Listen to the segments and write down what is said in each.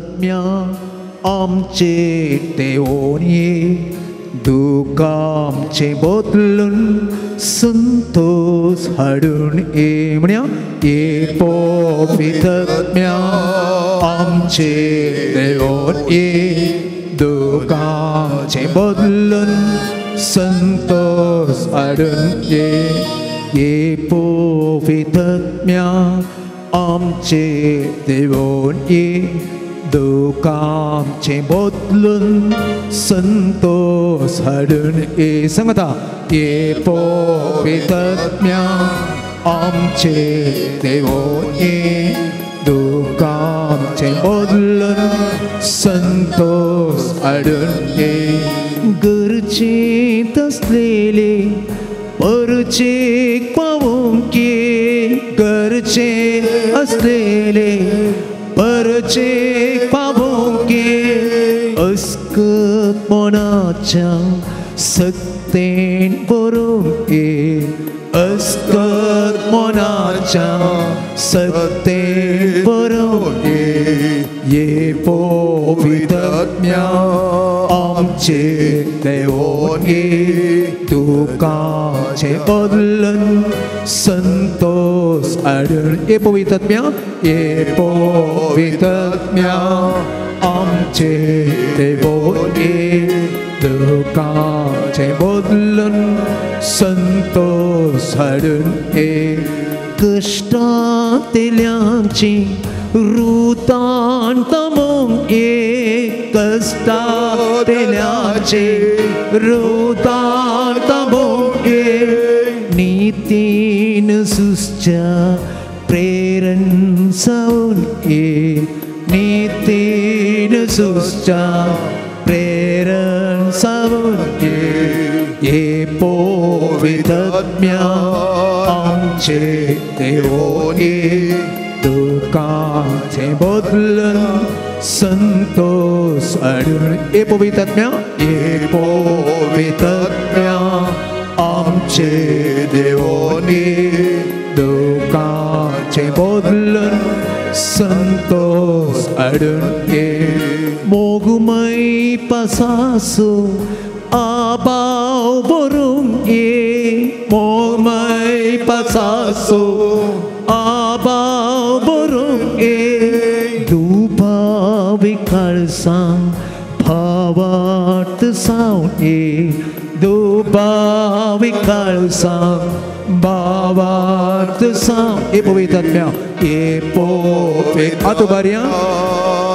वितज्ञा आमचे देवोन ये दुखांचे बदलून संतोष हाडून ये म्हणया ये पवित्रत्म्या आमचे देवोन ये दुखांचे बदलून संतोष हाडून ये ये पवित्रत्म्या आमचे देवोन ये दुखांचे बदलून संतोष हाडून ये सांगता ये पवित्रत्म्या आमचे देवोन ये दुखांचे बदलून संतोष हाडून ये गरजेंत आसलेले परचेक पावोवंक ये गरजेंत आसलेले परचेक पावोवंक ये अस्कत मनाच्या सक्तेन बरोवंक ये अस्कत मनाच्या सक्तेन बरोवंक ये पवित्रत्म्या आमचे देवोन ये दुखांचे बदलून संतोष हाडून ये पवित्रत्म्या ये पवित्रत्म्या आमचे देवोन ये दुखांचे बदलून संतोष हाडून ये कश्टांतल्यांची रुतान तमोंक ये कश्टांतल्यांची रुतान तमोंक ये नितीन सुसच्या प्रेरण सावन ये नितीन सुसच्या प्रेरण सावन ये पवित्रत्म्या आमचे देवोन ये दुखांचे बदलून संतोष हाडून ये पवित्रत्म्या ये पवित्रत्म्या आमचे देवोन ये दुखांचे बदलून संतोष हाडून ये मोगमय पासासो आबाव बरोवंक ये मोगमय पासासो आबाव बरोवंक ये दुबावी काळसां भावार्थ सावन ये दुबावी काळसां भावार्थ सावन ये पवित्रत्म्या ये पवित्र आतां बारया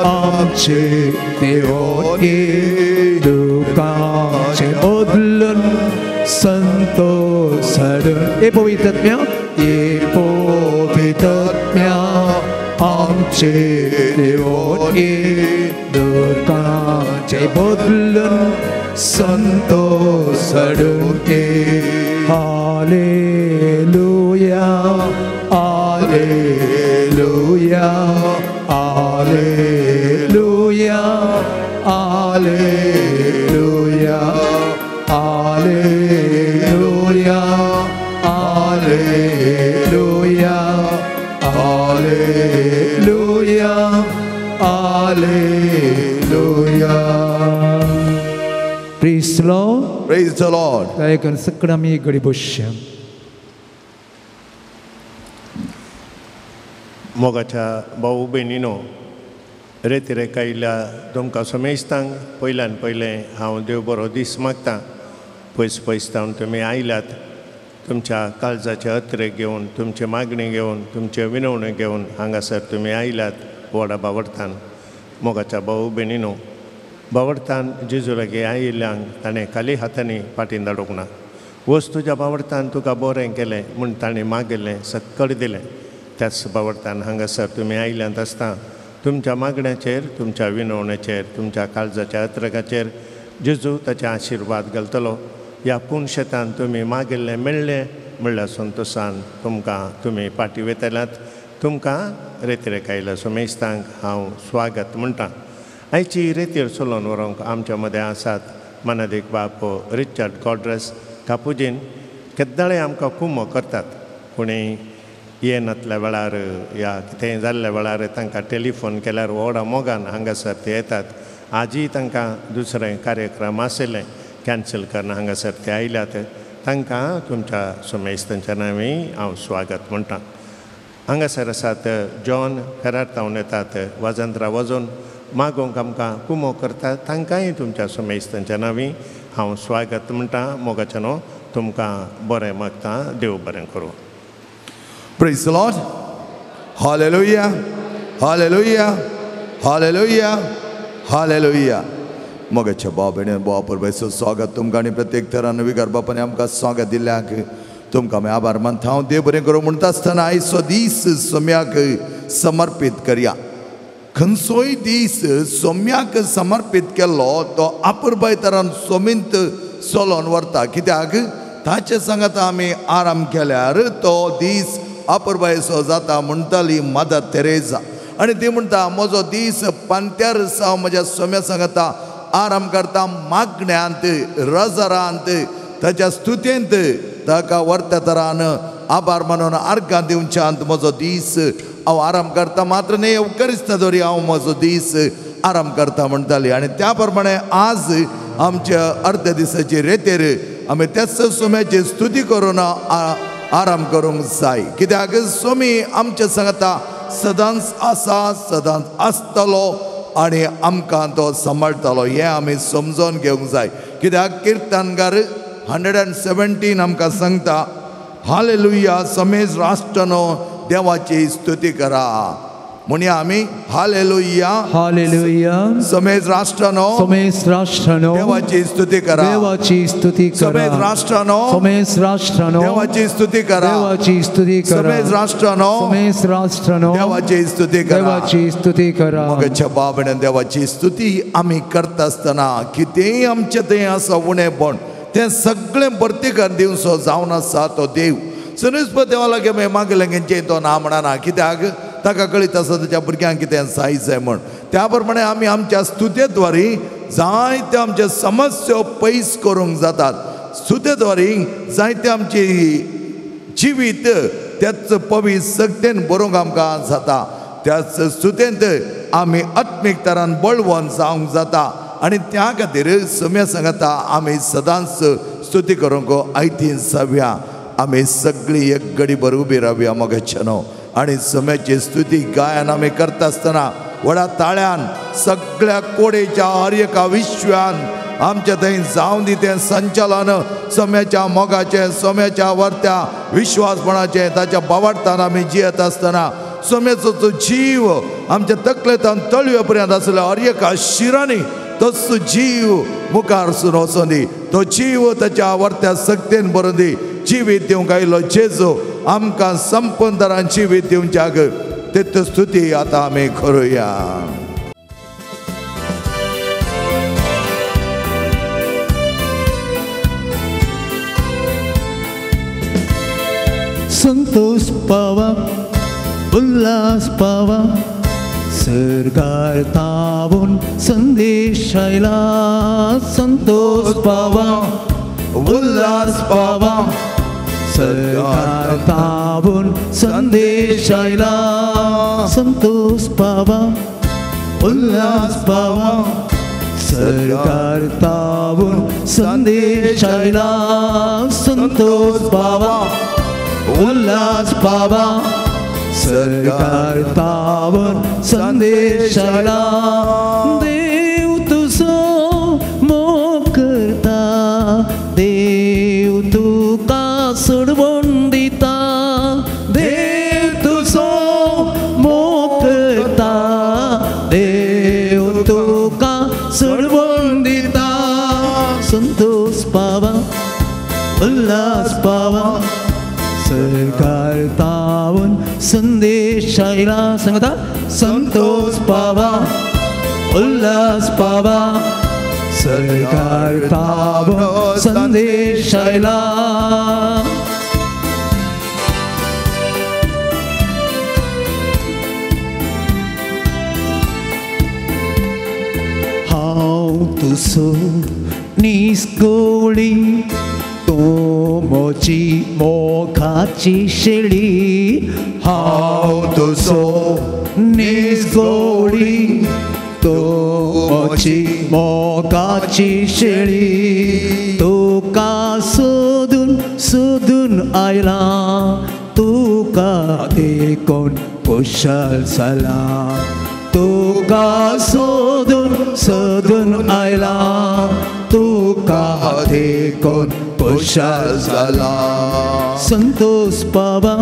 आमचे देवोन ये दुखांचे बदलून संतोष हाडून ये पवित्रत्म्या ये पवित्रत्म्या आमचे देवोन ये दुखांचे बदलून संतोष हाडून ये hallelujah hallelujah hallelujah hallelujah hallelujah hallelujah hallelujah hallelujah. Praise the Lord. Praise the Lord. दया सगळं आमी एक घडी बसया. मोगाच्या भाऊ भयणीनो रेतिरेक आयिल्ल्या तुमकां समेस्तांक पयल्यान पयलें हांव देव बरो दीस मागता. पयस पयस जावन तुमी आयल्यात तुमच्या काळजाचे अत्रे घेवन तुमचे मागणी घेवन तुमचे विनवणी घेवन हांगासर तुमी आयल्यात व्हडा बावडतान. मोगाच्या भाऊ भयणीनो बावडतान जेजू लागीं आयिल्ल्यांक ताणें खाली हातांनी फाटीन धाडूंक ना. वच तुज्या बावडतान तुका बरें केलें म्हूण ताणें मागिल्लें सक्कड दिलें. त्याच बावडतान हांगासर तुमी आयल्यांत आसता तुमच्या मागण्याचेर तुमच्या विनवण्याचेर तुमच्या काळजाच्या अत्रकाचेर जेजू ताचे आशिर्वाद घालतलो. ह्या पूण शेतान तुमी मागिल्लें मेळ्ळें म्हणल्यार संतोशान तुमकां तुमी फाटीं वयतल्यात. तुमकां रेतिरेक आयिल्ल्या समेस्तांक हांव स्वागत म्हणटा. आयची रेतीर चलोवन व्हरूंक आमच्या मदें आसात मानादीक बाप रिचर्ड कॉड्रस कापुजीन. केद्दाळे आमकां कुमो करतात कोणी येनातल्या वेळार या कितेंय जाल्ल्या वेळार तांकां टेलिफोन केल्यार व्हडा मोगान हांगासर ते येतात. आजूय तांकां दुसरें कार्यक्रम आशिल्लें कॅन्सल करून हांगासर ते आयल्यात. तांकां तुमच्या समेस्तांच्या नांवी हांव स्वागत म्हणटा. हांगासर आसात जॉन फेरार तावन येतात वाजंत्रा वजून मागोवंक आमकां कुमो करतात. तांकांय तुमच्या समेस्तांच्या नांवी हांव स्वागत म्हणटा. मोगाच्या न्हू तुमकां बरें मागता. देव बरें करूं. Praise the Lord. Hallelujah. Hallelujah. Hallelujah. Hallelujah. मोगाच्या भाव भयणीन भाव परबेचो स्वागत तुमकां आनी प्रत्येक तरान विगार बापाने आमकां स्वागत दिल्ल्याक तुमकां आमी आभार मानता. हांव देव बरें करूं म्हणटा आसतना आयचो दीस सोम्याक समर्पीत करया. खंयचोय दीस सोम्याक समर्पीत केल्लो तो आपुरबाय तरान सोमींत चलोवन व्हरता. कित्याक ताचे सांगात आमी आराम केल्यार तो दीस आपुरबायेचो जाता म्हणटाली मदर तेरेजा. आनी ती म्हणटा म्हजो दीस पांत्यार हांव म्हज्या सोम्या सांगता आराम करता. मागण्यांत रजरांत ताच्या स्तुतेंत ताका व्हरत्या तरान आभार मानून आर्गां दिवच्यांत म्हजो दीस हांव आराम करता. मात्र न्ही येवकरिस्ता दवरी हांव म्हजो दीस आराम करता म्हणटाली. आनी त्या प्रमाणे आज आमच्या अर्द्या दिसाचे रेतेर आमी त्याच सोम्याची स्तुती करून आराम करूंक जाय. कित्याक सोमी आमच्या सांगता सदांच आसा, सदांच आसतलो आनी आमकां तो सांबाळटलो हें आमी समजून घेवंक जाय. कित्याक किर्तनकार 117 आमकां सांगता हालेलुया समेज राष्ट्रानो देवाची स्तुती करा. म्हणया आमी हालेलुया हालेलुया समेज राष्ट्रानो समेज राष्ट्रानो देवाची स्तुती करा देवाची स्तुती करा समेज राष्ट्रानो समेज राष्ट्रानो देवाची स्तुती करा देवाची स्तुती करा समेज राष्ट्रानो समेज राष्ट्रानो देवाची स्तुती करा देवाची स्तुती करा. मोगाच्या बाबड्यान देवाची स्तुती आमी करता आसतना कितेंय आमचें थंय आसा उणेपण तें सगळें भरती कर दिवचो जावन आसा तो देव. सनीस्प देवा लागीं आमी मागलें घेवचें तो ना म्हणना. कित्याक ताका कळीत आसा ताच्या भुरग्यांक कितें जाय जाय म्हण. त्या प्रमाणे आमी आमच्या स्तुतेद्वारी जायते आमचे समस्यो पयस करूंक जातात. स्तुतेद्वारी जायते आमची जिवीत त्याच पवित्र शक्तेन बरोवंक आमकां जाता. त्याच स्तुतेंत आमी आत्मीक तरान बळवंत जावंक जाता. आनी त्या खातीर सम्या सांगता आमी सदांच स्तुती करूंक आयतीन जावया. आमी सगळीं एक गडीभर उबी रावया मोगाच्या न्हू. आनी सम्याची स्तुती गायन आमी करता आसतना व्हडा ताळ्यान सगळ्या कोडेच्या हर एका विश्वान आमच्या थंय जावन दी तें संचालन सम्याच्या मोगाचें सम्याच्या वर्त्या विश्वासपणाचें ताच्या बावाडतान आमी जियेत आसतना सम्याचो तो जीव आमच्या तकलेंतान तळवे पर्यंत आसल्या हर एका शिरांनी तस जीव मुखार सून वचोन दी. तो जीव ताच्या वर्त्या सक्तेन भरून दी. जिवीत दिवंक आयलो जेजू आमकां संपूर्ण तरान जिवीत दिवच्याक तेत स्तुती आतां आमी करुया. संतोष पावा उल्हास पावा सरकार तावून संदेश आयला. संतोष पावा उल्हास पावा सरकार तावून संदेश आयला. संतोष पावा उल्हास पावा सरकार तावून संदेश आयला. संतोष पावा उल्हास पावा सरकार तावून संदेश आयला. देव तुजो मोग करता देव तुका सोडवण दिता. देव तुजो मोग करता देव तुका सोडवण दिता. संतोष पावा उल्हास पावा सरकार तावून संदेश आयला. सांगता संतोष पावा उल्हास पावा सरकार तावून संदेश आयला. हांव तुजो निस्कोळी तूं म्हजी मोगाची शेळी हांव तुजो निजगोडी तूं म्हजी मोगाची शेळी तुका सोदून सोदून आयला तुका देखून खुशाल जाला तुका सोदून सोदून आयला तुका देखून खुशाल जाला संतोष पावा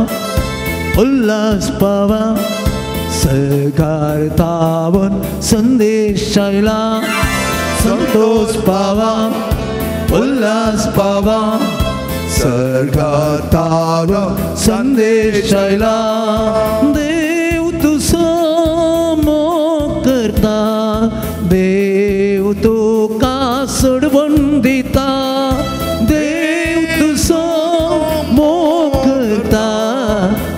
उल्हास पावा सरकार तावन संदेश आयला संतोष पावा उल्हास पावा सरकार तावन संदेश आयला देव तुजो मोग करता देव तुका सोडवण दिता देव तुजो मोग करता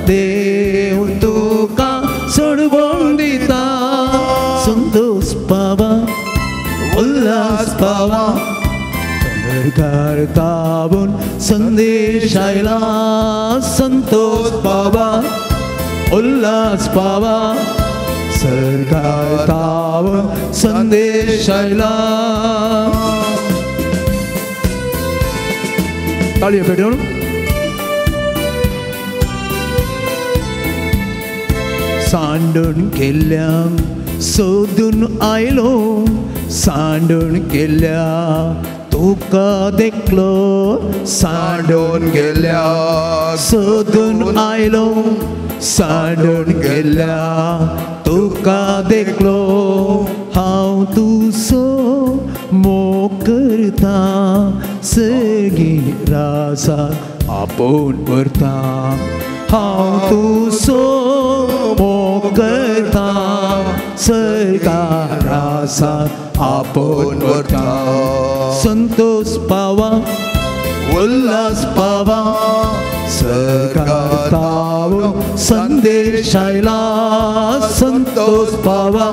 देव तुका सोडवण दिता संतोष पावा उल्हास पावा सरकार तावून संदेश आयला संतोष पावा उल्हास पावा सरकार तावून संदेश आयला. ताळयो पेटोवन सांडून गेल्या सोदून आयलो सांडून गेल्या तुका देखलो सांडून गेल्या सोदून आयलो सांडून गेल्या तुका देखलो हांव तुजो मोग करता सगळी राजा आपोवन व्हरता हांव तुजो मोग करता सरकारासा आपोवन व्हरता संतोष पावा उल्हास पावा सरकार तावून संदेश आयला संतोष पावा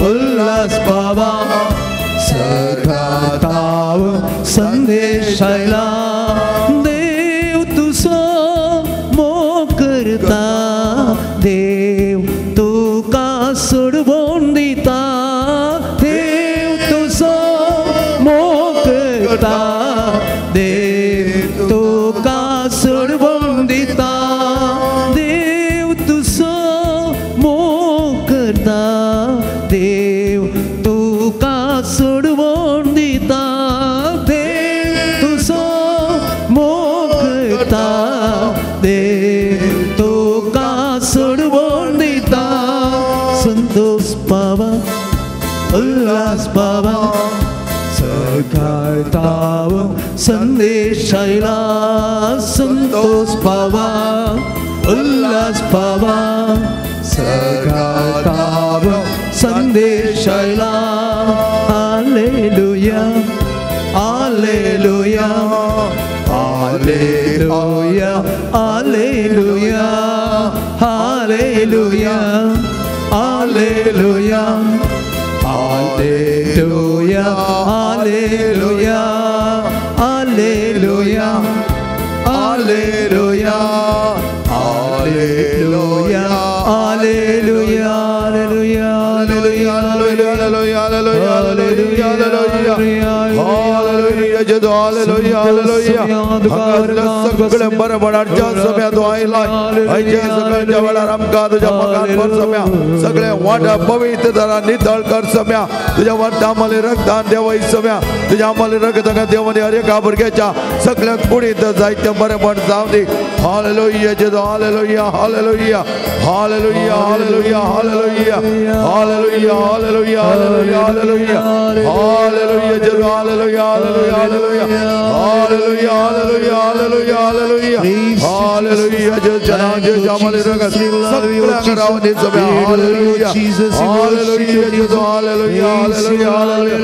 उल्हास पावा सरकार तावून संदेश आयला देव तुजो मोग करता देव तुका सोडवण दिता देव तुजो मोग करता देव तुका सोडवण दिता देव तुजो मोग करता देव तुका सोडवण दिता देव तुजो मोग करता देव तुका सोडवण दिता संतोष पावा उल्हास पावा सरकार तावून संदेश आयला संतोष पावा उल्हास पावा सरकार तावून संदेश आयला. Hallelujah hallelujah hallelujah hallelujah hallelujah hallelujah hallelujah hallelujah hallelujah hallelujah hallelujah hallelujah hallelujah hallelujah hallelujah hallelujah जेजू hallelujah hallelujah. सगळे बरें हाडच्या सम्या तूं आयला आयच्या सगळ्यांच्या वेळार आमकां तुज्या मगान भर सम्या सगळे वाटा पवित्र दरा नितळ कर सम्या तुज्या वाटा आम्हाला रक्तान देवय सम्या तुज्या आम्हाला रगत देवानी हर एका भुरग्याच्या सगळ्या कुडीत जायते बरेंपण जावं दी. हालेलुया जेजू hallelujah hallelujah hallelujah hallelujah hallelujah hallelujah hallelujah hallelujah hallelujah hallelujah जेजू hallelujah hallelujah hallelujah hallelujah hallelujah hallelujah hallelujah hallelujah जेजू आम्हाला रगत सगळ्यांक रावूं दी सम्या. हालेलुया हालेलुया जेजू hallelujah hallelujah hallelujah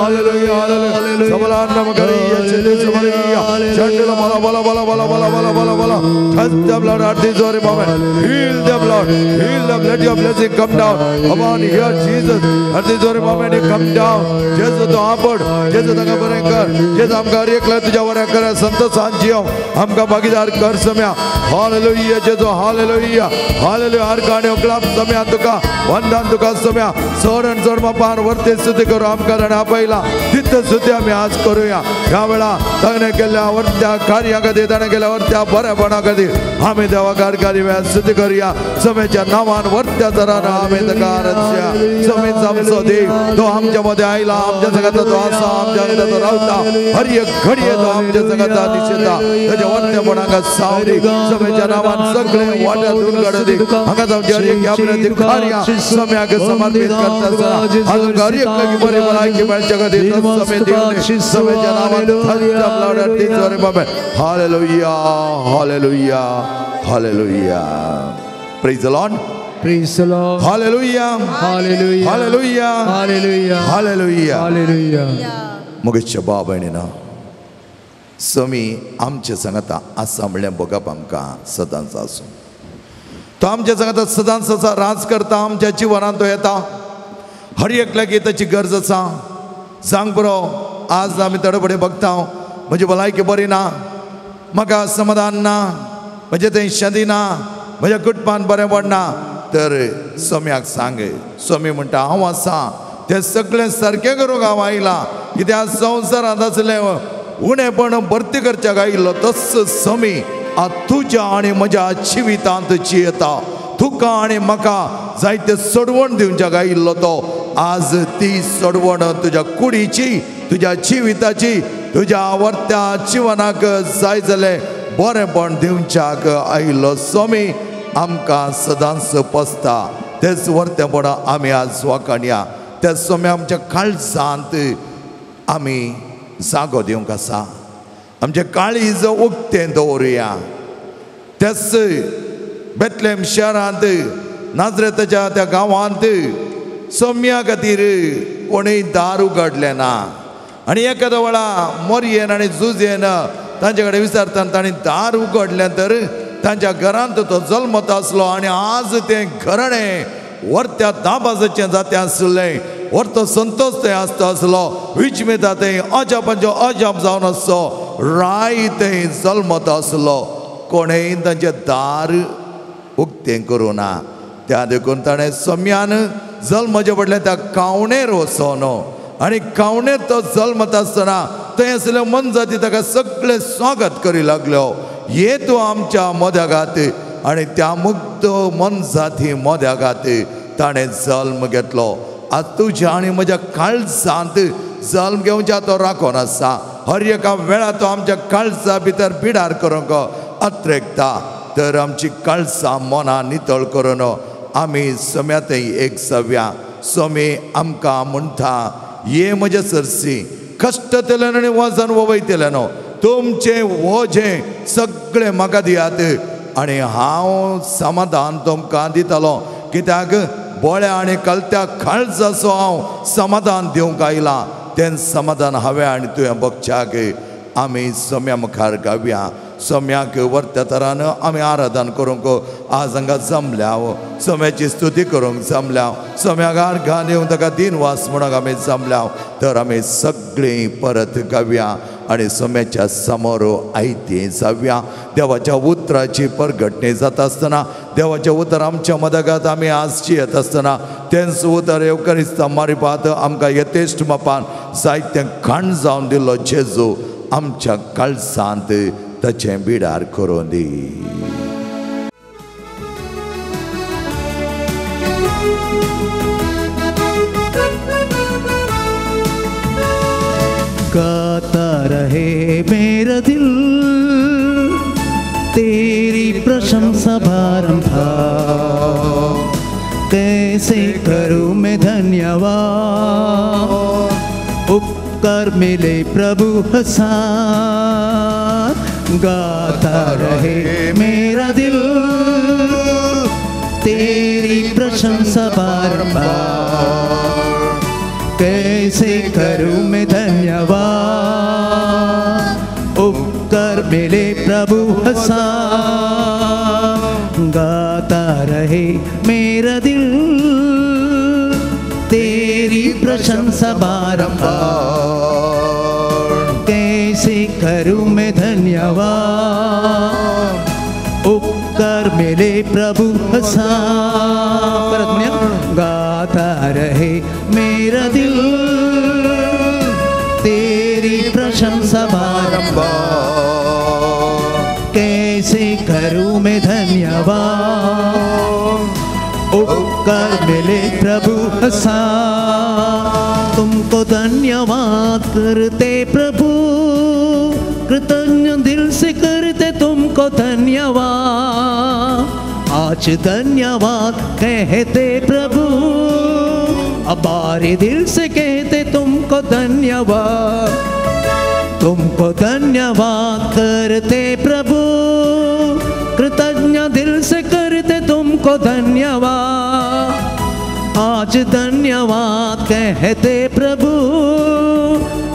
hallelujah hallelujah. सबलान नमकरिया चले सबलिया Bala bala bala bala bala bala bala bala. Touch them, Lord, at this very moment. Heal them, Lord. Heal them. Let your blessing come down upon here, Jesus. At this very moment, you come down. Jesus, तो आपड. Jesus, तांकां बरें कर. Jesus, आमकां हर एकल्या तुज्या बरें कर. संतोषान जियो. आमकां भागीदार कर सम्या. Hallelujah, Jesus. Hallelujah. Hallelujah. हर गाणे उकलाप सम्या तुका. वंदन तुका सम्या. चड आनी चड बापान वरती स्तुती करू आमकां ताणें आपयला. तितली स्तुती आमी आज करूया. ह्या वेळा ताणें केल्ल्या वरत्या कार्या खातीर, ताणें केल्ल्या वरत्या बरेपणा खातीर आमी देवाक हर वेळा स्तुती करूया. समेच्या नांवान वरत्या तरान आमी ताका आराधया. समेच आमचो देव तो आमच्या मदें आयला, आमच्या संगाता तो आसा, आमच्या संगाता तो रावता. हर एक घडये तो आमच्या संगाता दिसता. ताच्या वरतेपणाक सावरी समेच्या नांवान सगळे वाट्या दूर काडूं दी. हांगा आमच्या हर एक आपल्या कार्यां सम्याक समर्पीत करता आसतना आजून हर एक लागीं बरी भलायकी मेळच्या खातीर समे दिवन समेच्या नांवान. Hallelujah, hallelujah, hallelujah. Praise the Lord. Praise the Lord. Hallelujah. Hallelujah. Hallelujah. Hallelujah. Hallelujah. Hallelujah. मगेच्या बाबा समी आमच्या संगता आसा म्हणल्यार बघप आमकां सदांच आसूं. तो आमच्या संगता सदांच आसा, राज करता, आमच्या जिवनांत तो येता. हर एकल्याक ताची गरज आसा. सांग पुरो, आज आमी तडफडे बघता, म्हजी भलायकी बरी ना, म्हाका समाधान ना, म्हजें थंय शांती ना, म्हज्या कुटुंबान बरें पडना, तर सोम्याक सांग. सोमी म्हणटा हांव आसा, तें सगळें सारकें करूंक हांव आयलां. कित्याक संवसारांत आसलें उणेपण भरती करच्याक आयिल्लो तस सोमी आतां तुज्या आनी म्हज्या जिवितांत जियेता. तुका आनी म्हाका जायते सोडवण दिवच्याक आयिल्लो तो. आज ती सोडवण तुज्या कुडीची, तुज्या जिविताची, तुज्या वर्त्या जिवनाक जाय जालें बरेंपण दिवच्याक आयिल्लो सोमी आमकां सदांच पसता. तेच वर्तेपण आमी आज वाखाणया. तेच सोमी आमच्या काळजांत आमी जागो दिवंक आसा. आमचें काळीज उक्तें दवरुया. तेच बेतलेम शहरांत, नाजरेताच्या त्या गांवांत सोम्या खातीर कोणूय दार उगडलें ना. आनी एखाद्या वेळा मोरयेन आनी जुजेन तांचे कडेन विचारतना तांणी दार उगडलें तर तांच्या घरांत तो जल्मत आसलो. आनी आज तें घराणें वरत्या दाबाजाचें जातें आसलें, वरतो संतोष थंय आसता आसलो, विचमेता थंय अजापांचो अजाप जावन आसचो राय थंय जल्मत आसलो. कोणेय तांचें दार उक्तें करूं ना. त्या देखून ताणें सम्यान जल्माचें पडलें त्या कावणेर वचोन. आनी कावणेर तो जल्मत आसतना थंय आसले मनजाती ताका सगळें स्वागत करी लागल्यो. ये तूं आमच्या मोद्यागात. आनी त्या मुक्त मनजाती मोद्यागात ताणें जल्म घेतलो. आज तुज्या आनी म्हज्या काळजांत जल्म घेवच्या तो राखोन आसा. हर एका वेळा तो आमच्या काळजा भितर बिडार करूंक अत्रेकता. तर आमची काळजां मनां नितळ करून आमी सम्यातय एक जावया. सोमी आमकां म्हणटा, ये म्हज्या सरसी कश्टतल्यान आनी वजन वयतल्यान तुमचें वजें सगळें म्हाका दियात आनी हांव समाधान तुमकां दितलो. कित्याक बोळ्या आनी कलत्या काळजाचो हांव समाधान दिवंक आयलां. तें समाधान हांवें आनी तुवें बगच्याक आमी सोम्या मुखार गावया. सोम्याक वरत्या तरान आमी आराधन करूंक आज हांगा जमल्या. सोम्याची स्तुती करूंक जमल्या. सोम्याक आर्गां दिवन ताका दिनवास म्हणूंक आमी जमल्या. तर आमी सगळीं परत गावया आनी सोम्याच्या समोर आयतीं जावया. देवाच्या उतराची परगटणी जाता आसतना, देवाचें उतर आमच्या मदगात आमी आज जियेत आसतना, तेंच उतर येवकरिस्ता मारिपात आमकां यथेश्ट मापान जायतें खाण जावन दिल्लो जेजू आमच्या काळजांत ताचें बिडार करूं दी. गाता रहे मेरा दिल तेरी प्रशंसा बारंबार, कैसे करूँ मैं धन्यवाद, उपकार मिले प्रभु हसान। गाता रहे मेरा दिल तेरी प्रशंसा बारंबार, कैसे करूँ मैं धन्यवाद, उपकार प्रभु हसा, गाता रहे मेरा दिल तेरी प्रशंसा बारंबार। कैसे करूँ मैं धन्यवाद, उपकार मिले प्रभु हसा। परत म्हणूया, गाता रहे मेरा दिल तेरी प्रशंसा बारंबार। कैसे करूँ मैं धन्यवाद, उपकार मिले प्रभु हसा। तुमको धन्यवाद करते प्रभु, कृतज्ञ दिल से करते तुमको धन्यवाद। आज धन्यवाद कहते प्रभु, अबारे दिल से कहते तुमको धन्यवाद। तुमको धन्यवाद करते प्रभु, कृतज्ञ दिल से करते तुमको धन्यवाद। आज धन्यवाद कहते प्रभु,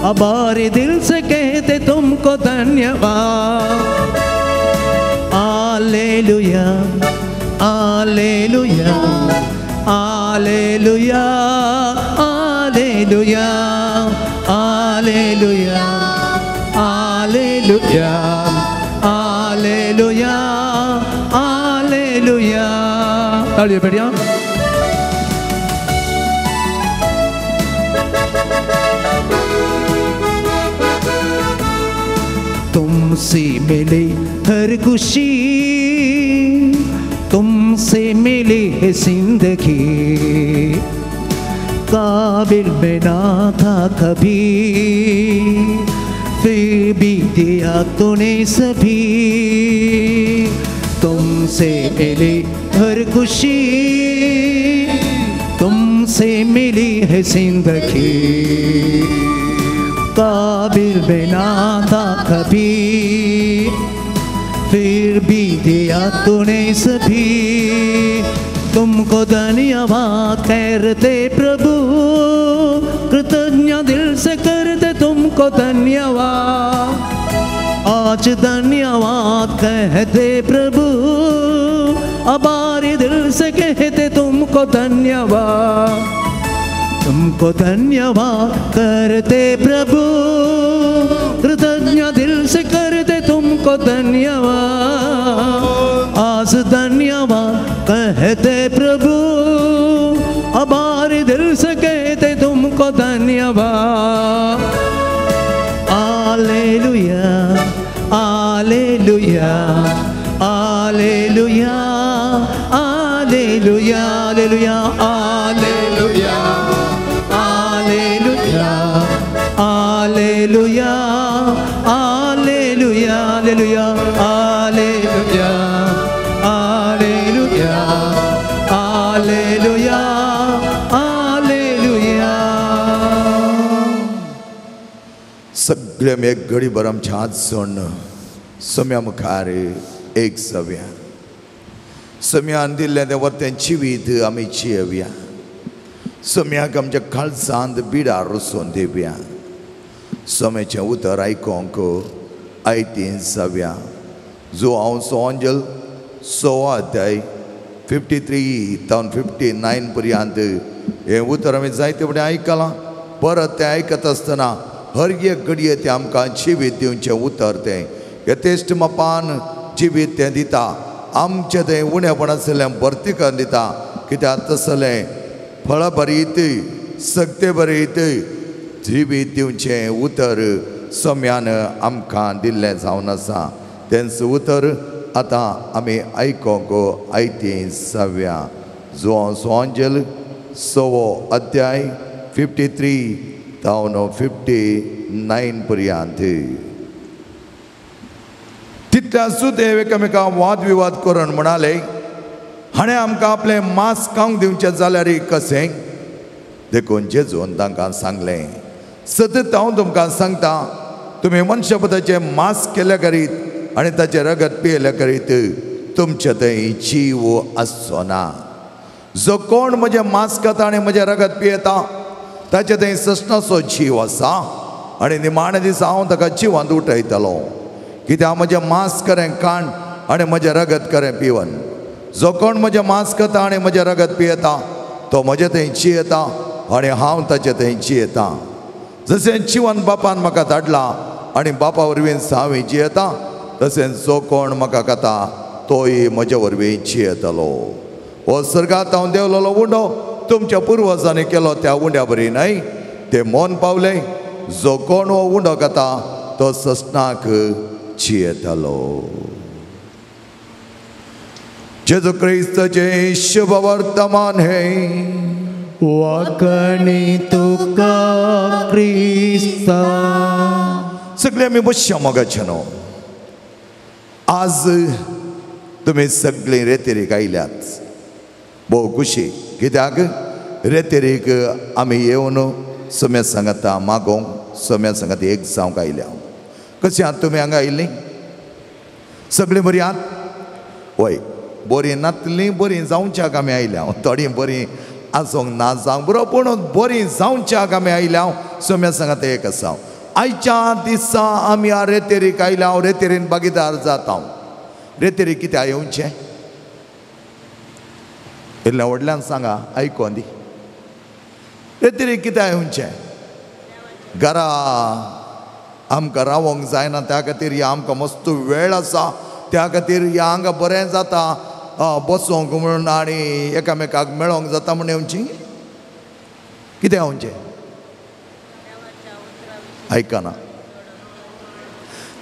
अबारे दिल से कहते तुमको धन्यवाद। Hallelujah, hallelujah, hallelujah, hallelujah, hallelujah, hallelujah, hallelujah, hallelujah. तालियां बढ़िया। तुमसे मिले हर खुशी, तुमसे मिली है जिंदगी। काबिल में ना था कभी, फिर भी दिया तूने सभी। तुमसे मिली हर खुशी, तुमसे मिली है जिंदगी। काबिल में ना था कभी, फिर भी दिया तूने सभी। तुमको धन्यवाद करते प्रभु, कृतज्ञ दिल से करते तुमको धन्यवाद। आज धन्यवाद कहते प्रभु, अबारी दिल से कहते तुमको धन्यवाद। तुमको धन्यवाद करते प्रभु, कृतज्ञ दिल से करते तुमको धन्यवाद। आज धन्यवाद कहते प्रभु, अबारी दिल से कहते तुमको धन्यवाद। Hallelujah, hallelujah, hallelujah, hallelujah, hallelujah, hallelujah, hallelujah, hallelujah, hallelujah, hallelujah, hallelujah, hallelujah, hallelujah, hallelujah. सगळे एक घडी भर आमच्या हात सोडून सम्या मुखार एक जावया। सम्यान दिल्लें तें वरतें जिवीत आमी जियेवया। सम्याक आमच्या काळजांत बिडार रोसून दिवया। सम्याचें उतर आयकोंक आयतीन जावया। जो हांव सोंजल 100 अध्याय 53 तावन 59 पर्यंत हें उतर आमी जायते फुडें आयकलां। परत तें आयकत आसतना हर एक घडये तें आमकां जिवीत दिवचें उतर तें यथेश्ट मापान जिवीत तें दिता। आमचें तें उणेपण आसलें भरती करून दिता। कित्याक तसलें फळ भरीत सक्ते भरीत जिवीत दिवचें उतर सम्यान आमकां दिल्लें जावन आसा। तेंच उतर आतां आमी आयकोंक आयती जावया। जो सोंजल 100 अध्याय 53 तावन 59 पर्यंत। तितल्या सुदेव एकामेका वादविवाद करून म्हणाले, हाणें आमकां आपलें मांस खावंक दिवचें जाल्यार कशें? देखून जेजून तांकां सांगलें, सतत हांव तुमकां सांगता, तुमी मनशापदाचें मांस केल्या करीत आनी ताचें रगत पियेल्या करीत तुमचे थंय जीव आसचो ना। जो कोण म्हजें मांस खाता आनी म्हजें रगत पियेता ताचे थंय सस्नाचो जीव आसा आनी निमाण्या दिसा हांव ताका जिवांत उठयतलो। कित्याक म्हजें मांस करें काण आनी म्हजें रगत करें पिवन. जो कोण म्हजें मांस खाता आनी म्हजें रगत पियेता तो म्हजे थंय जियेता आनी हांव ताचे थंय जियेता. जशें जिवन बापान म्हाका धाडला आनी बापा वरवीं हांव जियेता तशें जो कोण म्हाका खाता तोय म्हजे वरवीं जियेतलो. हो स्वर्गांत हांव देंवलेलो उंडो तुमच्या पुर्वजांनी केलो त्या उंड्या बरी न्हय, ते मौन पावले. जो कोण हो उंडो खाता तो ससनाक जियेतलो. जेजू क्रिस्ताचें शुभ वर्तमान हें. वाकणी तुका क्रिस्ता. सगळे आमी बसया मोगाचे न्हू. आज तुमी सगळीं रेतेरीक आयल्यात, भोव खुशी. कित्याक रेतेरीक आमी येवन सम्या सांगाता मागोवंक, सम्या सांगाता एक जावंक आयल्या. कशी आहात तुमी हांगा आयिल्लीं? सगळीं बरीं आहात? वय, बरीं नातलीं बरीं जावच्याक आमी आयल्या. थोडीं बरीं आसूंक ना जावंक बरो, पूण बरीं जावच्याक आमी आयल्या. सम्या सांगाता एक आसा. आयच्या दिसा आमी रेतेरीक आयल्या, रेतेरीन भागीदार जाता. रेतेरीक कित्याक येवचें? इल्ल्या व्हडल्यान सांगा, आयकोन दी. रेतेरीक कित्याक येवचें? घरा आमकां रावोंक जायना, त्या खातीर ह्या आमकां मस्त वेळ आसा, त्या खातीर ह्या हांगा बरें जाता बसोंक म्हणून आनी एकामेकाक मेळोंक जाता म्हूण येवची? कितें येवचें? आयकना.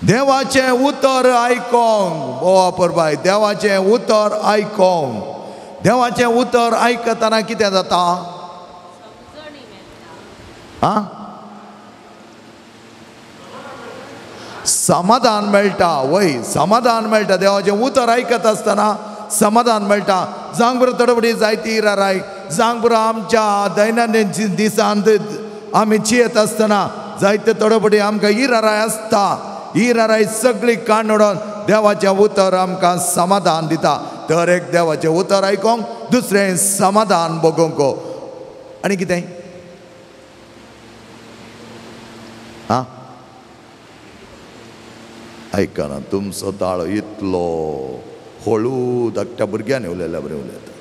देवाचें उतर आयकोंक. बोवा परबाय, देवाचें उतर आयकोंक. देवाचें उतर आयकतना कितें जाता? आं, समाधान मेळटा. वय, समाधान मेळटा. देवाचें उतर आयकत आसतना समाधान मेळटा. जावंक बरो थोडे जायती इराराय, जावंक बरो आमच्या दैनंदीन दिसांत आमी जियेत आसतना जायते थोडे आमकां इराराय आसता. इराराय सगळी काण उडोवन देवाचें उतर आमकां समाधान दिता. तर एक देवाचें उतर आयकोंक, दुसरें समाधान भोगोवंक. आनी कितें? आं, आयकना तुमचो ताळो इतलो हळू धाकट्या भुरग्यांनी उलयल्या बरें उलयता.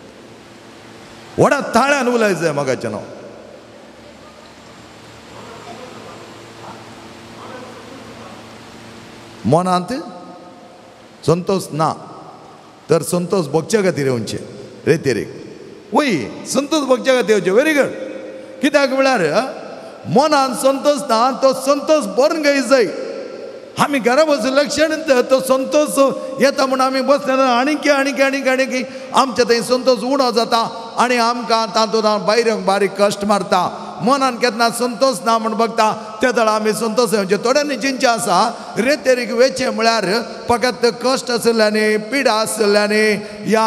व्हडा ताळ्यान उलय जाय मोगाचें न्हू. मनांत संतोष ना तर संतोष भोगच्या खातीर येवचें रेतेरीक. वय, संतोष भोगच्या खातीर येवचें. Very good. कित्याक म्हळ्यार मनान संतोष ना तो संतोष बरोवन घेय जाय. आमी घरा बसून लक्षण तो संतोष येता म्हूण आमी बसले आणीक आणीक आणीक आणीक आमच्या थंय संतोष उणो जाता आनी आमकां तातूंत भायर येवंक बारीक कश्ट मारता. मनान केन्ना संतोष ना म्हूण बघता ते दळ आमी संतोष येवचे. थोड्यांनी चिंतचें आसा रेतेरीक वेचें म्हळ्यार फकत कश्ट आशिल्ल्यांनी, पिडा आशिल्ल्यांनी, या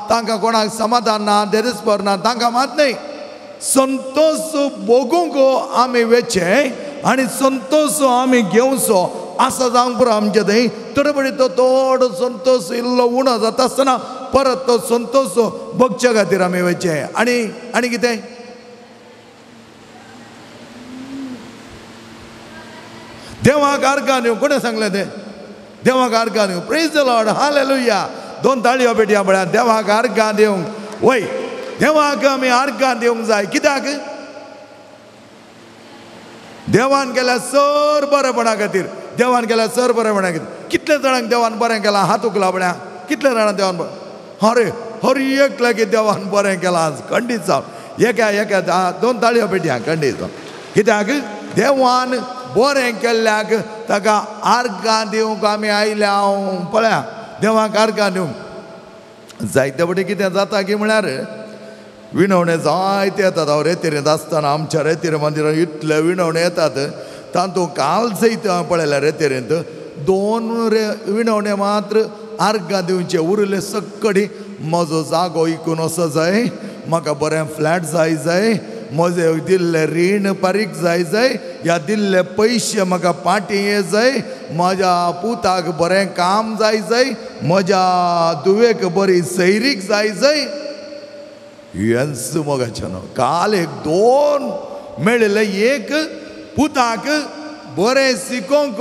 तांकां कोणाक समाधान ना, देरेस्पर ना, तांकां मात न्हय. संतोष भोगूंक आमी वेचें आनी संतोष आमी घेवचो आसा जावंक पुरो आमचे थंय. थोडे पडी तो थोडो संतोष इल्लो उणो जाता आसतना परत तो संतोष भोगच्या खातीर आमी वेचें. आनी आनी कितें? देवाक आर्गां दिवंक. कोणें सांगलें तें? देवाक आर्गां दिवंक. Praise the Lord, hallelujah. दोन ताळयो पेटया पळया. देवाक आर्गां दिवंक. वय, देवाक आमी आर्गां दिवंक जाय. कित्याक? देवान केल्या सर बरेपणा खातीर. देवान केल्या सर बरेपणा खातीर. कितले जाणांक देवान बरें केलां? हात उखला पळया. कितले जाणांक देवान बरें? हरे हर एक लागीं देवान बरें केलां. खंडीत जावन एका एका दोन ताळयो पेटया. खंडीत जावन. कित्याक? देवान बरें केल्ल्याक ताका आर्गां दिवंक आमी आयल्या. पळया, देवाक आर्गां दिवंक जायते फावटी कितें जाता की म्हळ्यार विणवणे जायते येतात. हांव रेतेरींत आसतना आमच्या रेतेरी मंदिरांत इतले विणवणे येतात तातूंत काल सयत हांवें पळयल्या रेतेरींत दोन रे विणवणे मात्र आर्गां दिवचे, उरले सक्कडी म्हजो जागो इकून असो जाय, म्हाका बरें फ्लॅट जाय जाय, म्हजें दिल्लें रीण पारीक जाय जाय, ह्या दिल्ले पयशे म्हाका पाटी ये जाय, म्हज्या पुताक बरें काम जाय जाय, म्हज्या धुवेक बरी सैरीक जाय जाय. हेंच मोगाचें न्हू. काल एक दोन मेळिल्ले, एक पुताक बरें शिकोवंक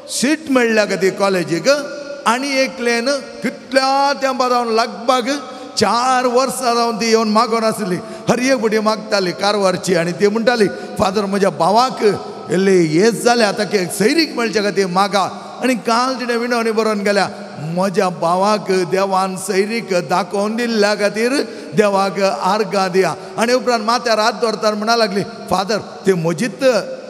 सीट मेळ्ळ्या खातीर कॉलेजीक आनी एकल्यान कितल्या तेंपा जावन लगभग 4 वर्सां जावन ती येवन मागोन आसली. हर एक फावटी मागताली कारवारची आनी ती म्हणटाली फादर म्हज्या भावाक इल्ली येस जाल्या ताका सैरीक मेळच्या खातीर मागा. आनी काल तिणें विनवणी बरोवन गेल्या म्हज्या भावाक देवान सैरीक दाखोवन दिल्ल्या खातीर देवाक आर्गां दिया. आनी उपरांत माथ्यार हात दवरतना म्हणा लागली फादर ती म्हजीच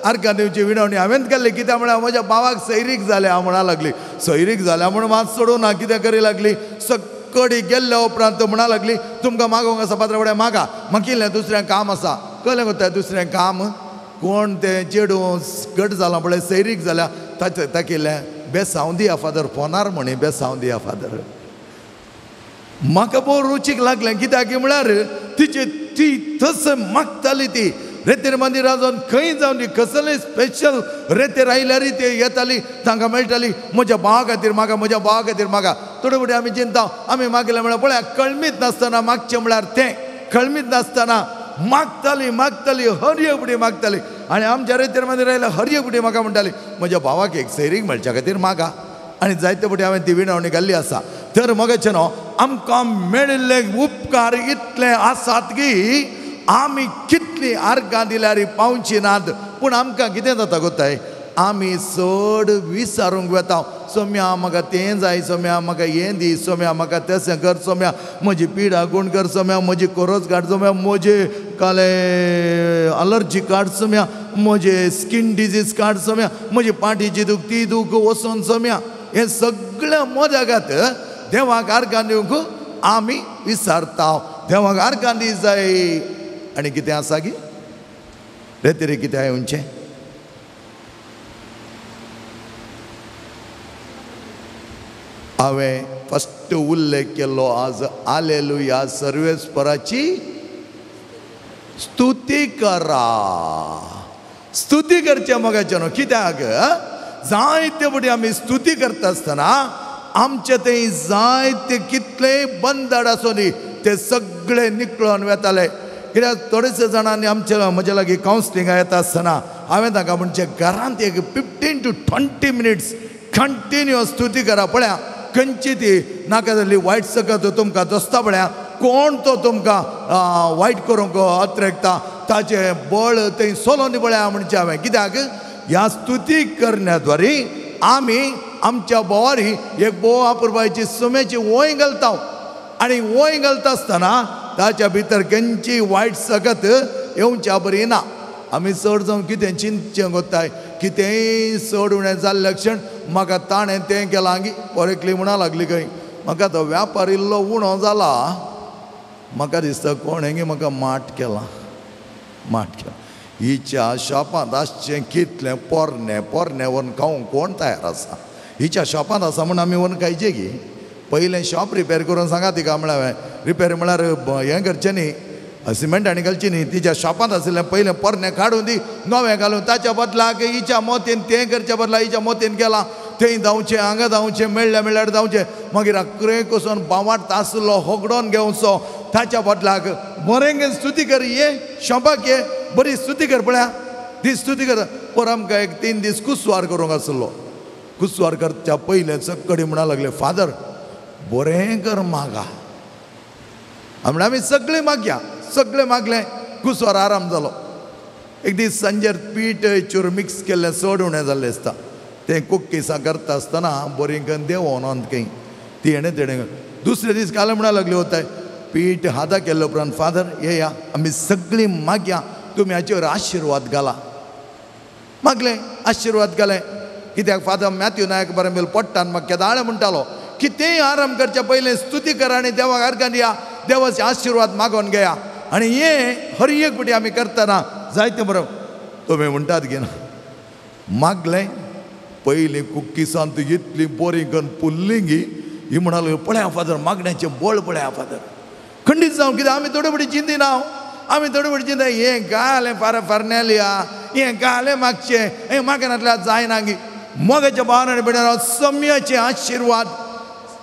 आर्गां दिवची विनवणी हांवें केल्ली कित्याक म्हळ्यार म्हज्या भावाक सैरीक जाल्या म्हणा लागली. सैरीक जाल्या म्हूण मात सोडूं ना कितें करी लागली सकडी गेल्ल्या उपरांत म्हणा लागली तुमकां मागोंक आसा पात्रा फुडें मागा म्हाका इल्लें दुसरें काम आसा. कळ्ळें गो तें दुसरें काम कोण तें चेडूं घट जालां पळय सैरीक जाल्या ताचें ताका इल्लें बेसांव दिया फादर फोनार म्हणी बेसांव दिया फादर. म्हाका भोव रुचीक लागलें कित्याक म्हळ्यार तिचे ती तस मागताली ती रेतेर मंदिरां जावन खंय जावन ती कसलेय स्पेशल रेतेर आयल्यारय ते येताली तांकां मेळटाली म्हज्या भावा खातीर मागा म्हज्या भावा खातीर मागा. थोडे फावटी आमी चिंता आमी मागलें म्हळ्यार पळया कळमीत नासतना मागचें म्हळ्यार तें कळमीत नासतना मागताली मागताली हर एक फावटी मागताली. आनी आमच्या रेतेर मंदिर आयल्यार हर एक फावटी म्हाका म्हणटाली म्हज्या भावाक एक सैरीक मेळच्या खातीर मागा. आनी जायते फावटी हांवें ती विनवणी घाल्ली आसा. तर मगाचें न्हू आमकां मेळिल्ले उपकार इतले आसात की आमी कितली आर्गां दिल्यार पावची नात. पूण आमकां कितें जाता गोताय आमी चड विचारूंक वता सोम्या म्हाका तें जाय सोम्या म्हाका हें दी सोम्या म्हाका तशें कर सोम्या म्हजी पिडा गुण कर सोम्या म्हजी कोरोज काड सोम्या म्हजे काले अलर्जी काड सोम्या म्हजे स्कीन डिजीज काड सोम्या म्हजी पाठीची दूख ती दूख वचोन सोम्या. हें सगळें मोजागात देवाक आर्गां दिवंक आमी विचारता देवाक आर्गां दी जाय. आनी कितें आसा की रे कितें येवचें हांवें फस्ट उल्लेख केल्लो आज आलेलुया सर्वेस्पराची स्तुती करा. स्तुती करचें मगाचें न्हू कित्याक जायते फावटी आमी स्तुती करता आसतना आमचे थंय जायते कितलेय बंदड आसूं न्ही ते सगळे निकळून वेताले. कित्याक थोडेशे जाणांनी आमचे म्हज्या लागीं कावन्सिलिंगाक येता आसतना हांवें तांकां म्हणचें घरांत एक 15 to 20 minutes continuous स्तुती करा. पळया खंयची ती नाका जाल्ली वायट सकत तुमकां दोसता पळया कोण तो तुमकां वायट करूंक अत्रेकता ताचें बळ थंय सोलोन पळया म्हणचें हांवें. कित्याक ह्या स्तुती करण्या द्वारे आमी आमच्या भोवारी एक भोव अपुरबायेची सुमेची वंय घालता आनी वंय घालता आसतना ताच्या भितर खंयची वायट सकत येवच्या बरी ना. आमी चड जावन कितें चिंतचें गोताय कितेंय चड उणें जाल्लें लक्षण म्हाका ताणें तें केलां की पोरेकली म्हणा लागली खंय म्हाका तो व्यापार इल्लो उणो जाला म्हाका दिसता कोणें गी म्हाका माट केला माट केला. हिच्या शॉपांत आसचें कितलें पोरणें पोरणें व्हरून खावंक कोण तयार आसा हिच्या शॉपांत आसा म्हूण आमी व्हरून खायचें की पयलें शॉप रिपेर करून सांगा तिका म्हळ्यार हांवें रिपेर म्हळ्यार हें करचें न्ही सिमेंट आनी घालची न्ही तिच्या शॉपांत आशिल्लें पयलें पोरणें काडून दी नवें घालून ताच्या बदलाक हिच्या मोतीन तें करच्या बदला हिच्या मोतीन केलां थंय धांवचें हांगा धांवचें मेळ्ळें मेळ्ळ्यार धांवचें मागीर अकरेक वचून बावाट आसलो होगडोन घेवचो ताच्या बदलाक बरें स्तुती कर ये शॉपाक ये बरी स्तुती कर पळया ती स्तुती कर. पर आमकां एक 3 दीस कुसवार करूंक आसलो कुसवार करच्या पयलें सकडी म्हणा लागले फादर बरें कर मागा म्हळ्यार आमी सगळें मागया सगळें मागलें कुसवार आराम जालो. एक दीस सांजेर पीठ चूर मिक्स केल्लें चड उणें जाल्लें आसता तें कुक्किसां करता आसतना बरीं करून देंवोन खंय ती हेणें तेणें दुसरे दीस काल म्हणा लागली वताय पीठ हाता केल्ले उपरांत फादर येया आमी सगळीं मागया तुमी हाचेर आशिर्वाद घाला. मागलें आशिर्वाद घालें कित्याक फादर मॅथ्यू नायक बरें मेल पोट्टान म्हाका केदाळे म्हणटालो कितेंय आराम करच्या पयलें स्तुती करा आनी देवाक आर्गां दिया देवाचे आशिर्वाद मागोवन घेया. आनी हें हर एक फावटी आमी करतना जायते बरोबर तुमी म्हणटात की ना मागलें पयलीं कुक्किसांत इतली बरी करून पुल्ली गी ही म्हणालो पळया फादर मागण्याचें बळ पळया फादर खंडीत जावं कित्याक आमी थोडे फावटी चिंतिना आमी थोडे फावटी चिंता हें घालें फार फारनेलिया हें घालें मागचें हें मागनातल्यार जायना गी. मोगाच्या भावान आनी भयणींनो सम्याचे आशिर्वाद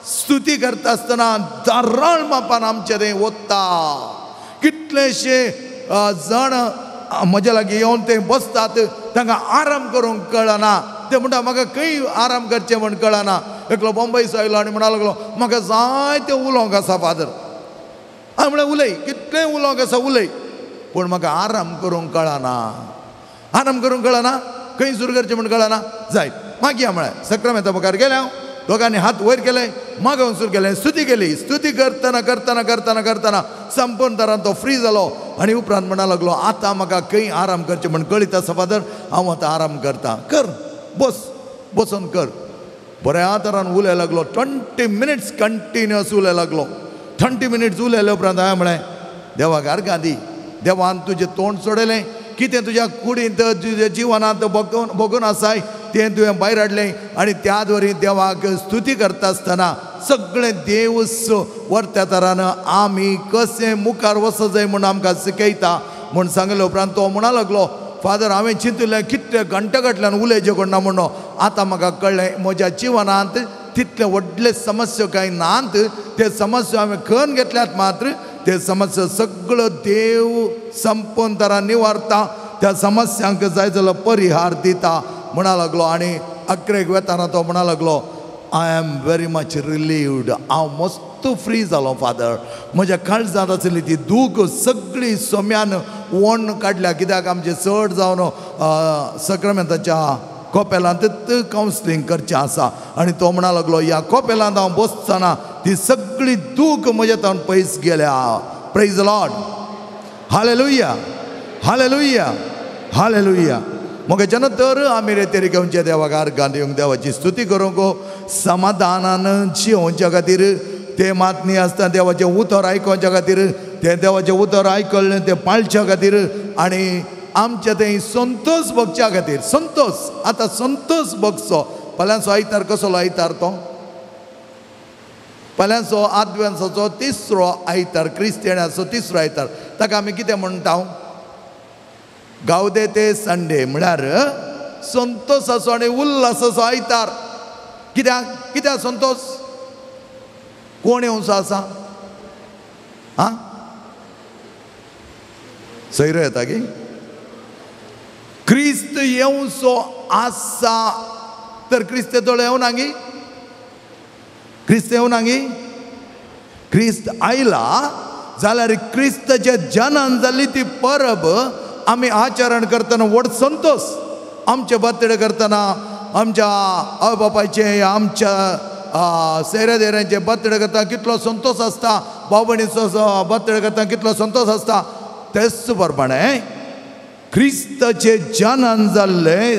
स्तुती करता आसतना धाराळ मापान आमचे थंय वता. कितलेशे जाण म्हज्या लागीं येवन ते बसतात तांकां आराम करूंक कळना. ते म्हणटा म्हाका खंय आराम करचें म्हण कळना. एकलो बॉम्बयचो आयलो आनी म्हणा लागलो म्हाका जायतें उलोवंक आसा फादर. हांवें म्हळें उलय, कितलें उलोवंक आसा उलय, पूण म्हाका आराम करूंक कळना. आराम करूंक कळना, खंय सुरू करचें म्हण कळना. जाय मागीर म्हळें सक्रामेंता मुखार गेलें हांव, दोगांनी हात वयर केले, मागोवन सुरू केलें, स्तुती केली. स्तुती करतना करतना करतना करतना संपूर्ण तरान तो फ्री जालो आनी उपरांत म्हणा लागलो आतां म्हाका खंय आराम करचें म्हण कळीत आसा फादर, हांव आतां आराम करता. कर, बस, बसून कर. बऱ्या तरान उलय लागलो, 20 मिनिट्स कंटिन्युअस उलय लागलो. 20 मिनिट्स उलयले उपरांत हांवें म्हळें देवाक आर्गां दी, देवान तुजें तोंड सोडयलें, कितें तुज्या कुडींत तुज्या जिवनांत भोगून आसाय तें तुवें भायर हाडलें आनी त्या द्वारी देवाक स्तुती करता आसतना सगळें देव वर्त्या तरान आमी कशें मुखार वचत जाय म्हूण आमकां शिकयता म्हूण सांगले उपरांत तो म्हणा लागलो फादर हांवें चिंतिल्लें कितले घंटे फाटल्यान उलयचें कोण ना म्हणून, आतां म्हाका कळ्ळें म्हज्या जिवनांत तितले व्हडले समस्या कांय नात, ते समस्या हांवें करून घेतल्यात, मात्र ते समस्या सगळो देव संपूर्ण तरान निवारता, त्या समस्यांक जाय जाल्यार परिहार दिता म्हणा लागलो. आनी अकरेक वेताना तो म्हणा लागलो I am very much relieved, हांव मस्त फ्री जालो फादर, म्हज्या काळजांत आसली ती दूख सगळी सोम्यान वण काडल्या. कित्याक आमचें चड जावन सक्रामेंताच्या कोपेलांत कावन्सिलींग करचें आसा आनी तो म्हणा लागलो ह्या कोपेलांत हांव बसतना ती सगळी दूख म्हज्या तावन पयस गेल्या. Praise the Lord, hallelujah, hallelujah, hallelujah. मग जेन्ना तर आमी रे तेरी घेवचे देवाक आर्गां दिवंक, देवाची स्तुती करूंक, समाधानान जियोवच्या खातीर, ते मात न्ही आसतना देवाचें उतर आयकोवच्या खातीर, तें देवाचें उतर आयकल्लें तें पाळच्या खातीर आनी आमच्या थंय संतोष भोगच्या खातीर. संतोष, आतां संतोष भोगचो. फाल्यांचो आयतार कसलो आयतार तो? फाल्यांचो आदव्यांसाचो तिसरो आयतार, क्रिस्तियनाचो तिसरो आयतार. ताका आमी कितें म्हणटा? गावदे ते संडे, म्हळ्यार संतोषाचो आनी उल्हासाचो आयतार. कित्याक? कित्याक संतोष? कोण येवचो आसा? आं, सैरो येता की क्रिस्त येवचो आसा, तर क्रिस्त दोळे येवना गी? क्रिस्त येवना गी? क्रिस्त आयला जाल्यार क्रिस्ताच्या जनान जाल्ली ती परब आमी आचरण करतना व्हड संतोष. आमचे बर्थडे करतना आमच्या आवय बापायचे, आमच्या सेऱ्या देऱ्यांचे बर्थडे करतना कितलो संतोष आसता, भाव भयणीचो बर्थडे करतना कितलो संतोष आसता. तेच प्रमाणे क्रिस्ताचे जनन जाल्ले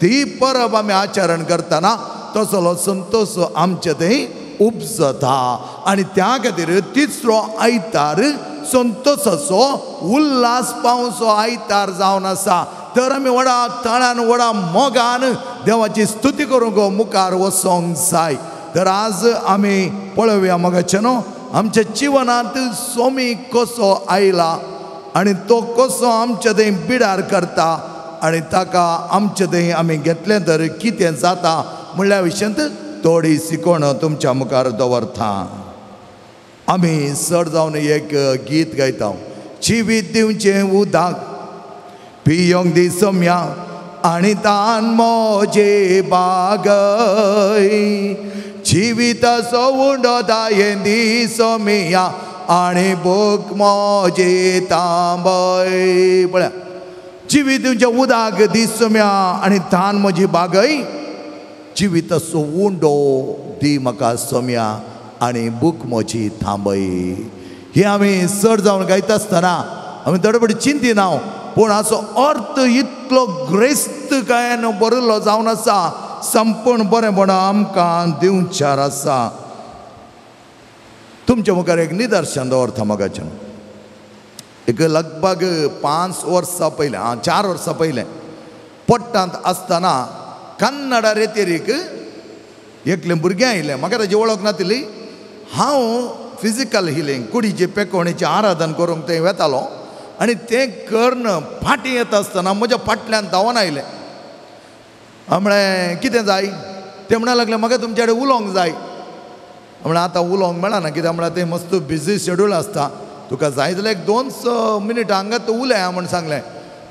ती परब आमी आचरण करतना तसलो संतोष आमचे थंय उपजता आनी त्या खातीर तिसरो आयतार संतोषाचो उल्हास पावचो आयतार जावन आसा. तर आमी व्हडा ताळान व्हडा मोगान देवाची स्तुती करूंक मुखार वचोंक जाय. तर आज आमी पळोवया मोगाचें न्हू आमच्या जिवनांत सोमी कसो आयला आनी तो कसो आमच्या थंय बिडार करता आनी ताका आमचे थंय आमी घेतलें तर कितें जाता म्हणल्या विशयांत थोडी शिकवण तुमच्या मुखार दवरता. आमी चड जावन एक गीत गायता, जिवीत दिवचें उदक पियोंक दी सोम्या आनी तान मोजे बागय, जिविताचो उंडो दायें दी सोमिया आनी भूक मोजे तांबय. पळया, जिवीत दिवचें उदक दी सोम्या आनी तान म्हजी बागय, जिविताचो उंडो दी म्हाका सोम्या आनी भूक म्हजी थांबय. हे आमी चड जावन गायता आसतना आमी दडबडी चिंतिना, पूण हाचो अर्थ इतलो ग्रेस्त कांय बरयल्लो जावन आसा, संपूर्ण बरेंपण आमकां दिवच्यार आसा. तुमच्या मुखार एक निदर्शन दवरता मोगाचें. एक लगभग 5 वर्सां पयलें, 4 वर्सां पयलें पोट्टांत आसतना कन्नडा रेतेरीक एकलें भुरगें आयलें. म्हाका ताजी वळख नातिल्ली. हांव फिजिकल हिलींग कुडीचे पेकोवणेचें आराधन करूंक थंय वेतालो आनी तें करून फाटीं येता आसतना म्हज्या फाटल्यान धांवन आयलें. म्हळें कितें जाय? तें म्हणा लागलें म्हाका तुमचे कडेन उलोवंक जाय. म्हळ्यार आतां उलोवंक मेळना, कित्याक म्हळ्यार तें मस्त बिजी शेड्यूल आसता, तुका जाय जाल्यार एक 2 मिनटां हांगा तूं उलय म्हूण सांगलें.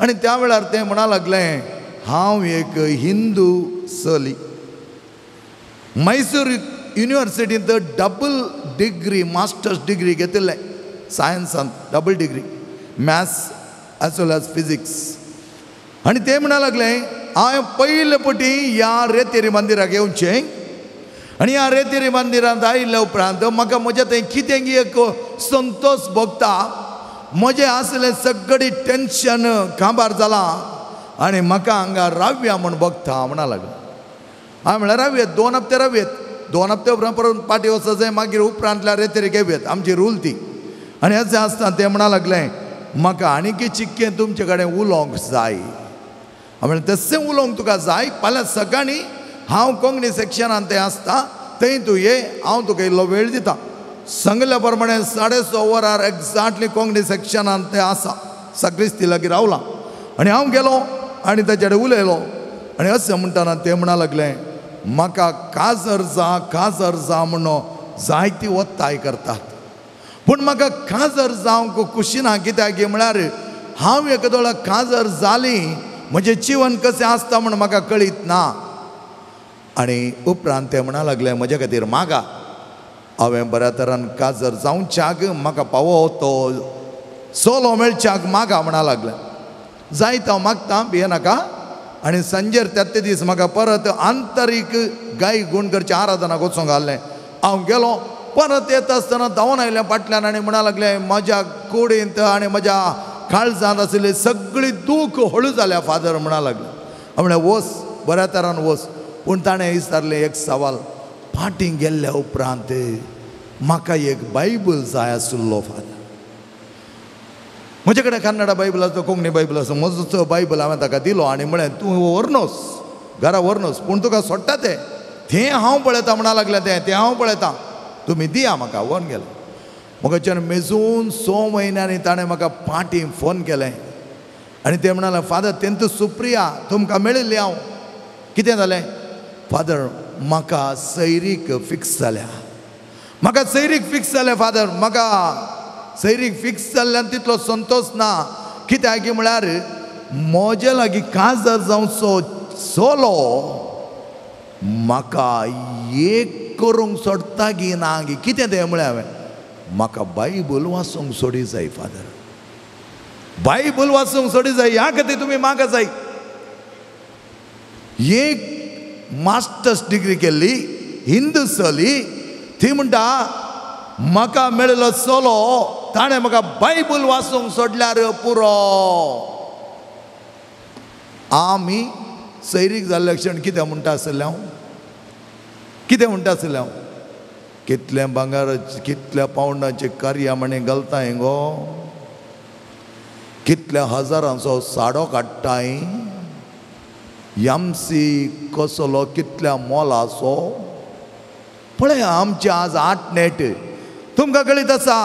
आनी त्या वेळार तें म्हणा लागलें हांव एक हिंदू चली, मैसूर युनिवर्सिटींत डबल डिग्री मास्टर्स डिग्री घेतिल्लें सायन्सांत, double degree maths as well as physics. आनी ते म्हणा लागले हांवें पयले पटी ह्या रेतेरी मंदिराक येवचें आनी ह्या रेतेरी मंदिरांत आयिल्ल्या उपरांत म्हाका म्हज्या थंय कितें एक संतोष भोगता, म्हजें आसलें सगळी टेन्शन काबार जालां आनी म्हाका हांगा रावया म्हूण भोगता म्हणा लागलें. हांवें म्हणल्यार रावयेत, 2 हप्ते रावयेत, 2 हप्ते उपरांत परत पाटी वचत जाय, मागीर उपरांतल्या रेतेरीक येवयेत, आमची रूल ती. आनी अशें आसतना तें म्हणा लागलें म्हाका आनीक चिक्कें तुमचे कडेन उलोवंक जाय. हांवें म्हणलें तशें उलोवंक तुका जाय, फाल्यां सकाळीं हांव कोंकणी सेक्शनान थंय आसता थंय तूं ये, हांव तुका इल्लो वेळ दिता. सांगल्या प्रमाणे 6:30 वरार एग्जॅक्टली कोंकणी सेक्शनान तें आसा, सक्रिस्ती लागीं रावलां. आनी हांव गेलो आनी ताचे कडेन उलयलो आनी अशें म्हणटना तें म्हणा लागलें म्हाका काजर जा काजर जा म्हणून जायती ओत्ताय करतात, पूण म्हाका काजर जावंक खुशी ना, कित्याक म्हळ्यार हांव एकदोळा काजर जाली म्हजें जिवन कशें आसता म्हूण म्हाका कळीत ना. आनी उपरांत तें म्हणा लागलें म्हज्या खातीर मागा, हांवें बऱ्या तरान काजर जावच्याक म्हाका पावो तो सोलो मेळच्याक मागा म्हणा लागलें. जायत हांव मागता भियेनाका. आनी सांजेर त्याच दीस म्हाका परत आंतरीक गाय गुण करचे आराधनाक वचूंक घाल्लें. हांव गेलो, परत येता आसतना धांवन आयलें फाटल्यान आनी म्हणा लागलें म्हज्या कुडींत आनी म्हज्या काळजांत आशिल्ली सगळी दूख हळू जाल्या फादर म्हणा लागलें. हांव म्हणलें वच बऱ्या तरान वच. पूण ताणें विचारलें एक सवाल, फाटीं गेल्ल्या उपरांत म्हाका एक बायबल जाय आशिल्लो फादर. म्हजे कडेन कन्नडा बायबल आसा, कोंकणी बायबल आसा, म्हजो बायबल हांवें ताका दिलो आनी म्हळें तूं व्हरनोस घरा व्हरनोस, पूण तुका सोडटा तें तें हांव पळयता म्हणा लागलें, तें तें हांव पळयता, तुमी दिया म्हाका. व्हरून गेलें म्हाका मेजून 6 म्हयन्यांनी ताणें म्हाका पाटी फोन केलें आनी तें म्हणालें फादर तेंत सुप्रिया तुमकां मेळिल्ली हांव. कितें जालें फादर, म्हाका सैरीक फिक्स जाल्या, म्हाका सैरीक फिक्स जालें फादर, म्हाका सैरीक फिक्स जाल्ल्यान तितलो संतोश ना, कित्याक म्हळ्यार म्हजे लागीं काजर जावचो चलो म्हाका एक करूंक सोडटा गी ना गी. कितें तें म्हळें हांवें, म्हाका बायबल वाचूंक सोडी जाय फादर, बायबल वाचूंक सोडी जाय, ह्या खातीर तुमी म्हाका जाय. एक मास्टर्स डिग्री केल्ली हिंदू चली ती म्हणटा म्हाका मेळिल्लो चलो ताणें म्हाका बायबल वाचूंक सोडल्यार पुरो. आमी सैरीक जाल्ल्या क्षण कितें म्हणटा आसलें हांव, कितें म्हणटा आसलें हांव, कितलें भांगर कितल्या पावंडाचे कार्या म्हणे घालताय गो, कितल्या हजारांचो साडो काडटाय, यमसी कसलो कितल्या मोलाचो. पळय आमचे आज 8 नेट तुमकां कळीत आसा,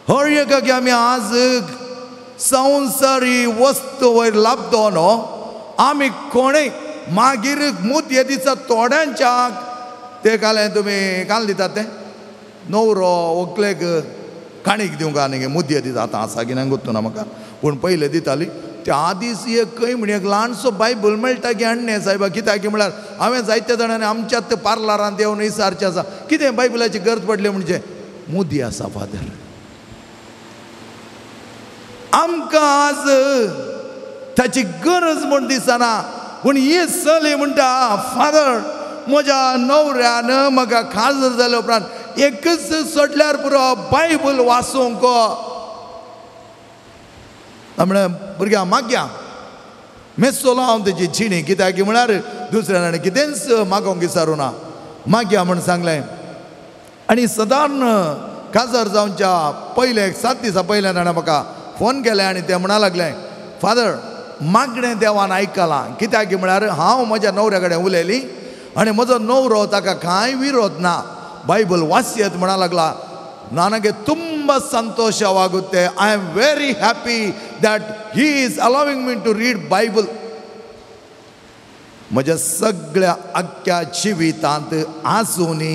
हर एकाक आमी आज संवसारी वस्तू वयर लाबतो न्हू आमी कोणूय मागीर मुदये दिसा थोड्यांच्या ते कालें तुमी काल दितात तें न्हवरो व्हंकलेक काणीक दिवंक आनी मुदये दिता, आतां आसा की ना गोत्तू ना म्हाका, पूण पयले दिताली. त्या दीस एक खंय म्हण एक ल्हानसो बायबल मेळटा की हाडणे सायबा, कित्याक म्हळ्यार हांवें जायत्या जाणांनी आमच्यात पार्लरांत येवन विचारचें आसा कितें बायबलाची गरज पडली म्हणजे मुदी आसा फादर. आमकां आज ताची गरज म्हूण दिसना, पूण ही चली म्हणटा फादर म्हज्या न्हवऱ्यान म्हाका खाजर जाल्या उपरांत एकच सोडल्यार पुरो बायबल वाचूंक. म्हळ्यार भुरग्यां मागया मेसोलो हांव तेजी जिणी, कित्याक म्हळ्यार दुसऱ्या जाणांनी कितेंच मागोवंक विचारूं ना, मागया म्हूण सांगलें. आनी सदां काजार जावच्या पयले 7 दिसां पयल्या ताणें म्हाका फोन केलें आनी तें म्हणा लागलें फादर मागणें देवान आयकलां, कित्याक म्हळ्यार हांव म्हज्या न्हवऱ्या कडेन उलयली आनी म्हजो न्हवरो ताका कांय विरोध ना, बायबल वाचयत म्हणा लागला. ನನಗೆ ತುಂಬ ಸಂತೋಷವಾಗುತ್ತೆ. I am very happy that he is allowing me to read Bible. म्हज्या सगळ्या अख्ख्या जिवितांत आसूनी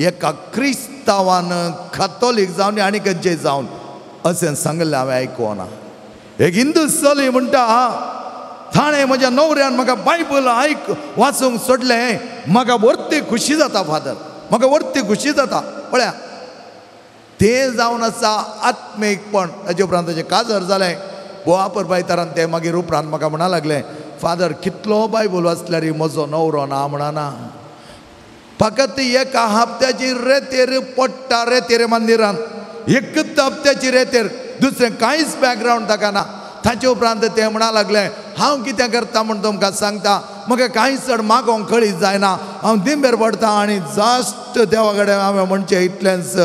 एका क्रिस्तांवान कथोलीक जावन आनी खंयचे जावन अशें सांगलें हांवें आयकुना. एक हिंदू चली म्हणटा थाणें म्हज्या नवऱ्यान म्हाका बायबल आयक वाचूंक सोडलें, म्हाका वर्ती खुशी जाता फादर, म्हाका वर्ती खुशी जाता. पळया तें जावन आसा आत्मीकपण. ताजे उपरांत ताजें काजर जालें. बोवा परबायतारान तें मागीर उपरांत म्हाका म्हणा लागलें, फादर कितलो बायबल वाचल्यार म्हजो नवरो ना म्हणना, फकत एका हप्त्याची रेतेर पडटा रेतेर मंदिरान, एकच हप्त्याची रेतेर, दुसरें कांयच बॅकग्रावंड ताका ना. ताचे उपरांत तें म्हणा लागलें, हांव कितें करता म्हूण तुमकां सांगता, म्हाका कांय चड मागोंक कळीत जायना, हांव दिंबेर पडटा आनी जास्ट देवा कडेन हांवें म्हणचें इतलेंच,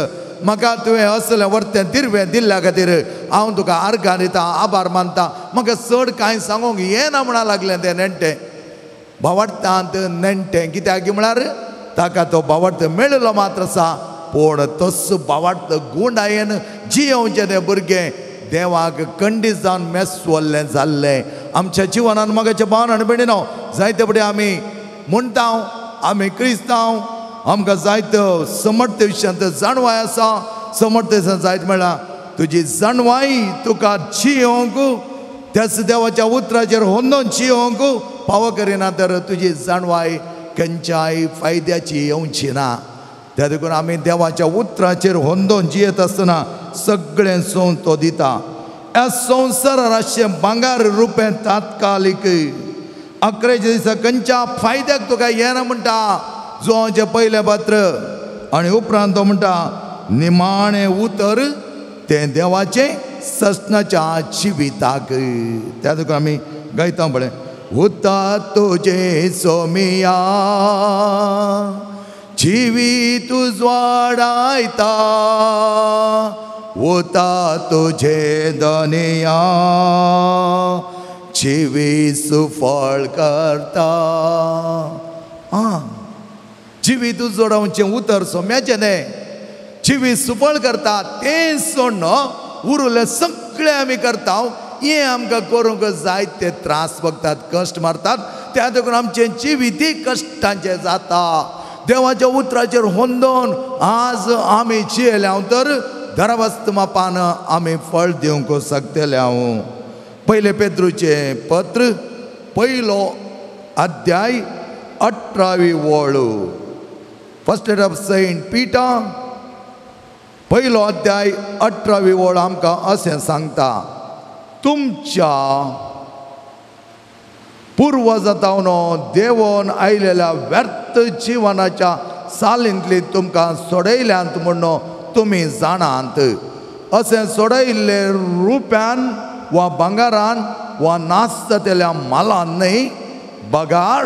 म्हाका तुवें असलें वर्तें दिरवें दिल्ल्या खातीर हांव तुका आर्गां दिता, आभार मानता, म्हाका चड कांय सांगूंक येना म्हणा लागलें तें नेण्टें. भावार्थांत नेण्टें कित्याक म्हळ्यार ताका तो भावार्थ मेळिल्लो मात्र आसा, पूण तसो भावार्थ गुंडायेन जियोवचें तें भुरगें देवाक कंडीत जावन मेसवल्लें जाल्लें. आमच्या जिवनान मगाच्या भावन आनी भयणीनो जायते फुडें आमी म्हणटा आमी क्रिस्तांव, आमकां जायते समर्थ विशयांत जाणवाय आसा, समर्थ जायत मेळ्ळा. तुजी जाणवाय तुका जियोवंक त्याच देवाच्या उतराचेर होंदोन जियोवंक पावो करिना तर तुजी जाणवाय खंयच्याय फायद्याची येवची ना. त्या देखून आमी देवाच्या उतराचेर होंदोन जियेत आसतना सगळें सोंव तो दिता. ह्या संवसारार आसचें भांगर रुपें तात्कालीक अकरेच्या दिसा खंयच्या फायद्याक तुका येना म्हणटा जुवांचें पयलें पत्र. आनी उपरांत तो म्हणटा निमाणें उतर तें देवाचें ससनाच्या जिविताक. त्या देखून आमी गायता पळय, उता तुजें सोमिया जिवीत उजवाडायता, उता तुजें दनिया जिवीत सुफळ करता. आं, जिवीत उजवाडावचें उतर सोम्याचें न्हय, जिवीत सुफळ करता तें सोडण उरलें सगळें आमी करता. हें आमकां करूंक जाय ते त्रास भोगतात, कश्ट मारतात, त्या देखून आमचें जिवीतय कश्टांचें जाता. देवाच्या उतराचेर होंदोन आज आमी जियेले हांव तर दरवस्त मापान आमी फळ दिवंक शकतले हांव. पयले पेत्रूचें पत्र पयलो अध्याय 18वी वळ, first letter of Saint Peter पयलो अध्याय 18वी वळ आमकां अशें सांगता, तुमच्या पुर्वजातावन देवोन आयलेल्या व्यर्थ जिवनाच्या सालींतली तुमकां सोडयल्यांत म्हूण तुमी जाणात. अशें सोडयल्ले रुप्यान वा भांगरान वा नाश जातल्या मालान न्हय, बगार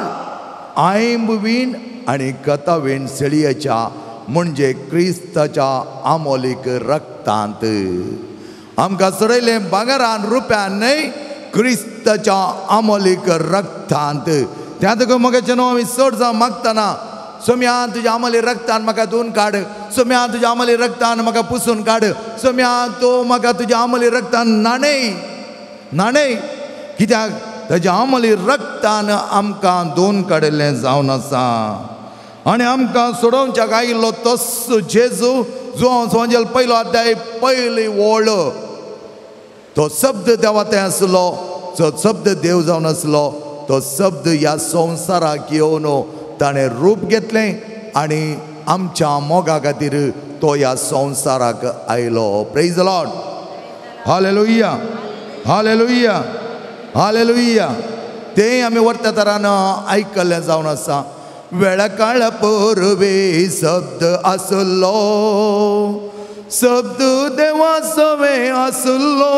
आयंबवीण आनी कथावीण शेळयेच्या म्हणजे क्रिस्ताच्या आमोलीक रक्तांत. आमकां सोडयलें भांगरान रुप्यान न्हय, क्रिस्ताच्या आमोलीक रक्तांत. त्या देखून म्हगेचें न्हू आमी चड जावं मागतना, सोम्या तुज्या आमोली रक्तान म्हाका धुवन काड, सोम्या तुज्या आमोली रक्तान म्हाका पुसून काड, सोम्या तो म्हाका तुज्या आमोली रक्तान न्हाणय न्हाणय. कित्याक ताज्या आमोली रक्तान आमकां धुवन काडिल्लें जावन आसा. आनी आमकां सोडोवच्याक आयिल्लो तस्सो जेजू जुवांव सोंजेल पयलो अध्याय पयली वळ, तो शब्द देवा थंय आसलो, जो शब्द देव जावन आसलो, तो शब्द ह्या संवसाराक येवन ताणें रूप घेतलें आनी आमच्या मोगा खातीर तो ह्या संवसाराक आयलो. Praise the Lord, hallelujah, hallelujah, hallelujah. तें आमी वर्त्या तरान आयकल्लें जावन आसा. वेळा काळा पूर्वी शब्द आसलो, शब्द देवा सवें आसलो,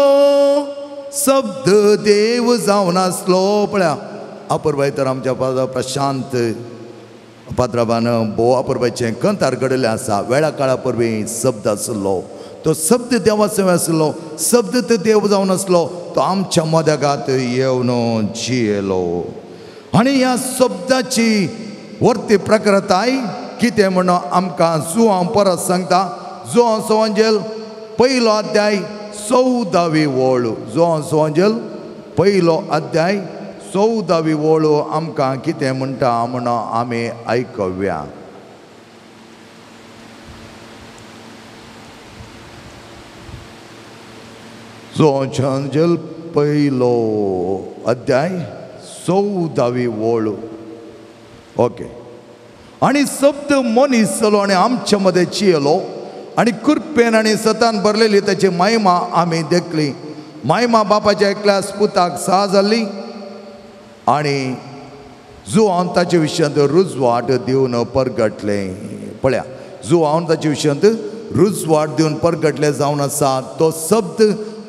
शब्द देव जावन आसलो. पळया अपुरबाय तर आमच्या फादर प्रशांत पात्राबान भोव अपुरबायचें कंतार घडिल्लें आसा. वेळा काळा पूर्वी शब्द आसलो, तो शब्द देवा सवें आसलो, शब्द तो देव जावन आसलो, तो आमच्या मदगात येवन जियेलो. आनी ह्या शब्दाची वर्ती प्रकृताय कितें म्हण आमकां जुवांव परत सांगता. जुवांव सोंजेल पयलो अध्याय 14वी वळ, जुवांव सोंजेल पयलो अध्याय 14वी वळ आमकां कितें म्हणटा म्हण आमी आयकुया. जुवांव सोंजेल पयलो अध्याय 14वी ओळ. ओके. आनी शब्द मनीस जालो आनी आमच्या मदें चियलो आनी कृपेन आनी सतान भरलेली ताची महिमा आमी देखली. महिमा बापाच्या एकल्याच पुताक सा जाल्ली आनी जुवान ताचे विशयांत रुजवाट दिवन परगटलें. पळया, जुवान ताचे विशयांत रुजवाट दिवन परगटलें जावन आसा. तो शब्द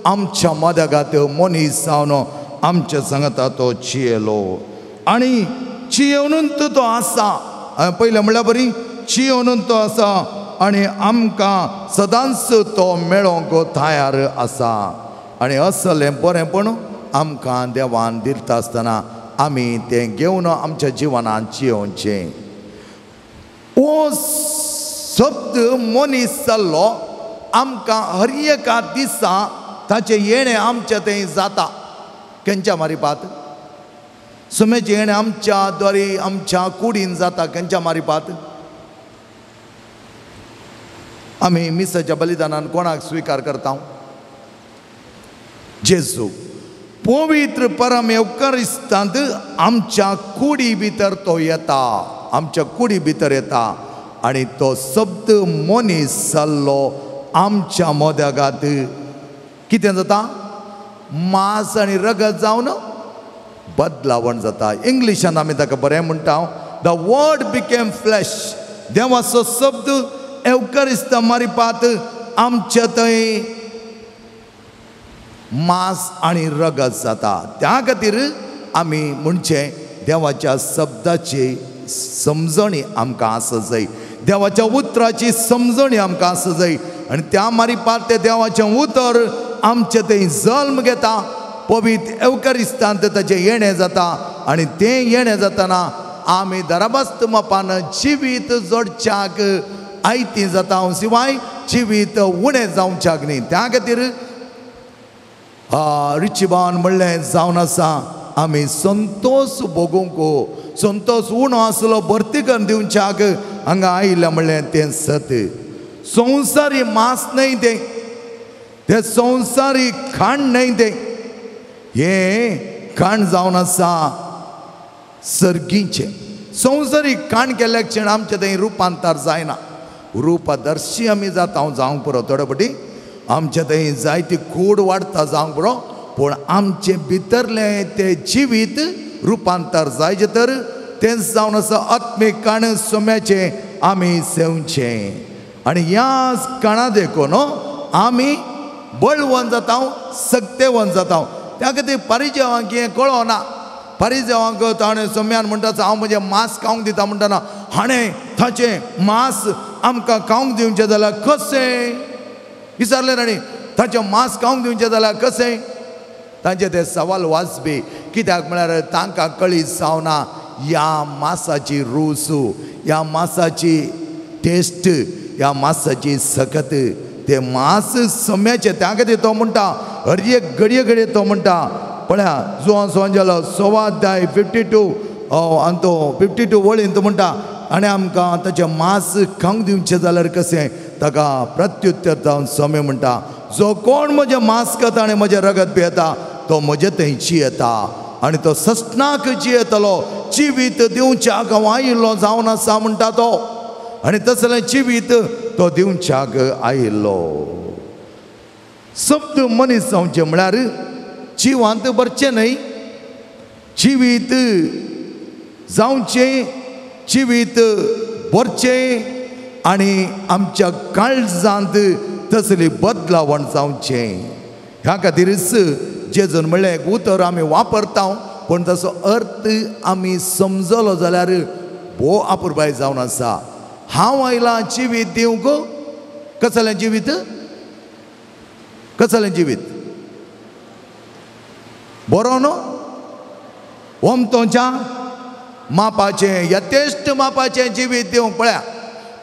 आमच्या मदगात मनीस जावन आमच्या सांगता तो चियेलो आनी चियेवन तो आसा. पयलें म्हणल्यार बरी चियेवन तो आसा आनी आमकां सदांच तो मेळोंक तयार आसा. आनी असलें बरेंपण आमकां देवान दिता आसतना आमी तें घेवन आमच्या जिवनान चियेवचें. हो शब्द मनीस जाल्लो आमकां हर एका दिसा ताचें येणें आमच्या थंय जाता. खंयच्या मारिपात सुमेचें येणें आमच्या द्वारे आमच्या कुडीन जाता. खंयच्या मारिपात आमी मिसाच्या बलिदानान कोणाक स्विकार करता? जेजू. पवित्र परम येवकारिस्तांत आमच्या कुडी भितर तो येता, आमच्या कुडी भितर येता आनी तो शब्द मनीस जाल्लो आमच्या मदगात कितें जाता? मांस आनी रगत जावन बदलावण जाता. इंग्लिशान आमी ताका बरें म्हणटा, the word became flash. देवाचो शब्द एवकारिस्ता मारिपात आमच्या थंय मांस आनी रगत जाता. त्या खातीर आमी म्हणचें देवाच्या शब्दाची समजणी आमकां आसा जाय, देवाच्या उतराची समजणी आमकां आसा जाय. आनी त्या मारिपात तें देवाचें उतर आमचें थंय जल्म घेता. पवित्र एवकारिस्तांत ताचें येणें जाता आनी तें येणें जातना आमी दराबस्त मापान जिवीत जोडच्याक आयती जाता शिवाय जिवीत उणें जावच्याक न्ही. त्या खातीर रिचिबान म्हणलें जावन आसा आमी संतोष भोगूंक, संतोष उणो आसलो भरती करून दिवच्याक हांगा आयिल्लें म्हणलें तें सत. संवसारी मांस न्हय तें, तें संवसारी खाण न्हय तें, हें खाण जावन आसा सर्गीचें. संवसारी खाण केल्ल्या क्षण आमचें थंय रुपांतर जायना. रुपादर्शी आमी जाता जावंक पुरो. थोडे फावटी आमचें थंय जायती कूड वाडटा जावंक पुरो, पूण आमचें भितरलें तें जिवीत रुपांतर जायचें तर तेंच जावन आसा आत्मीक खाण सोम्याचें आमी सेवचें. आनी ह्या खाणा देखून आमी बळवंत जाता, सक्तेवंत जाता. त्या खातीर परिजेवांक हें कळना. परिजेवांक ताणें सोम्यान म्हणटा हांव म्हजें मांस खावंक दिता म्हणटना हाणें ताचें मांस आमकां खावंक दिवचें जाल्यार कशें? विचारलें ताणें, ताचें मांस खावंक दिवचें जाल्यार कशें? तांचें तें सवाल वाजपी. कित्याक म्हळ्यार तांकां कळीत जावना ह्या मांसाची रूच, ह्या मांसाची टेस्ट, ह्या मांसाची सकत. तें मांस सम्याचें. त्या खातीर तो म्हणटा हर एक घडये घडये तो म्हणटा पळया जुवान सोंजालो 1.25 अध्याय 52 आनी तो 52 वळीन तो म्हणटा आनी आमकां ताचें मांस खावंक दिवचें जाल्यार कशें? ताका प्रत्युत्तर जावन सोमे म्हणटा जो कोण म्हजें मांस खाता आनी म्हजें रगत पियेता तो म्हजे थंय जियेता आनी तो सस्नाक जियेतलो. जिवीत दिवच्याक हांव आयिल्लो जावन आसा म्हणटा तो, आनी तसलें जिवीत तो दिवच्याक आयिल्लो. शब्द मनीस जावचें म्हळ्यार जिवांत भरचें न्हय, जिवीत जावचें, जिवीत भरचें आनी आमच्या काळजांत तसली बदलावण जावचें. ह्या खातीरच जेजून म्हणलें एक उतर आमी वापरता पूण ताचो अर्थ आमी समजलो जाल्यार भोव अपुरबाय जावन आसा. हांव आयलां जिवीत दिवंक. कसलें जिवीत? कसलें जिवीत? बरो न्हू, ओमतोच्या मापाचें, यथेश्ट मापाचें जिवीत दिवंक. पळया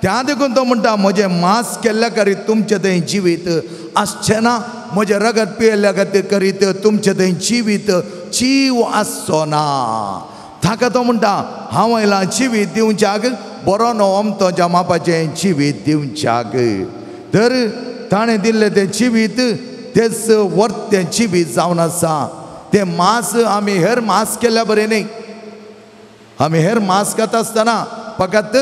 त्या देखून तो म्हणटा म्हजें मांस केल्ल्या करीत तुमचें थंय जिवीत आसचें ना, म्हजें रगत पियेल्ल्या खातीर करीत तुमचें थंय जिवीत जीव आसचो ना. ताका तो म्हणटा हांव आयलां जिवीत दिवच्याक, बरो न्हू ओमतोच्या मापाचें जिवीत दिवच्याक. तर ताणें दिल्लें तें जिवीत तेच वर्तें जिवीत जावन आसा. तें मांस आमी हेर मांस केल्ल्या बरें न्ही. आमी हेर मांस खाता आसतना फकत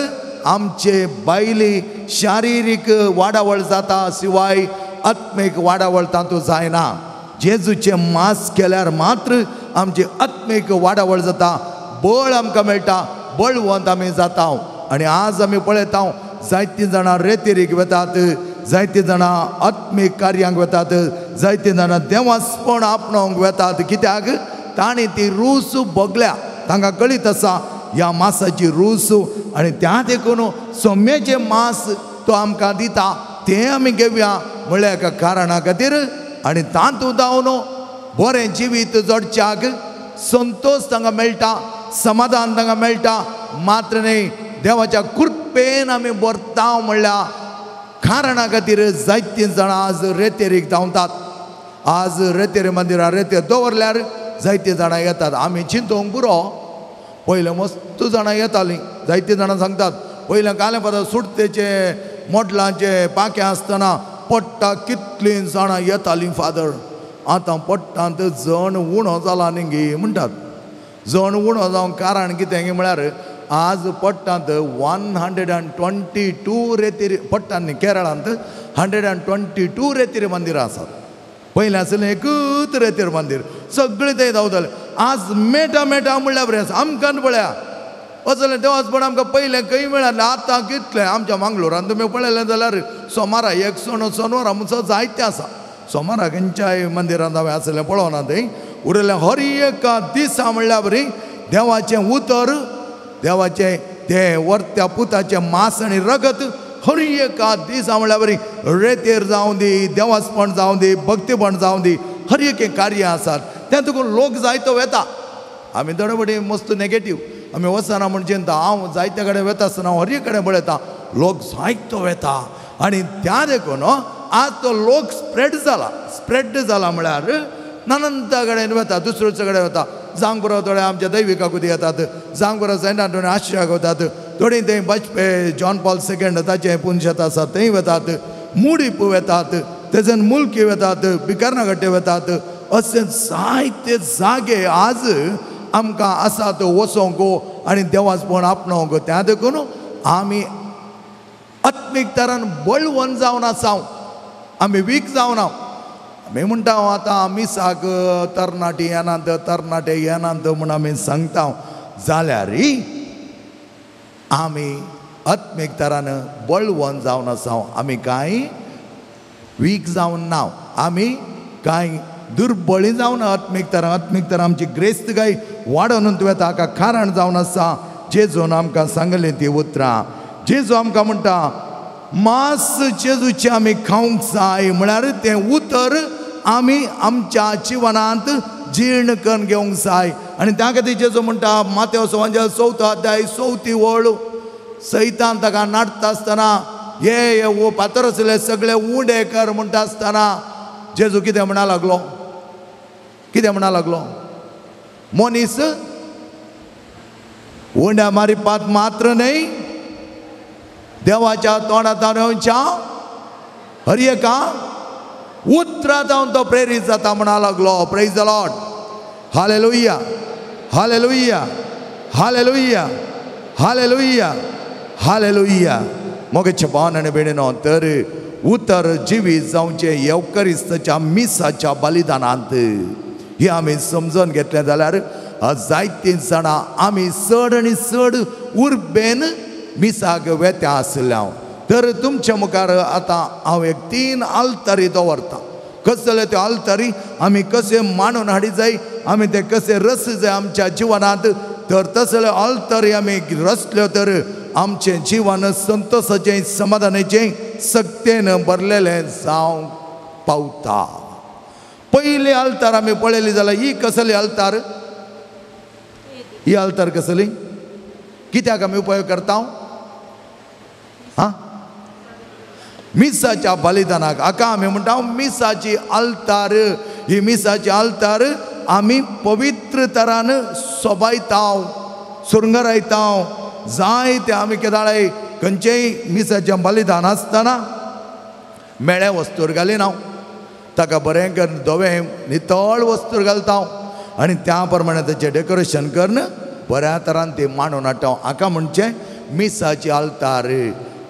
आमचे बायली शारिरीक वाडावळ जाता, शिवाय आत्मीक वाडावळ तातूंत जायना. जेजूचें मांस केल्यार मात्र आमची आत्मीक वाडावळ जाता, बळ आमकां मेळटा, बळवंत आमी जाता. आनी आज आमी पळयता जायतीं जाणां रेतिरीक वतात, जायतीं जाणां आत्मीक कार्यांक वतात, जायतीं जाणां देवासपण आपणावंक वतात. कित्याक तांणी ती रूस भोगल्या, तांकां कळीत आसा ह्या मांसाची रूस. आनी त्या देखून सोम्याचें मांस तो आमकां दिता तें आमी घेवया म्हणल्यार एका कारणा खातीर. आनी तातूंत जावन बरें जिवीत जोडच्याक संतोश तांकां मेळटा, समाधान तांकां मेळटा. मात्र न्ही देवाच्या कृपेन आमी बरताव म्हणल्या कारणा खातीर जायतीं जाणां आज रेतेरीक धांवतात. आज रेतेरी मंदिरां रेतेर दवरल्यार जायतीं जाणां येतात. आमी चिंतूंक पुरो, पयलें मस्त जाणां येतालीं. जायतीं जाणां सांगतात पयलें कालें फादर सुटतेचे मोटलांचे पाखें आसतना पडटा कितलीं जाणां येतालीं फादर, आतां पडटांत जण उणो जाला न्ही गी म्हणटात. जण उणो जावंक कारण कितें म्हळ्यार आज पडटांत 122 रेतीर पडटात न्ही, केरळांत 122 रेतीर मंदिरां आसात. पयलें आसलें एकूच रेतीर मंदीर, सगळें थंय धांवतालें. आज मेटा मेटा म्हणल्यार बरें आसा. आमकां पळया वचलें देवासपण आमकां पयलें खंय मेळ्ळें, आतां कितलें आमच्या मंगलोरान तुमी पळयलें जाल्यार सोमारा एक सण सोनवारा म्हणसर जायतें आसा. सोमारा खंयच्याय मंदिरांत हांवें आसलें पळोवना थंय उरलें हर एका दिसा म्हणल्यार बरी देवाचें उतर, देवाचें तें वर्त्या पुताचें मांस आनी रगत हर एका दिसा म्हणल्यार बरी रेतेर जावं दी, देवासपण जावं दी, भक्तीपण जावं दी, हर एक कार्य आसात. तें तुका लोक जायतो वेता. आमी थोडे फावटी मस्त नेगेटीव आमी वचना म्हण चिंता. हांव जायते कडेन वेता आसतना हर एक कडेन पळयता लोक जायतो वेता. आनी त्या देखून आज तो लोक स्प्रेड जाला. स्प्रेड जाला म्हळ्यार नानंता कडेन वता, दुसऱ्याच्या कडेन वता. जांगपुरा थोडे आमच्या दैविकाकूत येतात, जांगपुरा सेंट आंतोनी आशियाक वतात, थोडीं थंय बाजपे जॉन पॉल सेकंड ताचें पुनशेत आसा थंय वतात, मुडीप वतात, तेजन मुल्की वतात, बिकर्नागट्टे वतात. अशे जायते जागे आज आमकां आसात वचोंक आनी देवासपण आपणावंक. त्या देखून आमी आत्मीक तरान बळवंत जावन आसा, आमी वीक जावना. आमी म्हणटा आतां मिसाक तरणाटी येनात, तरणाटे येनात म्हूण आमी सांगता, जाल्यार आमी आत्मीक तरान बळवंत जावन आसा. आमी कांय वीक जावन ना, आमी कांय दुर्बळी जावन आत्मीक तरान. आत्मीक तरान आमची ग्रेस्त काय वाडोवन वता. हाका कारण जावन आसा जेजून आमकां सांगलें ती उतरां. जेजू आमकां म्हणटा मांस जेजूचें आमी खावंक जाय, म्हळ्यार तें उतर आमी आमच्या जिवनांत जीर्ण करून घेवंक जाय. आनी त्या खातीर जेजू म्हणटा मातेव सुवार्त 4 अध्याय 4 वळ, सैतान ताका नाडटा आसतना हे हे पातर आसले सगळे उंडे कर म्हणटा आसतना जेजू कितें म्हणा लागलो, कितें म्हणा लागलो, मनीस उंड्या मारिपात मात्र न्हय देवाच्या तोंडांत येवच्या हर एका उतरां जावन तो प्रेरीत जाता म्हणा लागलो. Praise the Lord, hallelujah, hallelujah, hallelujah, hallelujah, hallelujah. मोगेचे भावन आनी भयणीनो, तर उतर जिवीत जावचें येवकरिस्ताच्या मिसाच्या बलिदानांत हें आमी समजून घेतलें जाल्यार जायतीं जाणां आमी चड आनी चड उर्बेन मिसाक वेत्या आसल्या. तर तुमच्या मुखार आतां हांव एक 3 आल्तारी दवरतां. कसले त्यो आल्तारी आमी कशें मांडून हाडी जाय, आमी ते कशें रस जाय आमच्या जिवनांत, तर तसले आल्तारी आमी रसल्यो तर आमचें जिवन संतोशाचें, समाधानाचें, सक्तेन भरलेलें जावंक पावता. पयली आल्तार आमी पळयली जाल्यार ही कसली आल्तार, ही आल्तार कसली, कित्याक आमी उपयोग करता? हां, मिसाच्या बलिदानाक. हाका आमी म्हणटा मिसाची आल्तार. ही मिसाची आल्तार आमी पवित्र तरान सोबायता, सुरंगरायता. जायते आमी केदाळाय खंयचेय मिसाचें बलिदान आसतना मेळ्ळें वस्तूर घालिना, ताका बरें करून धवें नितळ वस्तूर घालता. आनी त्या प्रमाणे ताचें डेकोरेशन करून बऱ्या तरान ती मांडून हाडटा. हाका म्हणचे मिसाची आल्तार.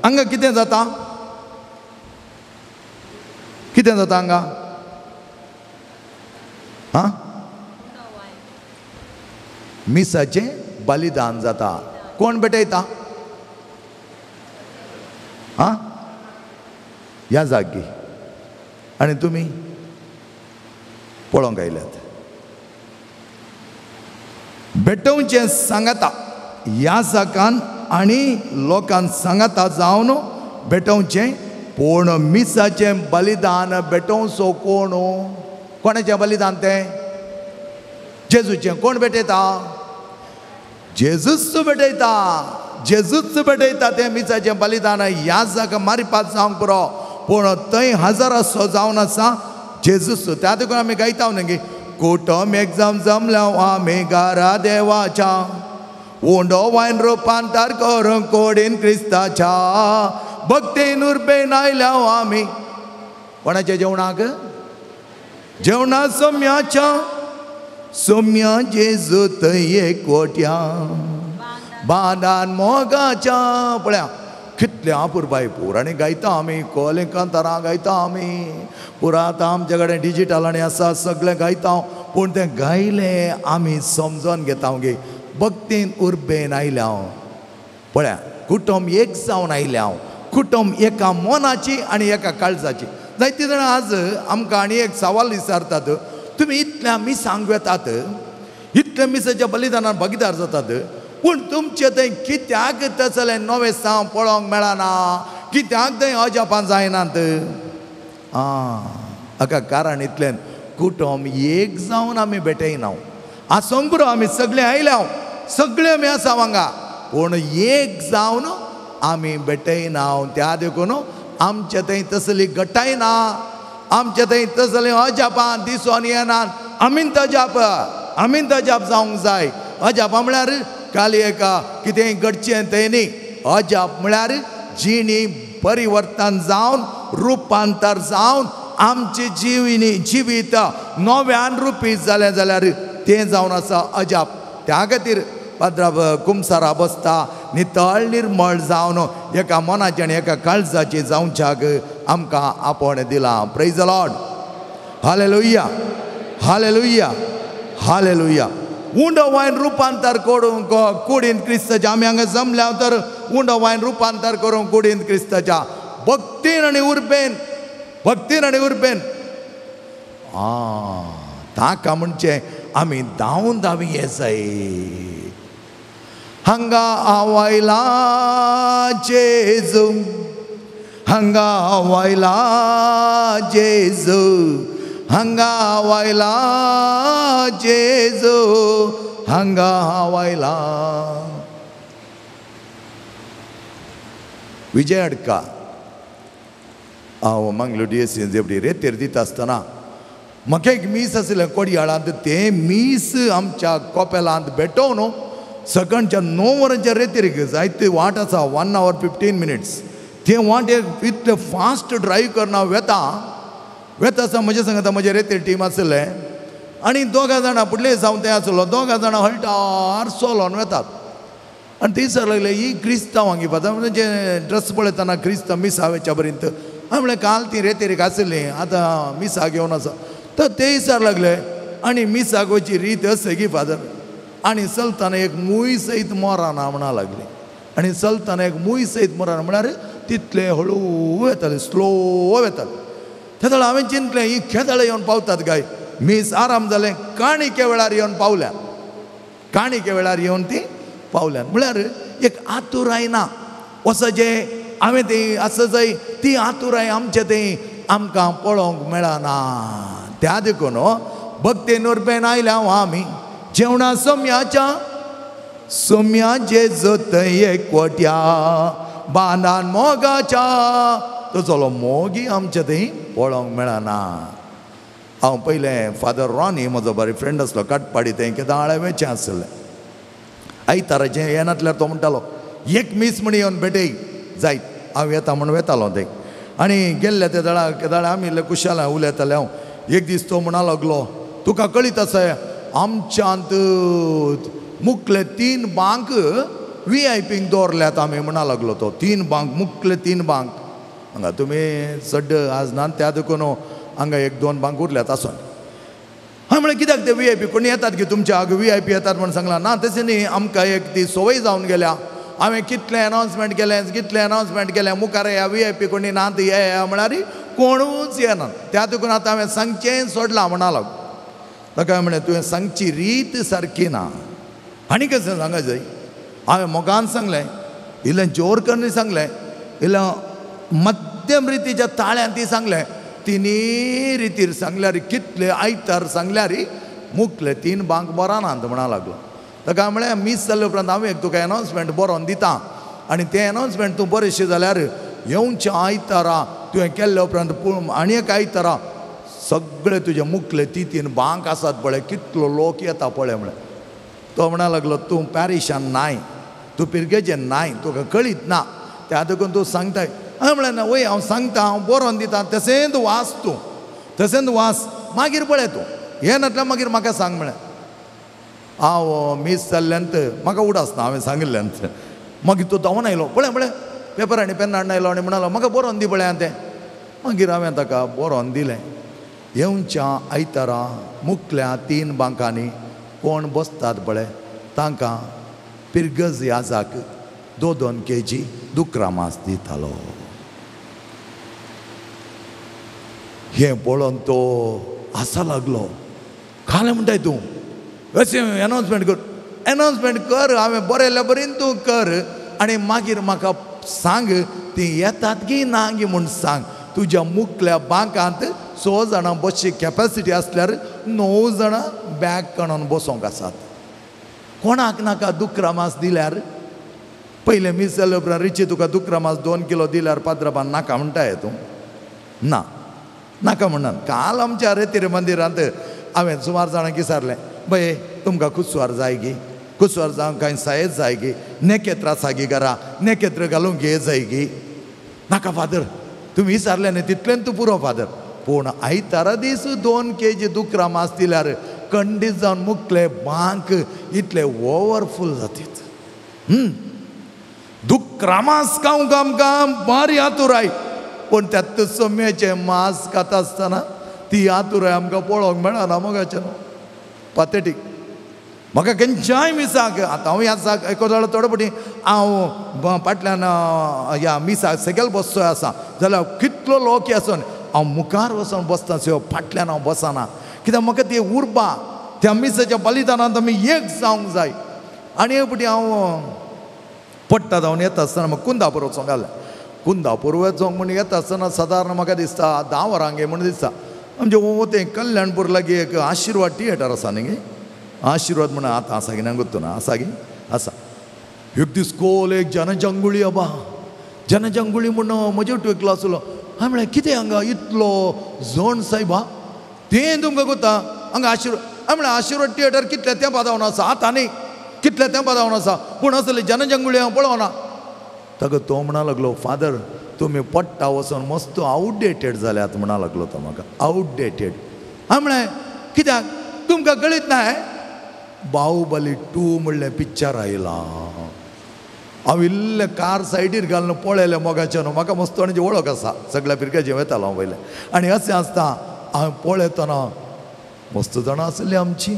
हांगा कितें जाता? कितें जाता हांगा? हां, मिसाचें बलिदान जाता. कोण भेटयता? हां, ह्या जागी. आनी तुमी पळोवंक आयल्यात. भेटोवचें सांगता ह्या जाकान आनी लोकांक सांगता जावन भेटोवचें. पूण मिसाचें बलिदान भेटोवचो कोण? कोणाचें बलिदान तें? जेजूचें. कोण भेटयता? जेजूच भेटयता. जेजूच भेटयता तें मिसाचें बलिदान. ह्या जाका मारिपात जावंक पुरो, पूण थंय हजारासो जावन आसा जेजूस. त्या देखून आमी गायता न्ही, कुटम एग्जाम जमल्या आमी घरा देवाच्या, उंडो वायन रुपांतर करूंक कोडीन क्रिस्ताच्या, भक्तीन उर्बेन आयल्या आमी. कोणाच्या जेवणाक? जेवणा सोम्याच्या, सोम्या जेजू थंय एकवट्या, बांदान मोगाच्या. पळया कितले अपुरबाय पुराणी गायता आमी, कोले कांतारां गायता आमी, पुरा आतां आमचे कडेन डिजीटल आनी आसा सगळें गायता. पूण तें गायलें आमी समजोन घेता गे, भक्तीन उर्बेन आयल्या हांव. पळया कुटुंब एक जावन आयल्या हांव, कुटुंब एका मनाची आनी एका काळजाची. जायतीं जाणां आज आमकां आनी एक सवाल विचारतात, तुमी इतल्या मिसांक वेतात, इतल्या मिसाच्या बलिदानान भागीदार जातात, पूण तुमचें थंय कित्याक तसलें नवें साव पळोवंक मेळना, कित्याक थंय अजापां जायनात? आं, हाका कारण इतलें, कुटुंब एक जावन आमी भेटयना. आसूंक पुरो आमी सगळे आयल्या, सगळे आमी आसा हांगा, पूण एक जावन आमी भेटयना. त्या देखून आमचे थंय तसली गटाय ना, आमचे थंय तसली अजापां दिसून येनात. आमीन अजाप, आमीन अजाप जावंक जाय. अजापां म्हळ्यार काली एका कितेंय घडचें तें न्ही. अजाप म्हळ्यार जिणी परिवर्तन जावन, रुपांतर जावन आमची जिविनी जिवीत नव्यान रुपी जालें जाल्यार तें जावन आसा अजाप. त्या खातीर पाद्रा कुमसारा बसता नितळ निर्मळ जावन एका मनाचें आनी एका काळजाचें जावच्याक आमकां आपोवणें दिलां. Praise the Lord. Hallelujah, hallelujah, hallelujah. उंडो वायन रुपांतर करूंक कुडीन क्रिस्ताच्या, आमी हांगा जमल्या तर उंडो वायन रुपांतर करूंक कुडीन क्रिस्ताच्या भक्तीन आनी उर्बेन, भक्तीन आनी उर्बेन. आं, ताका म्हणचें आमी धांवन धांवी येसाय. हांगा आवायला जेजू, हांगा आवायला जेजू, हांगा आवायला जेजू, हांगा आवायला. विजय अडका हांव मंगलूर डी एस सी एपडी रेतेर दिता आसतना म्हाका एक मीस आशिल्लें कोडयाळांत. तें मीस आमच्या कोपेलांत भेटोवन सकाळच्या 9 वरांच्या रेतीर जायती वाट आसा, 1 hour 15 minutes. तें वाट इतलें फास्ट ड्रायव्ह करना वेता वेता आसतना म्हज्या सांगता म्हजें रेतीर टीम आशिल्लें आनी दोगां जाणां फुडले जावन तें आसलो, दोगां जाणां हळटार चलोन वेतात. आनी थंयसर लागले ही क्रिस्तांव हांगी पाता म्हणजे ड्रेस पळयतना क्रिस्तांव मिसा वेच्या पर्यंत. हांवें म्हणलें काल ती रेतेरीक आशिल्ली आतां मिसा घेवन आसा. तर ते विचार लागले आनी मिसाक वयची रीत आसा की फादर. आनी चलतना एक मूय सयत मोराना म्हणा लागली, आनी चलतना एक मूय सयत मोराना म्हळ्यार तितले हळू वेताले, स्लो वेताले. तेदळ हांवें चिंतलें ही खेदळ येवन पावतात काय. मीस आराम जालें, काणिके वेळार येवन पावल्या, काणिके वेळार येवन ती पावल्यान. म्हळ्यार एक आतुराय ना असो जे हांवें ती आसा जाय ती आतुराय आमचे थंय आमकां पळोवंक मेळना. त्या देखून भक्तीन उर्बेन आयल्या आमी जेवणा सोम्याच्या, सोम्याचे जोतय एकवट्या, बांदान मोगाच्या. तसलो मोगी आमचे थंय पळोवंक मेळना. हांव पयलें फादर रॉनी म्हजो बरो फ्रेंड आसलो काटपाडी, थंय केदाळे वेचें आसलें. आयताराचें येनातल्यार तो म्हणटालो एक मीस म्हण येवन भेटय जायत, हांव येता म्हण वेतालो थंय. आनी गेल्ले ते दळा केदाळे आमी इल्ले कुशाल उलयताले. हांव एक दीस तो म्हणा लागलो, तुका कळीत आसा आमच्यांत मुखले 3 बांक व्ही I पींक दवरल्यात आमी म्हणा लागलो तो. 3 बांक मुखले 3 बांक हांगा तुमी चड आज ना त्या देखून हांगा 1-2 बांक उरल्यात आसून. हांवें म्हळें कित्याक ते व्ही I P कोणी येतात की तुमच्या आग व्ही I P येतात म्हण सांगलां ना. तशें न्ही, आमकां एक ती संवय जावन गेल्या. हांवें कितलें अनावन्समेंट केलें, कितलें अनावन्समेंट केलें, मुखार ह्या व्ही I P कोणी ना ती ये म्हळ्यार कोणूच येना. त्या देखून आतां हांवें सांगचें सोडलां म्हणा लागलो. ताका हांवें म्हणलें तुवें सांगची रीत सारकी ना. आनी कशें सांगा जाय? हांवें मोगान सांगलें, इल्लें जोर करून सांगलें, इल्लें मध्यम रितीच्या ताळ्यान ती सांगलें. तिनी रितीर सांगल्यार कितले आयतार सांगल्यार मुखले 3 बांक बरा नात म्हणा लागलो. ताका म्हळें मीस जाले उपरांत हांव एक तुका अनावन्समेंट बरोवन दिता आनी तें अनावन्समेंट तूं बरेंशें जाल्यार येवच्या आयतारा तुवें केल्ले उपरांत पूण आनी एक आयतारा सगळे तुजे मुखले 3 बांक आसात पळय, कितलो लोक येता पळय म्हळें. तो म्हणा लागलो तूं पॅरिशान नाय, तूं पिरगेजेन नाय, तुका कळीत ना, त्या देखून तूं सांगताय. हांवें म्हळें ना वय हांव सांगता, हांव बरोवन दिता, तशेंच वाच तूं, तशेंच वाच, मागीर पळय तूं हें नातल्यार मागीर म्हाका सांग म्हळें. हांव मीस जाल्ल्यांत म्हाका उडास ना हांवें सांगिल्ल्यांत. मागीर तो धांवन आयलो, पळय पळय पेपर आनी पेन हाडून आयलो आनी म्हणालो म्हाका बरोवन दी पळय तें. मागीर हांवें ताका बरोवन दिलें. येवच्या आयतारा मुखल्या 3 बांकांनी कोण बसतात पळय तांकां पिरगज याजाक 2-2 केजी दुकरा मांस दितालो. हें पळोवन तो आसा लागलो. खालें म्हणटाय तूं अशें अनावन्समेंट कर, अनावन्समेंट कर, हांवें बरयल्या बरीन तूं कर आनी मागीर म्हाका सांग ती येतात की ना गी म्हूण सांग. तुज्या मुखल्या बांकांत 6 जाणां बसची कॅपेसिटी आसल्यार 9 जाणां बॅग काडून बसोंक आसात. कोणाक नाका दुकरा मांस दिल्यार? पयलें मीस जाले उपरांत रिची तुका दुकरा मांस 2 किलो दिल्यार पाद्रबान नाका म्हणटाय तूं? ना नाका म्हणनात. काल आमच्या रेतीर मंदिरांत हांवें सुमार जाणांक विचारलें, बये तुमकां कुसवार जाय गी? कुसवार जावंक कांय सायज जाय गी? नेकेत्र आसा गी घरा? नेकेत्र घालूंक हे जाय गी? नाका फादर, तुमी विचारलें न्ही तितलें तूं पुरो फादर. पूण आयतारा दीस 2 केजी दुकरा मांस दिल्यार कंडीत जावन मुखले बांक इतले ओवरफूल जातीत. दुकरा मांस खावंक आमकां बारी आतुराय, पूण त्या सम्याचें मांस खाता आसतना ती आतुराय आमकां पळोवंक मेळना मोगाचें न्हू. पाथेटीक म्हाका खंयच्याय मिसाक आतां हांव ह्या एको जाल्यार थोडे फावटी हांव फाटल्यान ह्या मिसाक सगळे बसचो आसा जाल्यार कितलो लोक आसून हांव मुखार वचून बसता, फाटल्यान हांव बसना, कित्याक म्हाका ती उर्बा त्या मिसाच्या बलिदानांत आमी एक जावंक जाय. आनी एक फावटी हांव पडटा जावन येता आसतना म्हाका कुंदापूर वचोंक घालें. कुंदापूर वचोंक म्हूण येता आसतना सादारण म्हाका दिसता 10 वरांक म्हूण दिसता. आमचें तें कल्याणपूर लागीं एक आशिर्वाद थिएटर आसा न्ही गे, आशिर्वाद म्हणून आतां आसा की ना गोत्तू ना, आसा की आसा. एक दीस कोल एक जनजंगुळी अबा जनजंगुळी म्हूण म्हजे एकलो आसलो. हांवें म्हळें कितें हांगा इतलो जण सायबा, तें तुमकां कोता हांगा आशिर्वाद. हांवें म्हळें आशिर्वाद थिएटर कितल्या तेंपा जावन आसा, आतां न्ही कितल्या तेंपा जावन आसा, पूण असले जनजंगुळी हांव पळोवना. ताका तो म्हणा लागलो फादर तुमी पडटा वचून मस्त आवटडेटेड जाल्यात म्हणा लागलो तो म्हाका, आवटडेटेड. हांवें म्हळें कित्याक तुमकां कळीत ना बाहुबली 2 म्हणलें पिक्चर आयलां. हांव इल्लें कार सायडीर घालून पळयलें मोगाचें न्हू, म्हाका मस्त कोणाची वळख आसा, सगळ्या फिरकाचें वयतालो हांव पयलें. आनी अशें आसता हांवें पळयतना मस्त जाणां आसलीं आमचीं,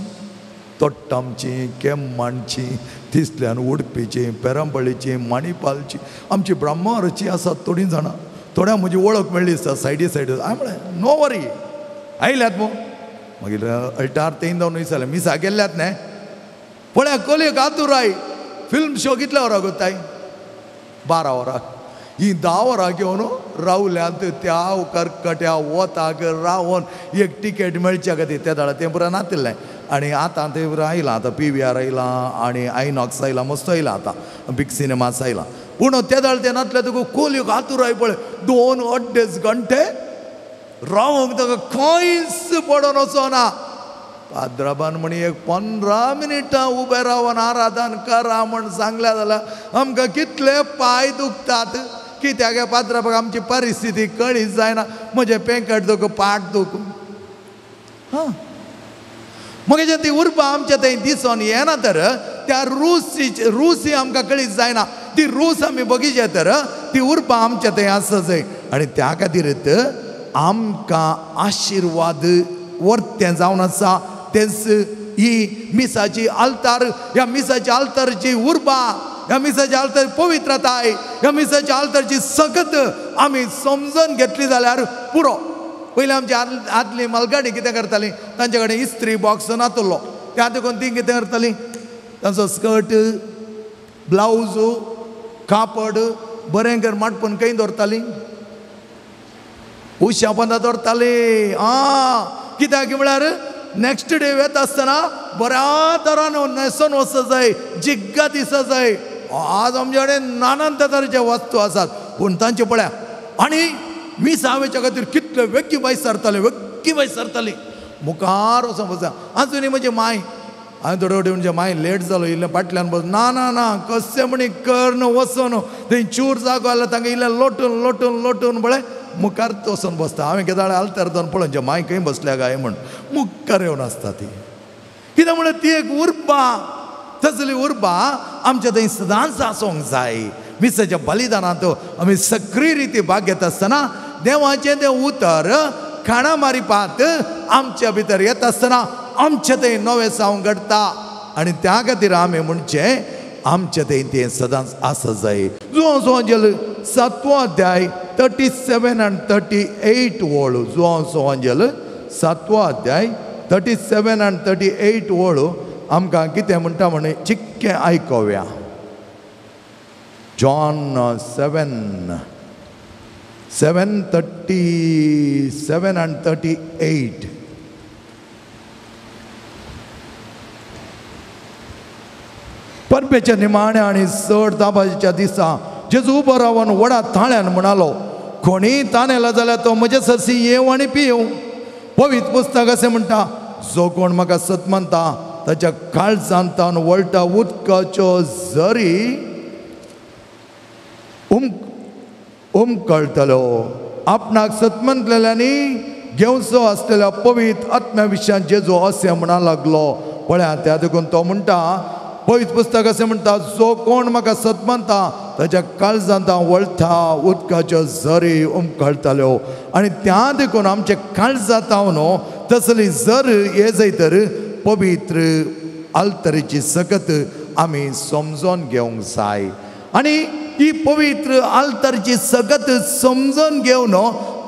तोट्टामची, केम्माणची, तिसल्यान उडपीची, पेरांबळीची, माणिपालची, आमची ब्राह्मणाची आसात थोडीं जाणां, थोड्या म्हजी वळख मेळ्ळी आसता सायडी सायडी. हांवें म्हळें नो वरी आयल्यात मू. मागीर अल्टार तें जावन विचारलें मिसा गेल्ल्यात न्ही? पळया कोलयेक आतुराय फिल्म शो कितल्या वरां कोत्ताय? 12 वरां. ही 10 वरां घेवन रावल्यांत त्या करकट्या वताक रावन एक टिकेट मेळच्या खातीर. त्या वेळार तें पुरा नातिल्लें आनी आतां तें पुरा आयलां, आतां पी व्ही आर आयलां आनी आयनॉक्स आयलां, मस्त आयलां आतां बीग सिनेमास आयलां. पूण त्या वेळार तें नातलें तुका कोलयेक आतुराय पळय 2-2.5 घंटे रावंक ताका खंयच पडोन वचना. पाद्राबान म्हण एक 15 मिनटां उबें रावन आराधन करा म्हण सांगल्या जाल्यार आमकां कितले पांय दुखतात. कित्याक पाद्राबाक आमची परिस्थिती कळीत जायना, म्हजें पेंकट दुख, पाट दुख. हां मगे ती उर्बा आमच्या थंय दिसून येना तर त्या रूसी आमकां कळीत जायना, ती रूस आमी बगीचे तर ती उर्बा आमच्या थंय आसा जाय. आनी त्या खातीर आमकां आशिर्वाद वर्तें जावन आसा तेंच ही मिसाची आल्तार, ह्या मिसाच्या आल्तारची उर्बा, ह्या मिसाच्या आल्तार पवित्रताय, ह्या मिसाच्या आल्तारची सकत आमी समजून घेतली जाल्यार पुरो. पयलीं आमची आदली मालगाडी कितें करताली, तांचे कडेन इस्त्री बॉक्स नातलो, त्या देखून ती कितें करताली, तांचो स्कर्ट ब्लावज कापड बरें कर माटपून खंय दवरताली, उश्या पोंदा दवरताली. आं, कित्याक म्हळ्यार नेक्स्ट डे वेता आसतना बऱ्या तरान न्हेसोन वचूंक जाय, जिग्गा दिसूंक जाय. आज आमचे कडेन नानान तरेचे वस्तू आसात पूण तांचे पळया. आनी मिसा वेच्या खातीर कितले वेगळी बाय सरताले, वेगळी बाय सरताली मुखार वचोन बसा. आजुनूय म्हजी माय, हांवें थोडे फावटी म्हणजे माय लेट जालो इल्लें फाटल्यान बस, ना ना ना कशें म्हणी कर्न वचोन थंय चूर जागो जाल्यार तांकां इल्लें लोटून लोटून लोटून पळय मुखार वचोन बसता. हांवें केदाळ आल्तार जावन पळोवचें माय खंय बसल्या काय म्हण, मुखार येवन आसता ती. कित्याक म्हणल्यार ती एक उर्बा, तसली उर्बा आमच्या थंय सदांच आसूंक जाय. मिसाच्या बलिदानांत आमी सक्रीय रिती भाग घेता आसतना देवाचें तें उतर खाणा मारिपात आमच्या भितर येता आसतना आमच्या थंय नवें सावंक घडटा. आनी त्या खातीर आमी म्हणचें आमच्या थंय तें सदांच आसा जाय. जुवांव सोंजेल 7वो अध्याय 37 आनी 38 वळ. जुवांव सोंजेल 7वो अध्याय 37 आनी 38 वळ आमकां कितें म्हणटा म्हण चिक्कें आयकोया. John 7, 37 and 38. परबेच्या निमाण्या आनी चड दाबाच्या दिसा जेजू उबो रावन व्हडा थाळ्यान म्हणालो, कोणीय तानेला जाल्यार तो म्हजे सरशी येवं आनी पियेवं. पवित्र पुस्तक अशें म्हणटा, जो कोण म्हाका सत मानता ताच्या काळजांत वळटा उदकाच्यो झरी उमकळटलो. आपणाक सत मानतल्यांनी घेवचो आसलेल्या पवित्र आत्म्या विशयान जेजू अशें म्हणा लागलो. पळया त्या देखून तो म्हणटा, पवित्र पुस्तक अशें म्हणटा, जो कोण म्हाका सत मानता ताच्या काळजांत वळटा उदकाच्यो झरी उमकळटाल्यो. आनी त्या देखून आमचे काळजांत न्हू तसली झर ये जाय तर पवित्र आल्तरीची सकत आमी समजून घेवंक जाय. आनी ही पवित्र आल्तरीची सकत समजून घेवन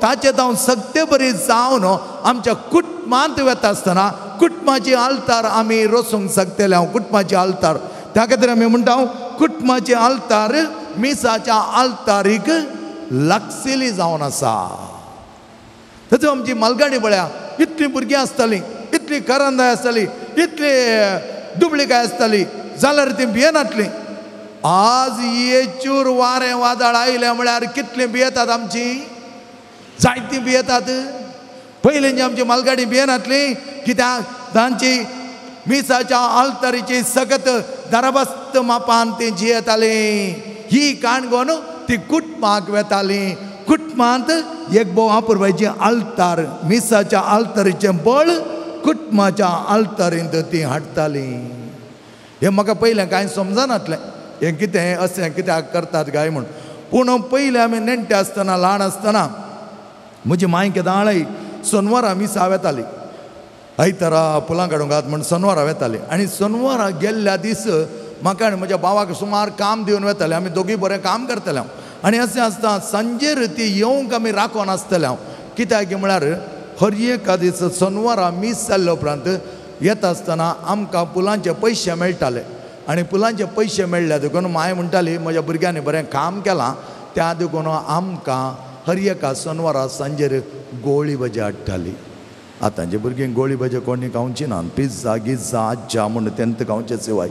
ताचे हांव सगते बरी जावन आमच्या कुटुंबांत वेता आसतना कुटुंबाची आल्तार आमी रोसूंक शकतले. हांव कुटुंबाची आल्तार, त्या खातीर आमी म्हणटा कुटुंबाची आल्तार मिसाच्या आल्तारीक लागशिल्ली जावन आसा. तातूंत आमची मालगाडी पळया, इतलीं भुरगीं आसतालीं, इतली करंदाय आसताली, इतली दुबळीकाय आसताली, जाल्यार ती भियेनातली. आज येचूर वारें वादळ आयलें म्हळ्यार कितलीं भियेतात आमची, जायतीं भियेतात. पयलींची आमची मालगाडी भियेनातली, कित्याक तांची मिसाच्या आल्तारीची सकत दरबस्त मापान ती जियेताली. ही काणगोन ती कुटुंबाक वेताली. कुटुंबांत एक भोव आपुरबायची आल्तार, मिसाच्या आल्तारीचें बळ कुटुंबाच्या आल्तारींत ती हाडटाली. हें म्हाका पयलें कांय समजनातलें, हें कितें अशें कित्याक करतात काय म्हूण. पूण पयलें आमी नेण्टे आसतना, ल्हान आसतना म्हजी मांय केदाळय सोनवारा मिसा वेताली. आयतारा फुलां काडूंक घात म्हूण सोनवारा वेताली. आनी सोनवारा गेल्ल्या दीस म्हाका आनी म्हज्या भावाक सुमार काम दिवन वेताले. आमी दोगूय बरें काम करताले हांव. आनी अशें आसता सांजेर ती येवंक आमी राखोन आसतले हांव, कित्याक म्हळ्यार हर एका दीस सोनवारा मीस जाल्ल्या उपरांत येता आसतना आमकां फुलांचे पयशे मेळटाले. आनी फुलांचे पयशे मेळ्ळ्या देखून माय म्हणटाली म्हज्या भुरग्यांनी बरें काम केलां, त्या देखून आमकां हर एका सोनवारा सांजेर गोळी भजी हाडटाली. आतांचे भुरगीं गोळी भजी कोणी खावची ना, पिझ्झा गिझ्झा आज्जा म्हूण तेंत खावचे शिवाय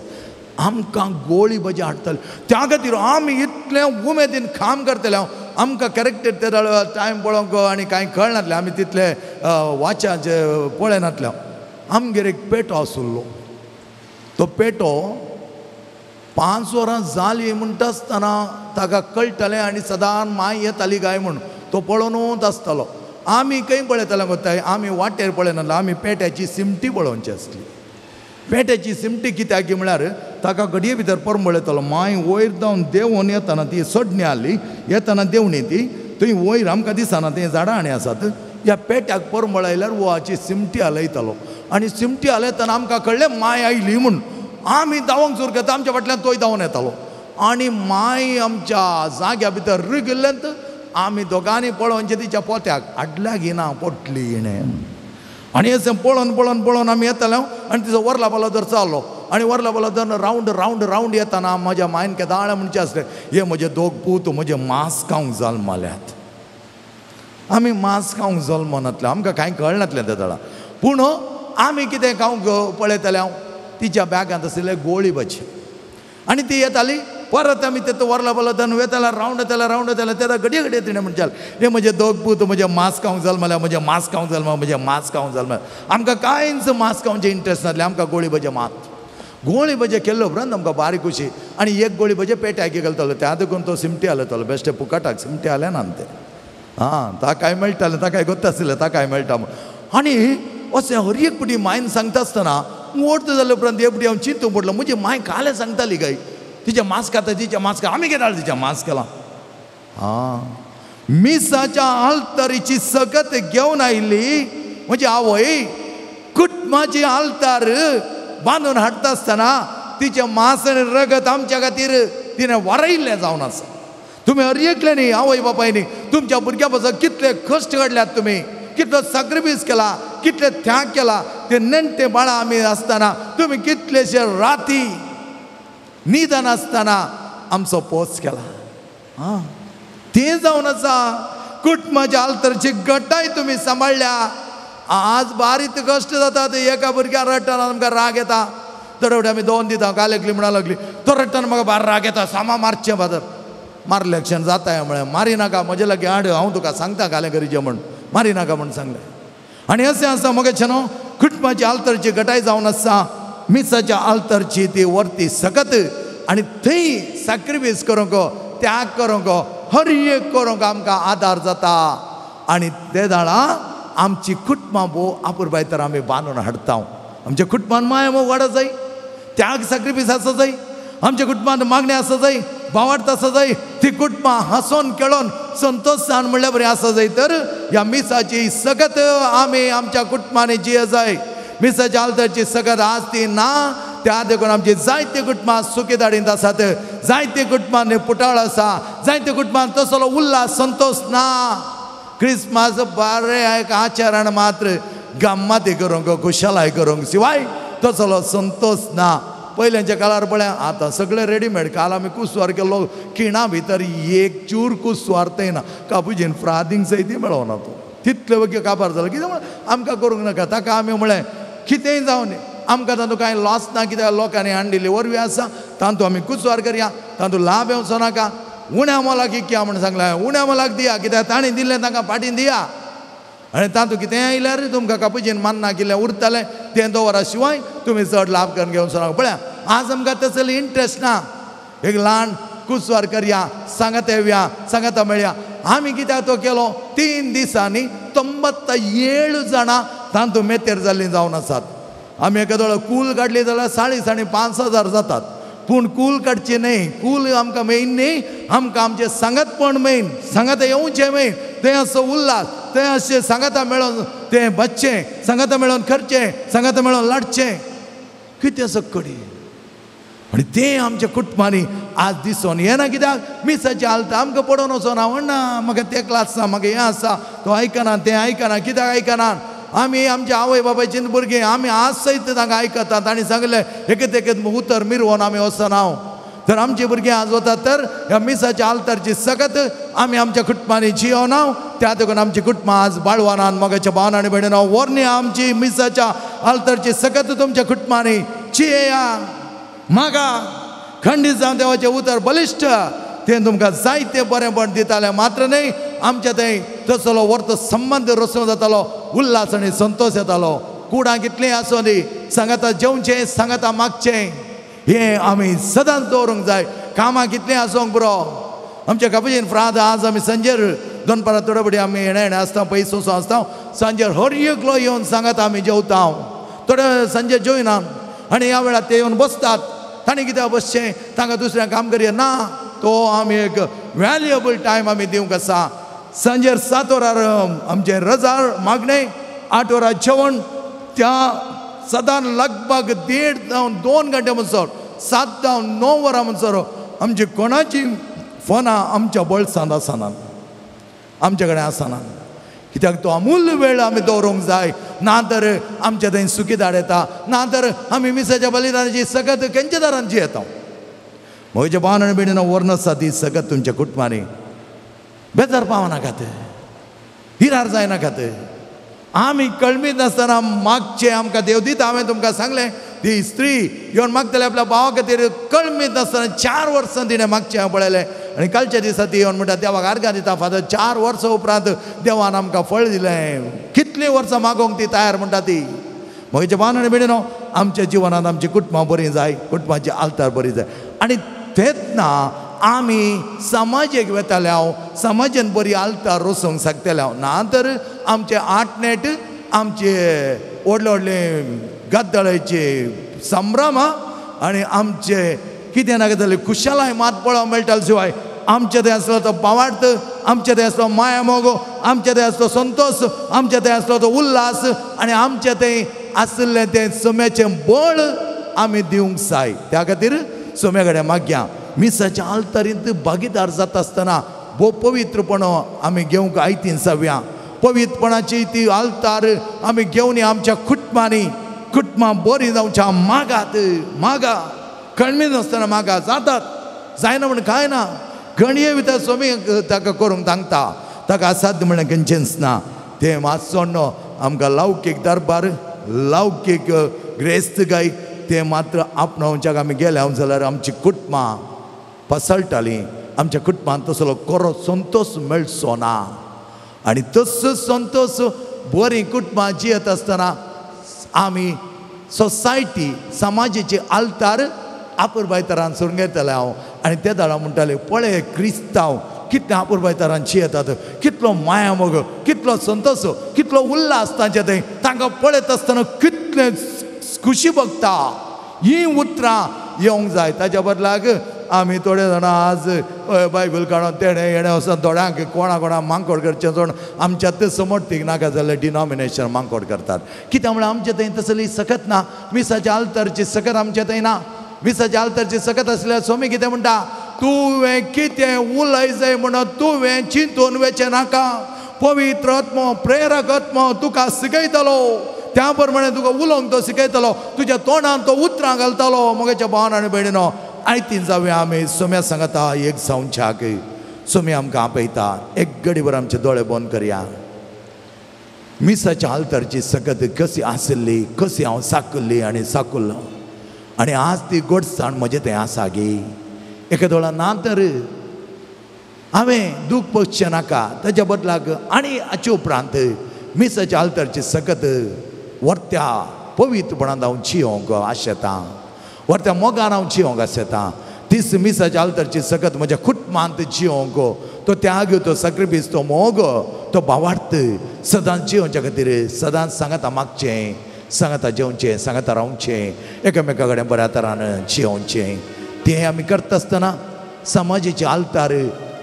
आमकां गोळी भजी हाडटाली. त्या खातीर आमी इतलें उमेदीन काम करतले हांव. आमकां करेक्ट ते टायम पळोवंक आनी कांय कळनासलें, आमी तितले वाच्याचे पळयनासले. आमगेर एक पेटो आशिल्लो, तो पेटो 5 वरां जालीं म्हणटा आसतना ताका कळटालें आनी सदां माय येताली काय म्हूण तो पळोवनूच आसतालो. आमी खंय पळयताले गोताय, आमी वाटेर पळयनासले, आमी पेट्याची सिमटी पळोवची आसली. पेट्याची सिमटी कित्याक म्हळ्यार ताका घडये भितर परमळ येतालो. मांय वयर जावन देंवोन येताना ती सडणी आसली, येताना देंवणी ती थंय वयर आमकां दिसना, थंय झाडां आनी आसात. ह्या पेट्याक परमळ आयल्यार वोवाची सिमटी हालयतालो आनी सिमटी हालयतना आमकां कळ्ळें मांय आयली म्हूण. आमी धांवंक सुरू करता, आमच्या फाटल्यान तोय धांवन येतालो आनी मांय आमच्या जाग्या भितर रिगिल्ल्यांत आमी दोगांनी पळोवचें तिच्या पोत्याक हाडल्या घेना पोटली हिणें. आनी अशें पळोवन पळोवन पळोवन आमी येताले आनी तिचो वरला पालो धर चाललो आनी वरला पालो धरून रावंड रावंड रावंड येताना म्हज्या मायन केदाळ म्हणचें आसलें, हे म्हजे दोग पूत म्हजे मांस खावंक जल्मल्यात. आमी मांस खावंक जल्मनातलें, आमकां कांय कळनातलें त्या दळा. पूण आमी कितें खावंक पळयताले हांव तिच्या बॅगांत आशिल्ले गोळी भाजी आनी ती येताली. परत आमी तेतूं वरला पालो धरून वेताले, रावंड येताले रावंड येताले. तेन्ना घडये घडये तिणें म्हणचाल, हे म्हजे दोग पूत म्हजे मांस खावंक जल्मल्या, म्हजें मांस खावंक जल्मल्या, म्हजें मांस खावंक जल्मल्या. आमकां कांयच मांस खावचें इंट्रस्ट नासलें, आमकां गोळी भजे मात. गोळी भजे केल्ले उपरांत आमकां बारीक खुशी आनी एक गोळी भजे पेट्याक घालतालो, त्या देखून तो सिमटी हालयतालो. बेश्टे फुकटाक सिमटी हाले ना ते, आं ताकाय मेळटालें, ताकाय गोत्त आशिल्लें ताकाय मेळटा म्हूण. आनी अशें हर एक पुटी मायन सांगता आसतना मोडत जाले उपरांत एक पुटी हांव चिंतूंक पडलो, म्हजी माय कालें सांगताली काय तिचें मांस खाता, तिचें मांस खाता. आमी कितें तिचें मांस केलां? आं, मिसाच्या आल्तारीची सगत घेवन आयिल्ली म्हजी आवय कुटुंबाची आल्तार बांदून हाडटा आसतना तिचें मांस आनी रगत आमच्या खातीर तिणें वारयल्लें जावन आसा. तुमी हर एकल्यानी आवय बापायनी तुमच्या भुरग्यां पासून कितले कश्ट काडल्यात, तुमी कितलो सॅक्रिफायस केला, कितले त्याग केला. ते नेणटे बाळां आमी आसतना तुमी कितलेशे राती निदान आसतना आमचो पोस केला. आं, तें जावन आसा कुटुंबाच्या आल्तरची गटाय तुमी सांबाळ्ळ्या. आज बारीक कश्ट जातात, एका भुरग्याक रडटना आमकां राग येता. थोडे फावटी आमी दोन दिता, काल एकली म्हणा लागली, तो रडटना म्हाका बार राग येता, सामा मारचें फादर. मारलें क्षण जाता म्हळें, मारी नाका म्हजे लागीं हाड, हांव तुका सांगता कालें करीचें म्हूण, मारी नाका म्हूण सांगलें. आनी अशें आसा म्हगें न्हू कुटुंबाची आल्तरची गटाय जावन आसा मिसाच्या आल्तरची ती वर्ती सकत आनी थंय सॅक्रिफायस करूंक, त्याग करूंक, हर एक करूंक आमकां आदार जाता. आनी ते दाळा आमची कुटुंबां भोव आपुरबाय तर आमी बांदून हाडटा. आमच्या कुटुंबान माया मोग वाडत जाय, त्याग सॅक्रिफायस आसा जाय, आमच्या कुटुंबांत मागणें आसा जाय, भावार्थ आसा जाय, ती कुटुंबां हांसोन खेळोन संतोशान म्हणल्यार बरें आसा जाय. तर ह्या मिसाची सगत आमी आमच्या कुटुंबांनी जिये जाय. मिसाच्या आल्तारची सगत आज ती ना, त्या देखून आमची जायते कुटुंबां सुखी दाडींत आसात, जायते कुटुंबांनी पुटाळ आसा, जायते कुटुंबांत तसलो उल्हास संतोश ना. क्रिसमस बरें एक आचरण मात्र, गम्मती करूंक खुशालाय करूंक शिवाय तसलो संतोश ना. पयल्याच्या काळार पळय आतां सगळें रेडीमेड. काल आमी कुसवार केल्लो, खिणा भितर एक चूर कुसवार थंय ना, कापुजीन फ्रादींग सयती मेळोना तो तितले वगी काबार जालो. कितें म्हळ्यार आमकां करूंक नाका. ताका आमी म्हळें कितेंय जावं न्ही, आमकां तातूंत कांय लॉस ना, कित्याक लोकांनी हाडिल्ली वरवीं आसा, तातूंत आमी कुसवार करया, तातूंत लाभ येवचो नाका. उण्या मोलाक इकया म्हूण सांगलें, उण्या मोलाक दिया, कित्याक तांणी दिल्लें तांकां फाटीं दिया. आनी तातूंत कितेंय आयल्यार तुमकां कापुजीन मान्ना कितें उरतालें तें दवरा शिवाय तुमी चड लाभ करून घेवचो नाका. पळया आज आमकां तसले इंट्रस्ट ना. एक ल्हान कुसवार करया, सांगात येवया, सांगाता मेळया. आमी कित्याक तो केलो, 3 दिसांनी 97 जाणां तातूंत मेतेर जाल्लीं जावन आसात. आमी एकादो कूल काडली जाल्यार 4,500 5,000 जातात, पूण कूल काडची न्हय. कूल आमकां मेन न्ही, आमकां आमचें सांगातपण मेन, सांगाता येवचें मेन. थंय असो उल्हास, थंय अशें सांगाता मेळोन तें बसचें, सांगाता मेळोन करचें, सांगाता मेळोन लाटचें, कितें असो कडी. आनी तें आमच्या कुटुंबांनी आज दिसून येना. कित्याक मिसाचें आलता आमकां पडोवन वचोना, म्हणना म्हाका तें क्लास आसा, म्हाका हें आसा, तो आयकना तें आयकना. कित्याक आयकना? आमी आमच्या आवय बापायची भुरगीं आमी आज सयत तांकां आयकतात. तांणी सांगलें एकत एकत उतर मिरवोन आमी वचना. तर आमची भुरगीं आज वतात तर ह्या मिसाच्या आल्तारची सगत आमी आमच्या कुटुंबांनी जियोना. त्या देखून आमची कुटुंबां आज बाळवानान मोगाच्या भावना आनी भयणीनो वरणी आमची मिसाच्या आल्तारची सगत तुमच्या कुटुंबांनी जियेया. मागा खंडीत जावन देवाचें उतर बलिश्ट तें तुमकां जायते बरेंपण दितालें. मात्र न्हय आमच्या थंय तसलो वर्त संबंद रचून जातालो, उल्हास आनी संतोश येतालो. कुडां कितलीं आसूं दी, सांगाता जेवचें, सांगाता मागचें, हें आमी सदांच दवरूंक जाय. कामां कितलीं आसूंक पुरो. आमच्या कापुजीन फ्राद आज आमी सांजेर दनपारां थोडे फावटी आमी हेणें हेणें आसता, पयस वचून आसता, सांजेर हर एकलो येवन सांगाता आमी जेवता. थोडे सांजेर जेवना, आनी ह्या वेळार ते येवन बसतात. तांणी कित्याक बसचें, तांकां दुसऱ्यांक काम करया ना. तो आमी एक व्हॅल्युएबल टायम आमी दिवंक आसा. सांजेर 7 वरार आमचें रजार मागणें, 8 वरां जेवण, त्या सदां लगभग 1.5 जावन 2 घंटे म्हणसर 7 जावन 9 वरां म्हणसर आमची कोणाची फोनां आमच्या बळसांत आसना, आमच्या कडेन आसना. कित्याक तो अमूल्य वेळ आमी दवरूंक जाय. ना तर आमच्या थंय सुखीदार येता, ना तर आमी मिसाच्या बलिदानाची सगत खंयच्या दारांची येता. म्हज्या भावान आनी भयणीनो, व्हरून आसा ती सगत तुमच्या कुटुंबांनी. बेजार पावनाकात, हिरार जायनाकात. आमी कळमीत नासतना मागचें आमकां देव दिता. हांवें तुमकां सांगलें, ती स्त्री येवन मागतले आपल्या भावा खातीर, कळमीत नासतना 4 वर्सां तिणें मागचें हांव पळयलें. आनी कालच्या दिसा ती येवन म्हणटा, देवाक आर्गां दिता, फादर 4 वर्सां उपरांत देवान आमकां फळ दिलें. कितलीं वर्सां मागोवंक ती तयार म्हणटा ती. म्हज्या भावान आनी भयणीनो, आमच्या जिवनांत आमची कुटुंबां बरीं जाय, कुटुंबाची आल्तार बरी जाय. आनी तेन्ना आमी समाजेक वेताले हांव, समाजेन बरी आल्तार रोसूंक शकतले हांव. ना तर आमचे आटनेट, आमचे व्हडले व्हडले गद्दळाचे संभ्रम आनी आमचे कितें नाका जालें खुशालाय मात पळोवंक मेळटाले. शिवाय आमचे थंय आसलो तो भावार्थ, आमचे थंय आसलो माया मोग, आमचे थंय आसलो संतोश, आमचे थंय आसलो तो उल्हास, आनी आमचे थंय आशिल्लें तें सोम्याचें बळ आमी दिवंक जाय. त्या खातीर सोम्या कडेन मागया. मिसाच्या आल्तारींत भागीदार जाता आसतना भोव पवित्रपण आमी घेवंक आयतीन जावया. पवित्रपणाची ती आल्तार आमी घेवन आमच्या कुटुंबांनी, कुटुंबां बरीं जावच्या. मागात, मागा, कळमी नासतना मागा, जातात, जायना म्हण कांय ना. गणये भितर स्वामी ताका करूंक सांगता, ताका असाध्य म्हणलें खंयचेंच ना. तें मातसो आमकां लौकीक दरबार, लौकीक ग्रेस्त गाय तें मात्र आपणावच्याक आमी गेले हांव जाल्यार आमची कुटुंबां पसळटालीं. आमच्या कुटुंबांत तसलो कोरो संतोश मेळचो ना. आनी तसो संतोश बरीं कुटुंबां जियेत आसतना आमी सोसायटी, समाजाचे आल्तार आपुरबायतरान सोडून घेतले हांव. आनी ते दाडा म्हणटाले, पळय क्रिस्तांव कितले आपुरबायतरान जियेतात, कितलो मायामोग, कितलो संतोश, कितलो उल्हास तांचे थंय. तांकां पळयत आसतना कितलें खुशी भोगता. हीं उतरां येवंक जाय. ताच्या बदलाक आमी थोडे जाणां आज बायबल काडून तेणें हेणें वचून थोड्यांक कोणा कोणाक मांकोड करचें सोड, आमच्या ते समर्थीक नाका जाल्यार डिनॉमिनेशन मांकोड करतात. कित्याक म्हळ्यार आमचे थंय तसली सकत ना. मिसाच्या आल्तारची सकत आमचे थंय ना. मिसाच्या आल्तारची सकत आसल्यार स्वामी कितें म्हणटा, तुवें कितें उलय जाय म्हणून तुवें चिंतून वचें नाका. पवित्र आत्मो, प्रेरक आत्मो तुका शिकयतलो, त्या प्रमाणे तुका उलोवंक तो शिकयतलो, तुज्या तोंडान तो उतरां घालतलो. म्हज्या भावान आनी भयणीनो, आयतीन जावया आमी सोम्या सांगता एक जावच्याक. सोमी आमकां आपयता. एक घडीभर आमचे दोळे बंद करया. मिसाच्या आल्तारची सकत कशी आशिल्ली, कशी हांव साकुल्ली आनी साकुल्लो, आनी आज ती गोडसाण म्हजें थंय आसा गे. एका दोळा ना तर हांवें दूख पोसचें नाका. ताच्या बदलाक आनी हाचे उपरांत मिसाच्या आल्तारची सकत वर्त्या पवित्रपणान हांव जियोंक आशेतां, वर्त्या मोगान हांव जियोंक आशेतां. तीस मिसाच्या आल्तारची सकत म्हज्या कुटुंबांत जियोंक, तो त्याग, तो सॅक्रिफीस, तो मोग, तो भावार्थ सदांच जियोवच्या खातीर सदांच सांगाता मागचें, सांगाता जेवचें, सांगाता रावचें, एकामेका कडेन बऱ्या तरान जियोवचें. तें आमी करता आसतना समाजाचे आल्तार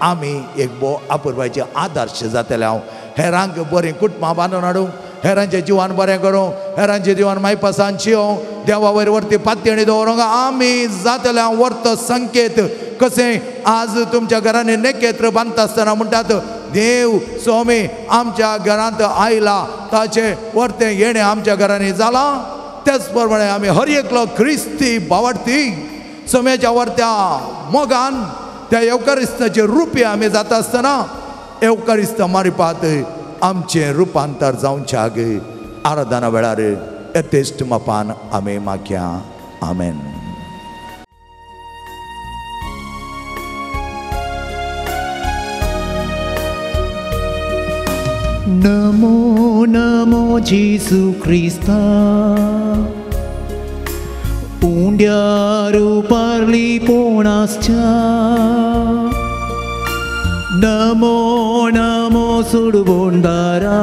आमी एक भोव आपुरबायचे आदर्श जातले. हांव हेरांक बरीं कुटुंबां बांदून हाडूं, हेरांच्या जिवान बरें करूं, हेरांच्या जिवान मायपासान जियों, देवा वयर वरती पातयेणी दवरूंक आमी जातले. हांव वर्त संकेत कशें आज तुमच्या घरांनी नेकेत्र बांदता आसतना म्हणटात, देव स्वामी आमच्या घरांत आयला, ताचें वर्तें येणें आमच्या घरांनी जालां. तेच प्रमाणे आमी हर एकलो क्रिस्ती भावार्थी सोम्याच्या वर्त्या मोगान त्या येवकारिस्ताचे रुपये आमी जाता आसतना येवकारिस्त मारिपात आमचें रुपांतर जावच्याक आराधना वेळार यथेश्ट मापान आमी मागया. आमेन. नमो नमो जेसू क्रिस्ता, उंड्यारू पारली पोणासच्या. नमो नमो सुडबोंडारा,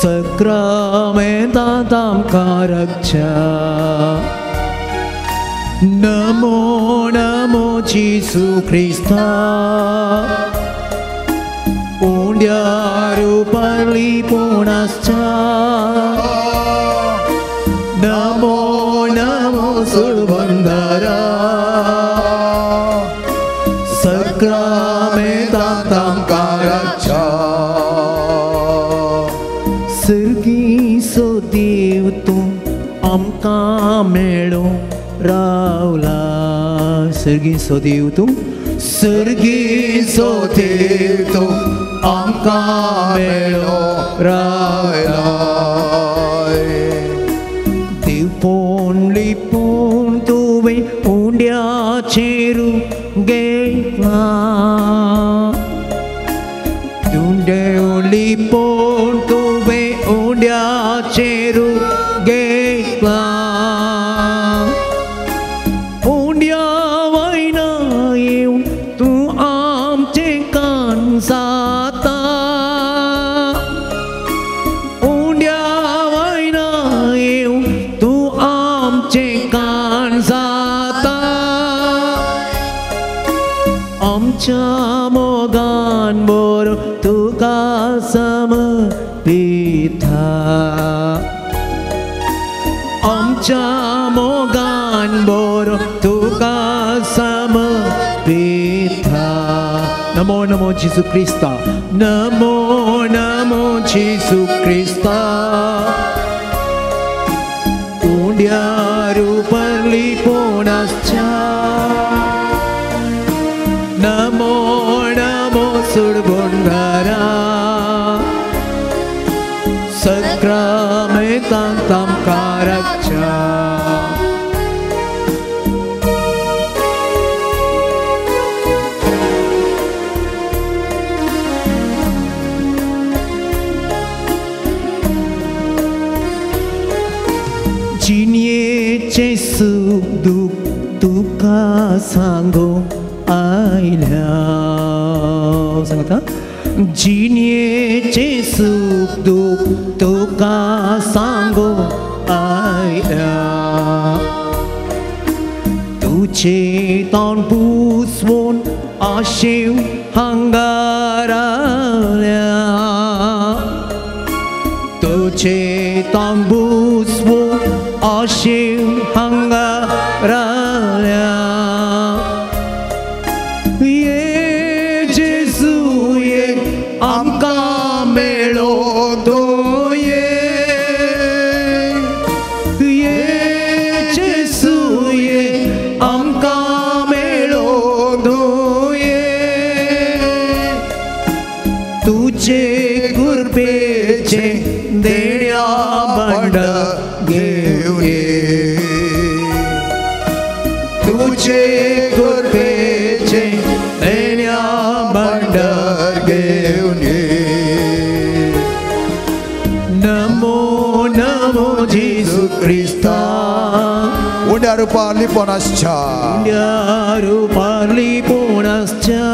सक्रामेंतांत आमकां रक्षा. नमो नमो जेजू क्रिस्ता उंड्यार उपारलीपोण आसच्या. नमो नमो सुडबंदारा सक्रामेंतांत आमकां रक्षा. सर्गीचो देव तूं आमकां मेळों रावला. सर्गीचो देव तूं सर्गीचो देव तूं आमकां मेळों रावला. देवपोण लिपोण तुवें उंड्याचेर घेतलां. लिपोण तुवें उंड्याचेर घेतलां. उंड्या वयना येवन तूं आमचें कान जाता. उंड्या वयना येवन तूं आमचें कान जाता. आमच्या मोगान बरो तुका समर्पिता. आमच्या मोगान बरो तुका समर्पिता. नमो नमो जेजू क्रिस्ता नमो नमो जेजू क्रिस्ता उंड्यार उपारलीपोण आसच्या. नमो नमो सुडबोंडारा सक्रामेंतांत आमकां रक्षा. जिणयेचें सूख दूख तुका सांगूंक आयल्या. सांगता जिणयेचें सूख दूख तुका सांगूंक आयल्या. तुजें तोंड पुसवून आशेव हांगा रावल्या. तुजें तोंड पुसवून आशेव हांगा रावल्या. ये जेजू ये आमकां मेळो तूं ये. ये जेजू ये आमकां मेळो तूं ये. तुजे कृपेचें देण्या भांडार घेवन ये. तुजे कृपेचें देण्या भांडार घेवन ये. नमो नमो जेजू क्रिस्ता उंड्यार उपारलीपोण आसच्या. उंड्यार उपारलीपोण आसच्या.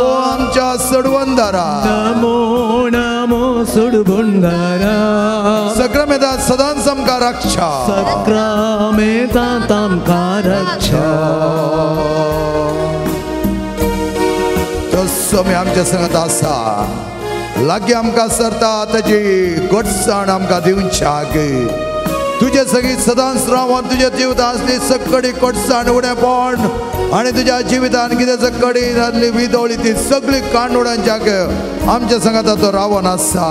ओ आमच्या सडवंदारा नमो नमो सुडबुंदारा सक्रामेंतांत सदांच आमकां रक्षा. सक्रामेंतांत आमकां रक्षा. तो सोम्या आमच्या संगत आसा लागीं आमकां सरता ताजी गोडसाण आमकां दिवच्याक. तुजे सगळी सदांच रावन तुज्या जिवितांत आसली सकडी कोटसाण उणेपण आनी तुज्या जिवितान कितें सकडी आसली विदोळी ती सगळी कांडोडांच्याक आमच्या संगाता तो रावन आसा.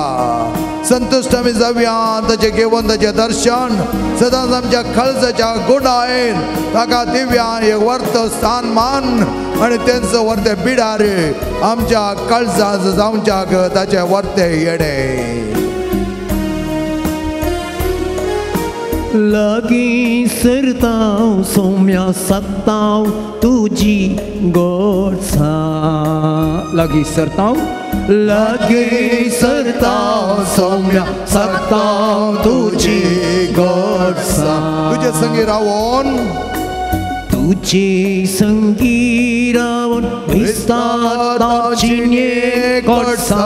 संतुश्ट आमी जावया ताचें घेवन ताचें दर्शन सदांच आमच्या खळजाच्या गुणायन ताका दिव्या एक वर्त स्थान मान आनी तेंचो वर्ते बिडार आमच्या कळजा जावच्याक ताचें वर्ते येणें. लागीं सरताव सोम्या सत्ताव तुजी गोडसा. लागीं सरताव लागीं सरताव सोम्या सत्ताव तुजी गोडसा. तुजे संगी रावोन तुजे संगी रावोन विस्तार जिणे गोडसा.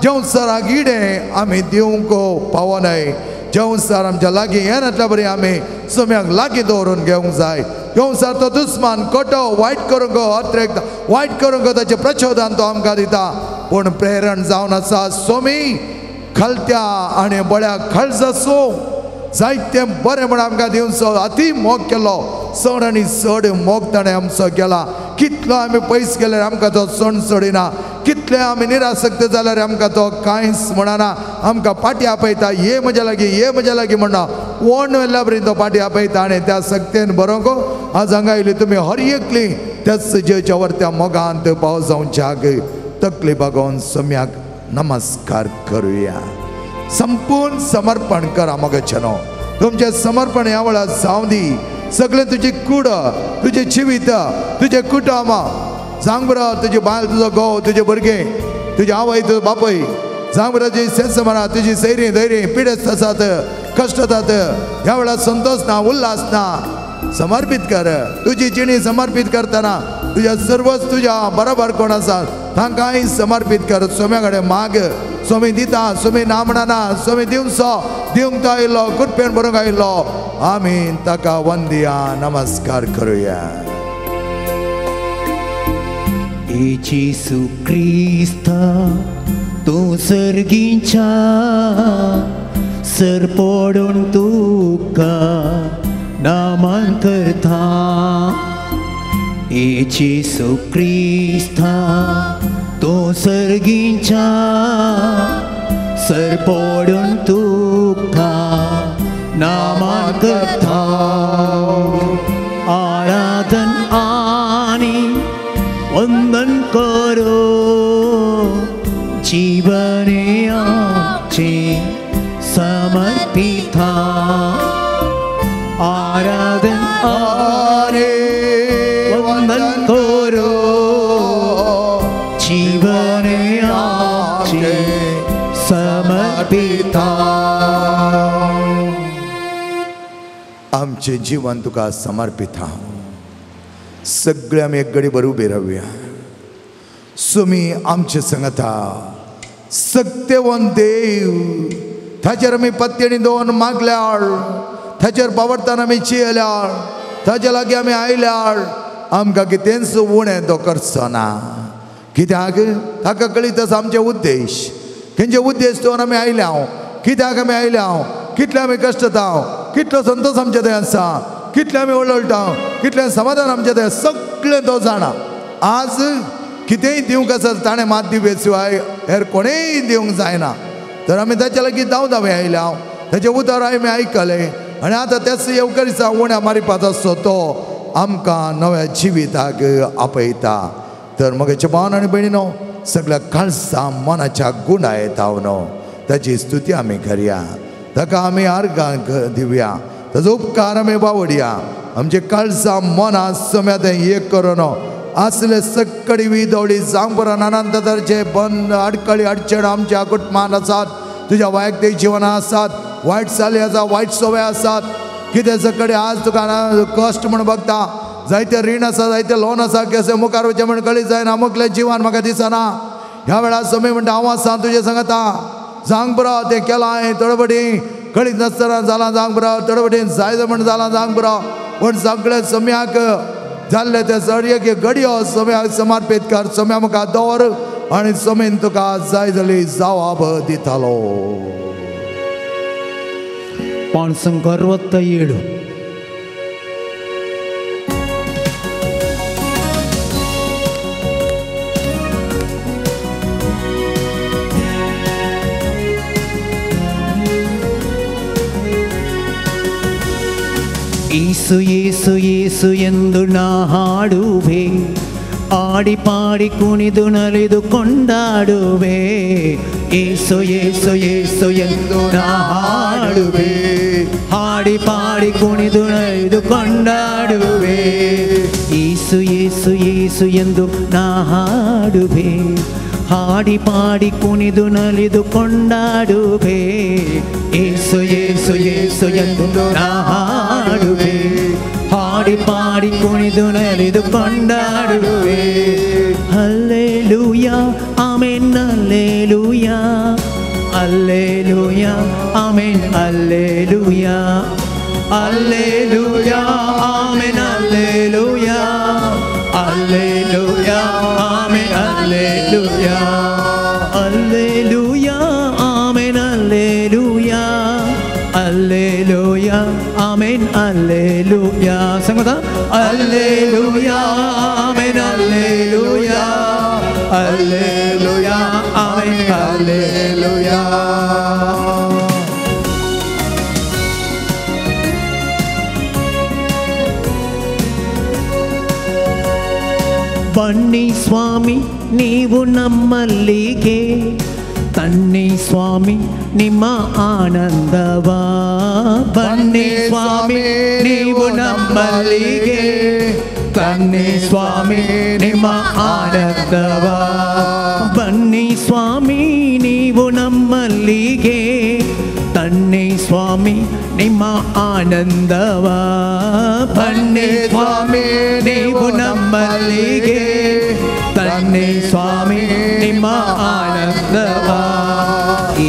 जेवसाराक इडें आमी दिवंक पावनाय. जेवसार आमच्या लागीं येनातल्या बरी आमी सम्याक लागीं दवरून घेवंक जाय. जेवसार तो दुस्मान कटो वायट करूंक अत्रेक वायट करूंक ताचें प्रचोदन तो आमकां दिता. पूण प्रेरण जावन आसा सोमी खलत्या आनी बळ्या खळजासो जायतें बरें म्हण आमकां दिवचो अती मोग केलो. चड आनी चड मोग ताणें आमचो केला. कितलो आमी पयस गेल्यार आमकां तो सण सोडिना. कितले आमी निरासक्त जाल्यार आमकां तो कांयच म्हणना. आमकां पाटी आपयता, ये म्हज्या लागीं, ये म्हज्या लागीं म्हणना. ओण वेल्या बरी तो पाटी आपयता आनी त्या सक्तेन बरोवंक आज हांगा आयली तुमी हर एकली त्याच जेच्या वर त्या मोगांत पावस जावच्याक तकली बागोवन सम्याक नमस्कार करुया. संपूर्ण समर्पण करा मोगाचें. तुमचें समर्पण ह्या वेळार जावं दी. सगळें तुजी कूड, तुजें जिवीत, तुजें कुटुंब सांग बरो. तुजी बायल, तुजो घोव, तुजे भुरगें, तुजी आवय, तुजो बापूय सांग बरो. तुजी सेंसमरां, तुजी सैरीं धैरीं पिडेस्त आसात, कश्ट जातात, ह्या वेळार संतोश ना, उल्हास ना. समर्पीत कर. तुजी जिणी समर्पीत करतना तुज्या सर्वच तुज्या बरोबर कोण आसा तांकांय समर्पीत कर. सोम्या कडेन माग, सोमी दिता, सोमी ना म्हणना, सोमी दिवचो दिवंक तो आयिल्लो, कृपेन बरोवंक आयिल्लो. आमी ताका वंदिया, नमस्कार करुया. जेसू क्रिस्ता तूं सर्गीच्या सर पडून तुका नमन करता. जेसू क्रिस्ता तूं सर्गीच्या सर पडून तुका नमन करता. आराधन आनी वंदन करो जीवने आमचे समर्पिता. आराधन आनी वंदन करो जीवने आमचे समर्पिता. आमचें जीवन तुका समर्पिता. सगळे आमी एक घडी बरी उबी रावया. सुमी आमचे संगता सक्तेवन देव ताचेर आमी पत्तेणी दोन मागल्यार, ताचेर पावडताना आमी चियल्यार, ताचे लागीं आमी आयल्यार आमकां कितेंच उणें तो करचो ना. कित्याक ताका कळीत आसा आमचे उद्देश. खंयचे उद्देश दवरून आमी आयल्या, कित्याक आमी आयल्या, कितले आमी कश्टता, कितलो संतोश आमचे थंय आसा, कितले आमी ओळटा, कितलें समाधान आमचें थंय, सगळें तो जाणा. आज कितेंय दिवंक आसा ताणें मात दिवपे शिवाय हेर कोणेय दिवंक जायना. तर आमी ताच्या लागीं धांव धांवे आयल्या, ताचें उतर आमी आयकलें आनी आतां त्याच येवकरीचा उण्या मारिपाचो आसचो तो आमकां नव्या जिविताक आपयता. तर म्हगेच्या भावन आनी भयणीनो, सगळ्या काळसा मनाच्या गुणा येता न्हू ताची स्तुती आमी करया. ताका आमी आर्गां दिवया, ताजो उपकार आमी बावडया. आमचे काळसा मना सम्या तें एक करून आसले सक्कडी विदवडी जावंक नानांत तरेचे बंद अडकळी अडचण आमच्या कुटुंबान आसात, तुज्या वैयक्तीक जिवनान आसात, वायट चाली आसा, वायट सवय आसात. कितें सकडे आज तुका कश्ट म्हण बघता, जायते रीण आसा, जायते लोन आसा, केसे मुखार वचचें म्हण कळीत जायना. अमुकलें जिवन म्हाका दिसना. ह्या वेळार समी म्हणटा हांव आसा तुजें सांगता. जावंक बरो तें केलां हांवें थोडे फावटी कळीत नासतना जालां, जावंक बरो थोडे फावटी जाय म्हण जालां, जावंक बरो. पूण सगळें सम्याक जाल्लें तें सर एक घडयो सम्याक समर्पीत कर. सम्या मुखार दवर आनी समीन तुका जाय जाली जवाब दितालो. 567. ಯೇಸು ಯೇಸು ಯೇಸು ಎಂದು ನಾ ಹಾಡುವೆ, ಆಡಿ ಪಾಡಿ ಕುಣಿದು ನಲಿದು ಕೊಂಡಾಡುವೆ. ಯೇಸು ಯೇಸು ಯೇಸು ಎಂದು ನಾ ಹಾಡುವೆ, ಹಾಡಿ ಪಾಡಿ ಕುಣಿದು ನಲಿದು ಕೊಂಡಾಡುವೆ. ಯೇಸು ಯೇಸು ಯೇಸು ಎಂದು ನಾ ಹಾಡುವೆ, ಹಾಡಿ ಪಾಡಿ ಕುಣಿದು ನಲಿದು ಕೊಂಡಾಡುವೆ. ಯೇಸು ಯೇಸು ಯೇಸು ಎಂದು ನಾ ಹಾಡುವೆ, ಹಾಡಿ ಪಾಡಿ ಕುಣಿದು ನಲಿದು ಕೊಂಡಾಡುವೆ. Hallelujah amen hallelujah, hallelujah amen hallelujah, hallelujah amen hallelujah, hallelujah amen hallelujah, hallelujah amen hallelujah, hallelujah amen hallelujah. ಸಂಗತ hallelujah amen hallelujah, hallelujah amen hallelujah. ಬನ್ನಿ ಸ್ವಾಮಿ ನೀವು ನಮ್ಮಲ್ಲಿಗೆ, ತನ್ನಿ ಸ್ವಾಮಿ ನಿಮ್ಮ ಆನಂದವ. ಬನ್ನಿ ಸ್ವಾಮಿ ನೀವು ನಮ್ಮಲ್ಲಿಗೆ, ತನ್ನಿ ಸ್ವಾಮಿ ನಿಮ್ಮ ಆನಂದವ. ಬನ್ನಿ ಸ್ವಾಮಿ ನೀವು ನಮ್ಮಲ್ಲಿಗೆ, ತನ್ನಿ ಸ್ವಾಮಿ ನಿಮ್ಮ ಆನಂದವ. ಬನ್ನಿ ಸ್ವಾಮಿ ನೀವು ನಮ್ಮಲ್ಲಿಗೆ, ತನ್ನಿ ಸ್ವಾಮಿ ನಿಮ್ಮ ಆನಂದವ.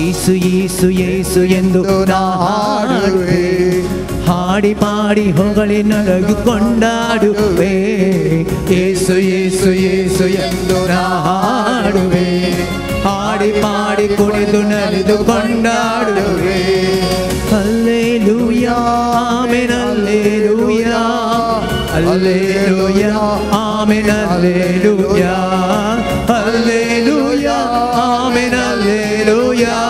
ಏಸು ಏಸು ಏಸು ಎಂದು ನಾ ಹಾಡುವೆ, ಹಾಡಿ ಪಾಡಿ ಹೊಗಳಿ ನಡಗು ಕೊಂಡಾಡುವೆ. ಏಸು ಏಸು ಏಸು ಎಂದು ನಾ ಹಾಡುವೆ, ಹಾಡಿ ಪಾಡಿ ಕುಣಿದು ನಲಿದು ಕೊಂಡಾಡುವೆ. Hallelujah amen hallelujah, hallelujah amen hallelujah, hallelujah amen hallelujah,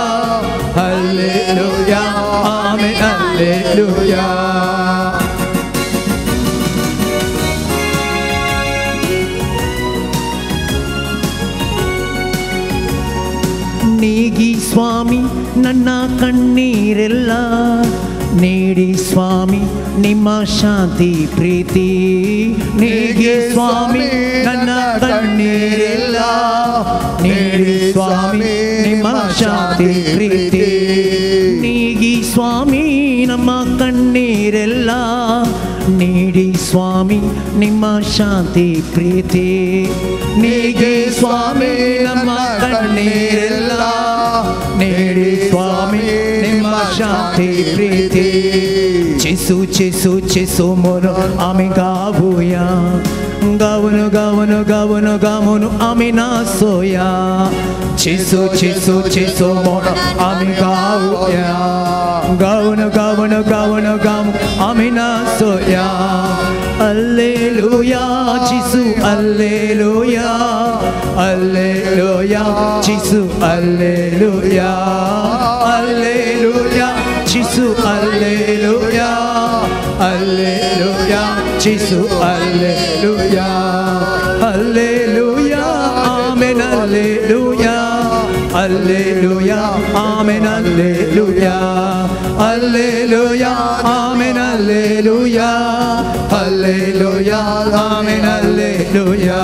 hallelujah amen hallelujah. ನೀಗಿ ಸ್ವಾಮಿ ನನ್ನ ಕಣ್ಣೀರೆಲ್ಲ, ನೀಡಿ ಸ್ವಾಮಿ ನಿಮ್ಮ ಶಾಂತಿ ಪ್ರೀತಿ. ನೀಗಿ ಸ್ವಾಮಿ ನನ್ನ ಕಣ್ಣೀರೆಲ್ಲ, ನೀಡಿ ಸ್ವಾಮಿ ನಿಮ್ಮ ಶಾಂತಿ ಪ್ರೀತಿ. ನೀಗಿ ಸ್ವಾಮಿ ನಮ್ಮ ಕಣ್ಣೀರೆಲ್ಲ, ನೀಡಿ ಸ್ವಾಮಿ ನಿಮ್ಮ ಶಾಂತಿ ಪ್ರೀತಿ. ನೀಗಿ ಸ್ವಾಮಿ ನಮ್ಮ ಕಣ್ಣೀರೆಲ್ಲ, ನೀಡಿ ಸ್ವಾಮಿ ನಿಮ್ಮ ಶಾಂತಿ ಪ್ರೀತಿ. ಚಿಸು ಚಿಸು ಚಿಸು ಮೊನು ಆಮಿ ಗಾವುಯಾ, ಗಾವನು ಗಾವನು ಗಾವನು ಗಾಮನು ಆಮಿ ನಾಸೋಯಾ. ಚಿಸು ಚಿಸು ಚಿಸು ಮೊನು ಆಮಿ ಗಾವುಯಾ, ಗಾವನು ಗಾವನು ಗಾವನು ಗಾಮು ಆಮಿ ನಾಸೋಯಾ. Alleluia ಚಿಸು alleluia, alleluia ಚಿಸು alleluia, alleluia ಚಿಸು alleluia, alleluia ಚಿಸು alleluia, hallelujah amen hallelujah, hallelujah amen hallelujah, hallelujah amen hallelujah, hallelujah amen hallelujah.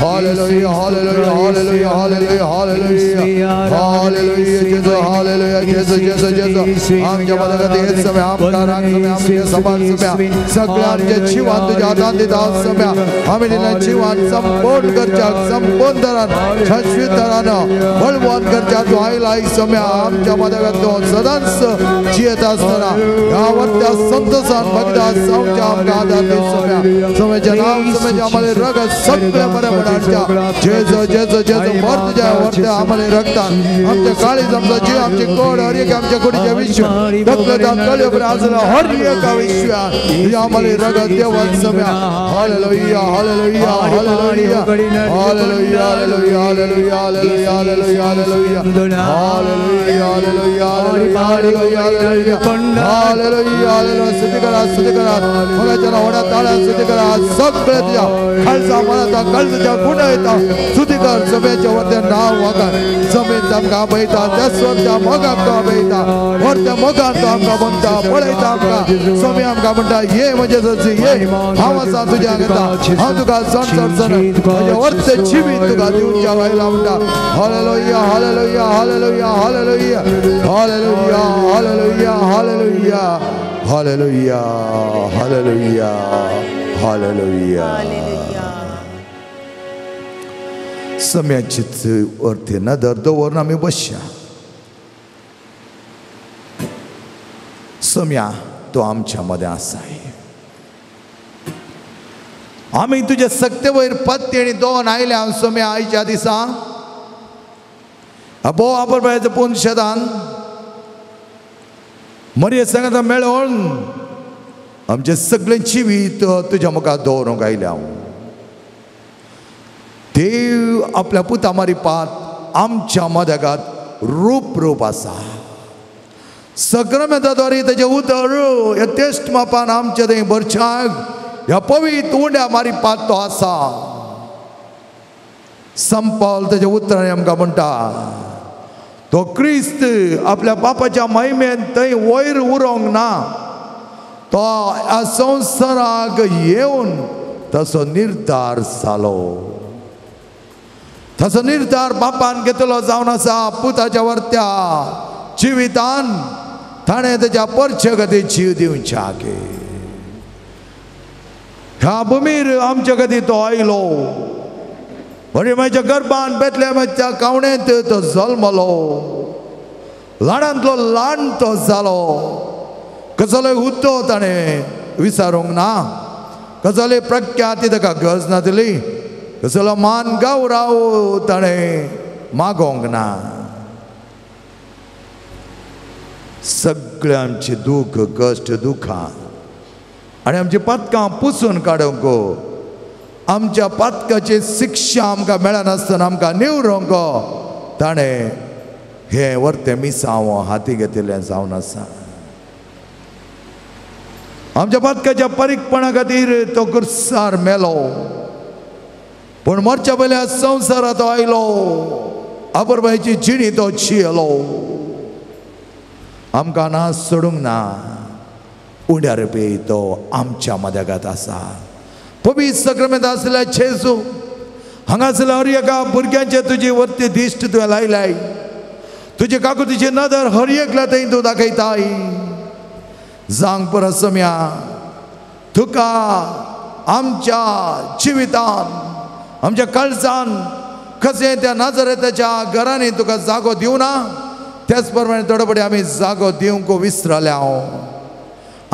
Hallelujah hallelujah hallelujah hallelujah hallelujah hallelujah hallelujah hallelujah Jesus hallelujah Jesus Jesus Jesus. आमच्या मदगती हेच समय, आमकां राग समय, आमचे समाज समय, सगळे आमचे जिवान तुज्या हातान दिता समय. आमी दिल्या जिवान संपूर्ण करच्याक, संपूर्ण तरान, शाश्वीत तरान बळवंत करच्याक तूं आयला एक समय. आमच्या मदगत तूं सदांच जियेत आसतना ह्या वरत्या संतोषान भगता आमच्या आमकां आदार दी समय. समयचें नांव समयचें आम्हाला रगत सगळें बरें म्हण जेजू जेजू जेजू वर तुज्या वरत्या आम्हाला रगतान आमच्या काळीज, आमचो जीव, आमची कोड, हर एक आमच्या कुडीचें विश्व तकलेंत कळयो पर्यंत आसलो हर एका विश्वान तुज्या आम्हाला रगत देवान समय. Hallelujah hallelujah hallelujah hallelujah hallelujah hallelujah hallelujah hallelujah hallelujah hallelujah hallelujah hallelujah hallelujah hallelujah. स्तुती करा स्तुती करा मगाच्या व्हडा ताळ्यान स्तुती करा. सगळे तुज्या खालसा मनाता कळसाच्या गुण येता स्तुती कर. सभेच्या वरत्या नाव वागार जमीन आमकां आपयता, त्या स्वरच्या मोगाक तो आपयता, वरत्या मोगान तो आमकां म्हणटा पळयता आमकां. स्वामी आमकां म्हणटा ये म्हणजे जशी ये, हांव आसा तुज्या हांगा, हांव तुका संवसार म्हज्या वरतें जिवीत तुका दिवच्या आयला म्हणटा. Hallelujah hallelujah hallelujah hallelujah hallelujah hallelujah hallelujah Hallelujah, hallelujah, hallelujah. सम्याचीच वरती नदर दवरून आमी बसया. सम्या तो आमच्या मदें आसाय. आमी तुजे सक्ते वयर पत्ती आनी दोन आयल्या सम्या आयच्या दिसा अबो आपण पळयता पूण शेतान मरिये सांगता मेळोन आमचें सगळें जिवीत तुज्या मुखार दवरूंक आयल्या. देव आपल्या पुता मारिपात आमच्या मदगात रूप रूप आसा. सक्रमेंता द्वारे तेजें उतर ह्या तेश्ट मापान आमच्या थंय भरच्याक ह्या पवित्र उंड्या मारिपात तो आसा. संपाल तेज्या उतरांनी आमकां म्हणटा तो क्रिस्त आपल्या बापाच्या महिमेन थंय वयर उरोंक ना, तो ह्या संवसाराक येवन तसो निर्धार जालो. तसो निर्धार बापान घेतलो जावन आसा. पुताच्या वरत्या जिवितान ताणें तेज्या परचे खातीर जीव दिवच्याक ह्या भुमीर आमच्या खातीर तो आयलो. मरियमाच्या गर्भान बेतलेमाच्या कावणेंत तो जल्मलो. ल्हानांतलो ल्हान तो जालो. कसलोय हुद्दो ताणें विचारूंक ना, कसली प्रख्याती ताका गरज नासली, कसलो मान गौरव ताणें मागोंक ना. सगळें आमचें दूख कश्ट दुखां आनी आमची पातकां पुसून काडूंक, आमच्या पातकाची शिक्षा आमकां मेळनासतना आमकां निवरूंक ताणें हें वर्तें मिसांव हाती घेतिल्लें जावन आसा. आमच्या पातकाच्या परीकपणा खातीर तो कुर्सार मेलो, पूण मरच्या पयल्या संवसारांत तो आयलो. आबरबायची जिणी तो जियेलो. आमकां ना सोडूंक ना. उंड्यार पी तो आमच्या मदगात आसा. पवित्र सक्रमेंत आसल्या जेजू हांगासरल्या हर एका भुरग्यांचे तुजी वरती दिश्ट तुवें लायलाय. तुजे काकुतीची नदर हर एकल्या थंय तूं दाखयताय. जावंक पुरो सम्या तुका आमच्या जिवितान आमच्या काळजान कशें त्या नाजरेताच्या घरांनी तुका जागो दिवना, त्याच प्रमाणे थोडे पडे आमी जागो दिवंक विसरल्या.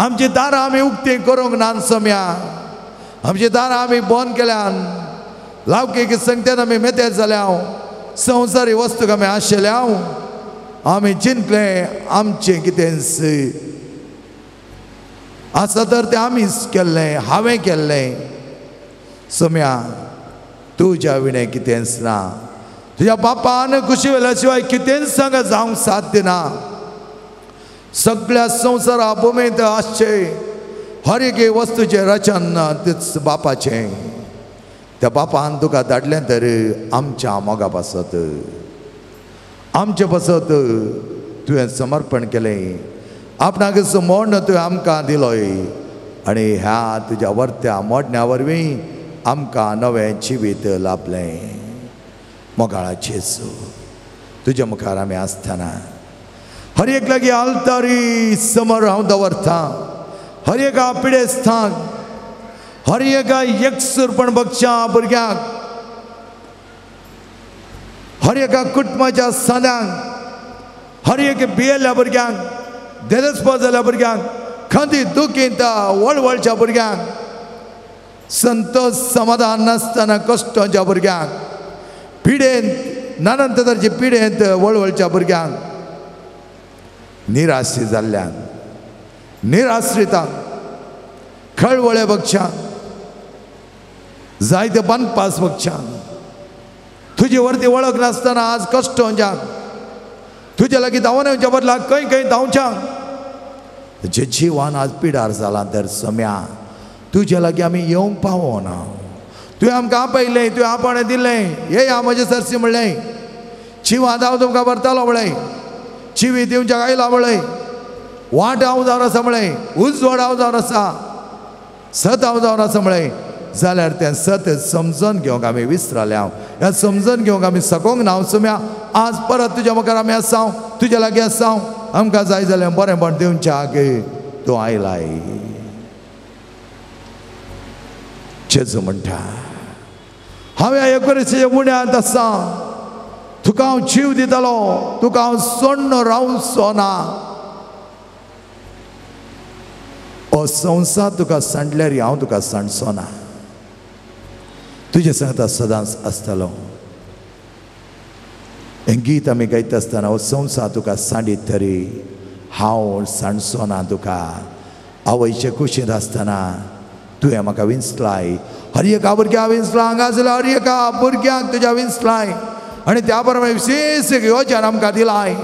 आमची दारां आमी उक्ती करूंक ना सम्या. आमची दारां आमी बंद केल्यान. लावकीक संगत्यान आमी मेते जाल्या. संवसारी वस्तूक आमी आशिल्ल्या. आमी जिंकले आमचें कितेंच आसा तर तें आमीच केल्लें, हांवें केल्लें. सम्या तुज्या विणें कितेंच ना. तुज्या बापान खुशी वेल्या शिवाय कितेंच सांगा जावंक साध्य ना. सगळ्या संवसारा भुमेंत आसचें हर एके वस्तूचें रचन तेच बापाचें. त्या बापान तुका धाडलें तर आमच्या मोगा पासत, आमचे पासत तुवें समर्पण केलें. आपणाक मोडण तुवें आमकां दिलोय आनी ह्या तुज्या वर्त्या मोडण्या वरवीं आमकां नवें जिवीत लाभलें. मोगाळा जेजू तुज्या मुखार आमी आसतना हर एक लागीं आल्तारी समोर हांव दवरता. हर एका पिडेस्तांक, हर एका एकसूरपण बगच्या भुरग्यांक, हर एका कुटुंबाच्या सांद्यांक, हर एक भियेल्ल्या भुरग्यांक, देदस्पा जाल्ल्या भुरग्यांक, खंदी दुखींत वळवळच्या भुरग्यांक, संतोष समाधान नासतना कश्टांच्या भुरग्यांक, पिडेंत नानांत तरेचे पिडेंत वळवळच्या भुरग्यांक, निराशी जाल्ल्यांक, निराश्रितांक, खळवळे बगच्यांक, जायते बांदपास बगच्यांक, तुजी वरती वळख नासतना आज कश्टांच्यांक, तुज्या लागीं धांवन येवच्या बदला खंय खंय धांवच्यांक, जे जिवान आज पिडार जालां तर सम्या तुज्या लागीं आमी येवंक पावना. तुवें आमकां आपयलें, तुवें आपणें दिलें, ये या म्हजें सरशी म्हणलें. जिवांत हांव तुमकां व्हरतालो म्हणलें, जिवी दिवच्याक आयला म्हणलें, वाट हांव जावन आसा म्हणलें, उजवाड हांव जावन आसा, सत हांव जावन आसा म्हणलें. जाल्यार तें सत समजून घेवंक आमी विसरल्या. ह्या समजून घेवंक आमी सकोंक ना. सम्या आज परत तुज्या मुखार आमी आसा, तुज्या लागीं आसा. आमकां जाय जाल्यार बरेंपण दिवच्याक तूं आयलाय. जेजू म्हणटा हांवें एकवरिसाच्या उण्यांत आसा, तुका हांव जीव दितलो, तुका हांव सोडून रावचो ना. हो संवसार तुका सांडल्यार हांव तुका सांडचो ना, तुजे सांगता सदांच आसतलो. हें गीत आमी गायता आसतना हो संवसार तुका सांडीत तरी हांव सांडचो ना तुका. आवयचे कुशींत आसतना तुवें म्हाका विंचलाय, हर एका भुरग्याक विंचला, हांगा आसल्या हर एका भुरग्यांक तुज्या विंचलाय आनी त्या प्रमाणे विशेश एक योजन आमकां दिलाय.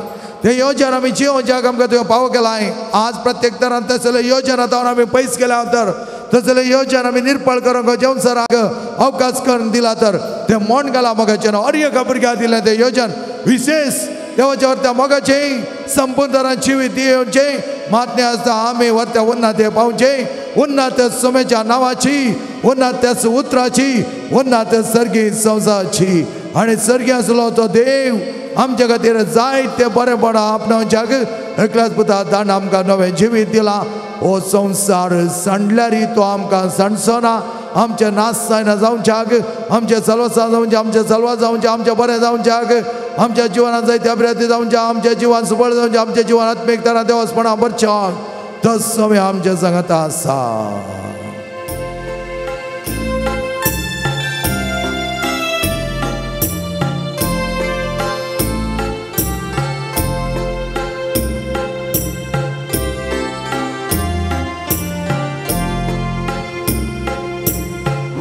तें योजन आमी जिवोवच्याक आमकां तुवें पावो केलाय. आज प्रत्येक तरान तसले योजना जावन आमी पयस केल्या तर तसले योजन आमी निर्पळ करूंक जेवसराक अवकाश करून दिला तर तें मोण घाला मोगाचें हर एका भुरग्याक दिलें तें योजन विशेष देवाच्या वरत्या मोगाचें संपूर्ण तरान जिवीत दिवचें. मातणे आसता आमी वरत्या उन्नाते पावचें, उन्नत सुमेच्या नांवाची, उन्नत उतराची, उन्नत सर्गी संवसाराची. आनी सर्गी आसलो तो देव आमच्या खातीर जायते बरेपणां आपणावच्याक एकल्याच पुता दान आमकां नवें जिवीत दिलां. हो संवसार सांडल्यारय तो आमकां सांडचो ना. आमचें नाश जायना जावच्याक, आमचें सलवसा जावचें, आमचें सलवा जावचें, आमचें बरें जावच्याक, आमच्या जिवनांत जायते अभिवृद्धी जावचें, आमच्या जिवन सुबळ जावचें, आमच्या जिवन आत्मीक तरान देवस्पणां भरच्याक तसो आमच्या सांगाता आसा.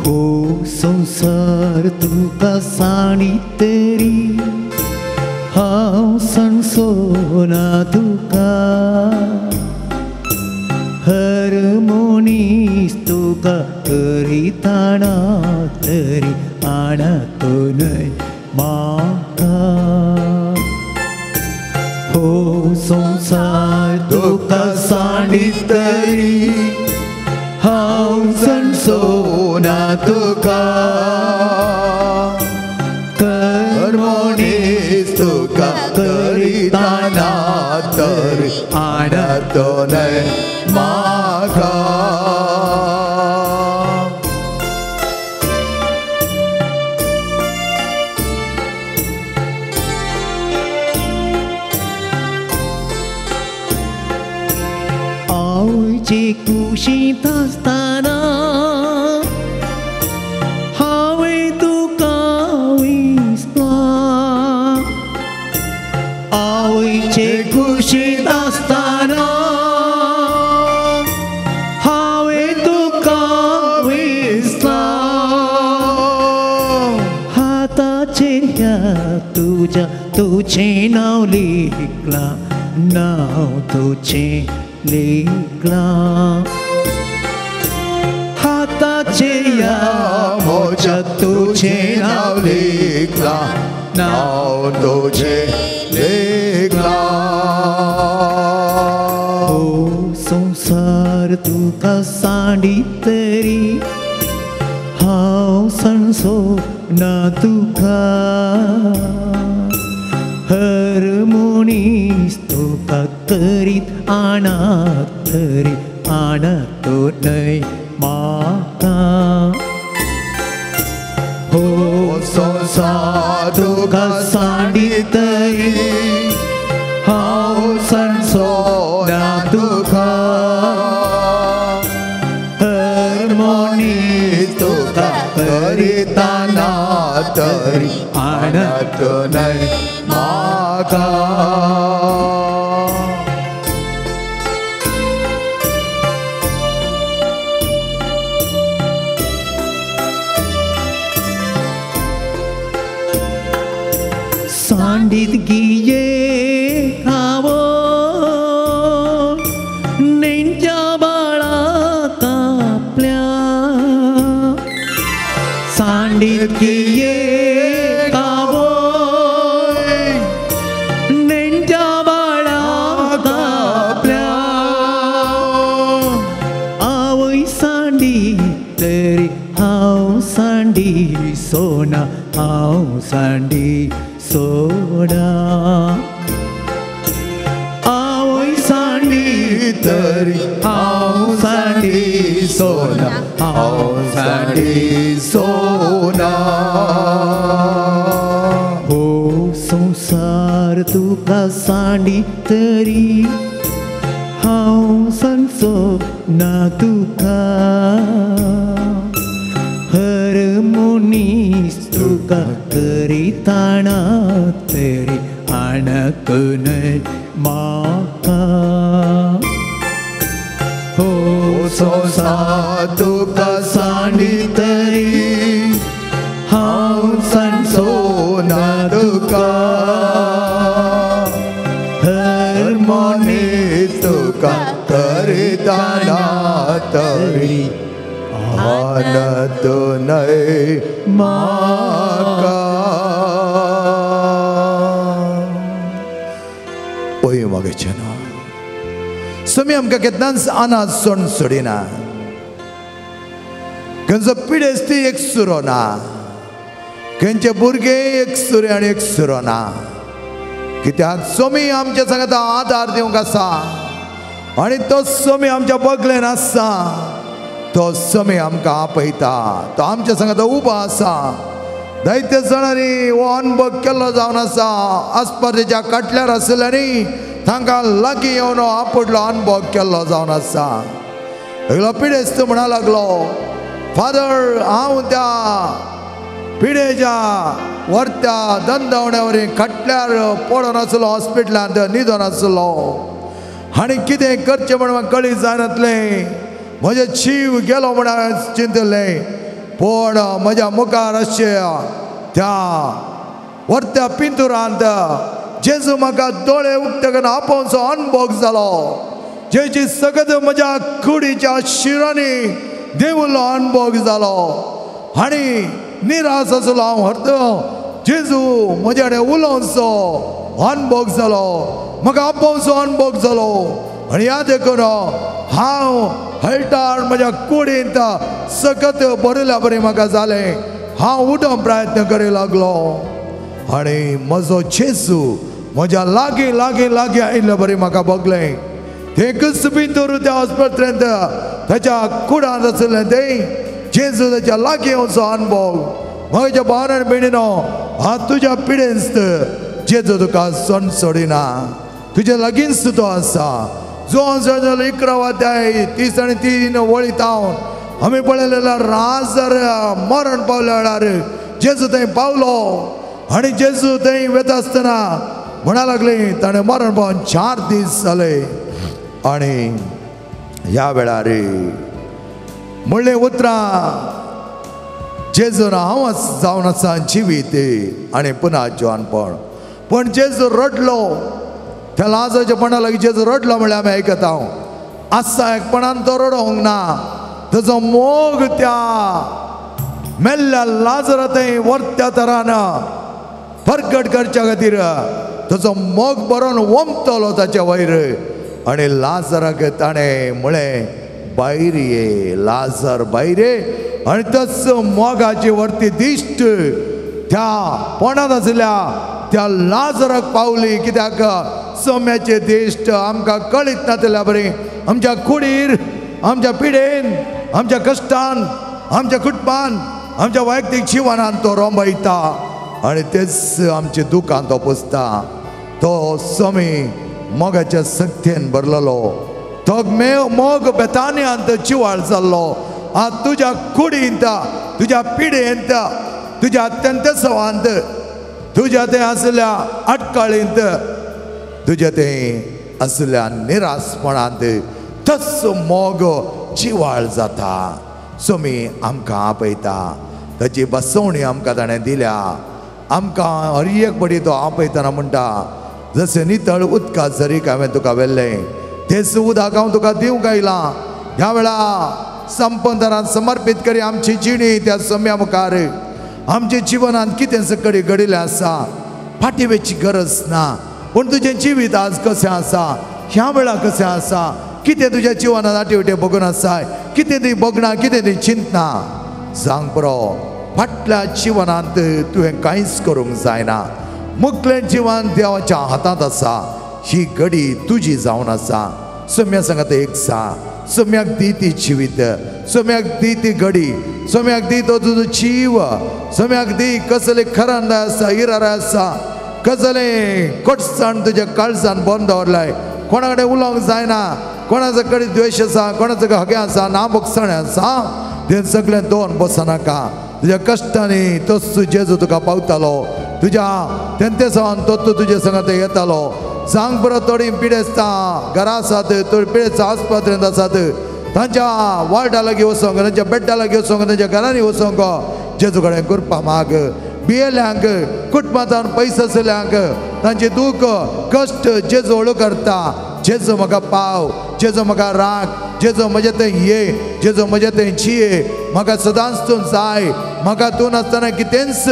हो संवसार तुका सांडी तरी हांव सांडचो ना तुका, हर मनीस तुका करिताना तरी आणतो न्हय म्हाका. हो संवसार तुका सांडी तरी हांव सांडचो ना तुका, हर मनीस तुका करिताना तरी आणतो न्हय म्हाका. आवयचे कुशींत आसतना हांवें तुका विसला, आवयचे कुशींत आसतना हांवें तुका विसला. हाताचेर ह्या तुज्या तुजें नांव लिखलां, नांव तुजें लिखलां. हाताचेर ह्या म्हज्या तुजें नांव लिखलां, नांव तुजें लिखलां. हो संवसार तुका सांडी तरी हांव सांडचो ना तुका, हर मनीस तुका करीत आणा तरी आणतो न्हय म्हाका. हो संवसार तुका सांडी तरी हांव सांडचो ना तुका, हर मनीस तुका करिताना तरी आणतो न्हय म्हाका. सांडीत गिये खावो नेंच्या बाळा कापल्या, सांडीत गिये खावो नेंच्या बाळा कापल्या. आवय सांडी तरी हांव सांडी सोना, हांव सांडी सोडा. आवय सांडी तरी सोना हांव सांडी सोना. हो संवसार तुका सांडी तरी हांव सांगचो ना तुका, हर मनीस तुका करिताना तरी आणक न्हय म्हाका. हो संवसार तुका सांडी तरी हांव सांगचो ना तुका, हर मनीस तुका करिताना तरी आणत न्हय म्हाका. पळय मागेचें ना समी आमकां केन्नाच अनाज सोण सोडिना, खंयचो पिडेस्ती एक सुरो ना, खंयचे भुरगे एक सुरे आनी एक सुरो ना. कित्याक सोमी आमच्या सांगता आदार दिवंक आसा आनी तो सोमी आमच्या बगलेन आसा, तो सोमी आमकां आपयता, तो आमच्या सांगता उबो आसा. जायते जाणांनी हो अनुभव केल्लो जावन आसा, आस्पत्रेच्या काटल्यार आशिल्ल्यांनी तांकां लागीं येवन आपडलो अनुभव केल्लो जावन आसा. एकलो पिडेस्त म्हणा लागलो, फादर हांव त्या पिडेच्या वरत्या दंदवण्या वरी खाटल्यार पडोन आसलो, हॉस्पिटलांत न्हिदोन आसलो आनी कितें करचें म्हण म्हाका कळीत जायनातलें. म्हजें जीव गेलो म्हण हांवें चिंतलें, पूण म्हज्या मुखार अशें त्या वरत्या पिंतुरांत जेजू म्हाका दोळे उक्ते करून आपोवचो अनुभव जालो. जेजी सगळें म्हज्या कुडीच्या शिरांनी देवलो अनुभव जालो आनी निराश आसलो हांव हरतो जेजू म्हज्या कडेन उलोवचो अनुभव जालो, म्हाका आपोवचो अनुभव जालो. आनी याद करून हांव हळटार म्हज्या कुडींत सकत बरयल्या बरें म्हाका जालें. हांव उठोवंक प्रयत्न करी लागलो आनी म्हजो जेजू म्हज्या लागीं लागीं लागीं आयिल्ले बरें म्हाका भोगलें. तेकच भितर त्या हॉस्पिटलांत ताच्या कुडांत आशिल्लें तें जेजू ताच्या लागीं येवचो अनुभव. म्हज्या भावान आनी भयणीनो, हांव तुज्या पिडेस्त जेजू तुका सण सोडिना, तुज्या लागींच तो आसा. जो 11 अध्याय 30 आनी 3 वळीत हांव आमी पळयलें राजर मरण पावल्या वेळार जेजू थंय पावलो आनी जेजू थंय वता आसतना म्हणा लागले ताणें मरण पावन 4 दीस जाले. आनी ह्या वेळार म्हणलें उतरां जेजून हांव जावन आसा जिवीत आनी पुना जिवानपण. पूण जेजू रडलो त्या लाजाच्या पणा लागीं जेजू रडलो म्हणल्यार आमी आयकता हांव आसा एकपणान तो रडोवंक ना, ताजो मोग त्या मेल्ल्या लाजरा थंय वरत्या तरान परगट करच्या खातीर ताजो मोग बरोवन ओमतलो ताच्या वयर. आनी लाजराक ताणें म्हळें भायर ये लाजर भायर ये. आनी तस मोगाची वरती दिश्ट त्या पोणांत आशिल्ल्या त्या लाजराक पावली. कित्याक सोम्याचे दिश्ट आमकां कळीत नातल्या बरी आमच्या कुडीर, आमच्या पिडेन, आमच्या कश्टान, आमच्या कुटुंबान, आमच्या वैयक्तीक जिवनान तो रोंबयता आनी तेच आमच्या दुखान तो पुसता. तो सोमी मोगाच्या सक्तेन भरलेलो, तो मोग बेतान्यांत जिवाळ जाल्लो. आतां तुज्या कुडींत, तुज्या पिडेंत, तुज्या अत्यंत सवांत, तुज्या तें आशिल्ल्या अटकाळींत, तुज्या तें आशिल्ल्या निराशपणांत तस मोग जिवाळ जाता. सोमी आमकां आपयता, ताची बसवणी आमकां ताणें दिल्या. आमकां हर एक बडी तो आपयतना म्हणटा, जशें नितळ उदका झरीक हांवें तुका व्हेल्लें तेच उदक हांव तुका दिवंक आयलां. ह्या वेळा संपंदरान समर्पीत करी आमची जिणी त्या सम्या मुखार. आमच्या जिवनांत कितें सकडी घडिल्लें आसा फाटीं वचची गरज ना, पूण तुजें जिवीत आज कशें आसा, ह्या वेळार कशें आसा, कितें तुज्या जिवनांत आटी वटे भोगून आसाय, कितें ती भोगना, कितें ती चिंतना सांग बरो. फाटल्या जिवनांत तुवें कांयच करूंक जायना, मुखलें जिवन देवाच्या हातांत आसा. ही घडी तुजी जावन आसा. सम्या सांगता एक सा, सम्याक दी ती जिवीत, सोम्याक दी ती घडी, सोम्याक दी तो तुजो जीव, सोम्याक दी कसले खरांद आसा, इरार आसा, कसले कोटसाण तुज्या काळजान बंद दवरलाय, कोणा कडेन उलोवंक जायना, कोणाचो कडेन द्वेश आसा, कोणाचो हगे आसा, ना बोगसणें आसा, तें सगळें दोन बसनाका. तुज्या कश्टांनी तोच जेजू तुका पावतालो, तुज्या तेंते सावन तो तुजे संगात येतालो. सांग बरो थोडीं पिडेस्तां घरा आसात, थोडी पिडेस्तां आस्पत्रेंत आसात, तांच्या वॉर्डा लागीं वचोंक, तांच्या बेड्डा लागीं वचोंक, तांच्या घरांनी वचोंक जेजू कडेन कृपा माग. भियेल्यांक, कुटुंबांत पयस आशिल्ल्यांक तांचे दूख कश्ट जेजू हळू करता. जेजू म्हाका पाव, जेजू म्हाका राख, जेजू म्हजे थंय ये, जेजू म्हजे थंय जिये, म्हाका सदांच तूं जाय, म्हाका तूं नासतना कितेंच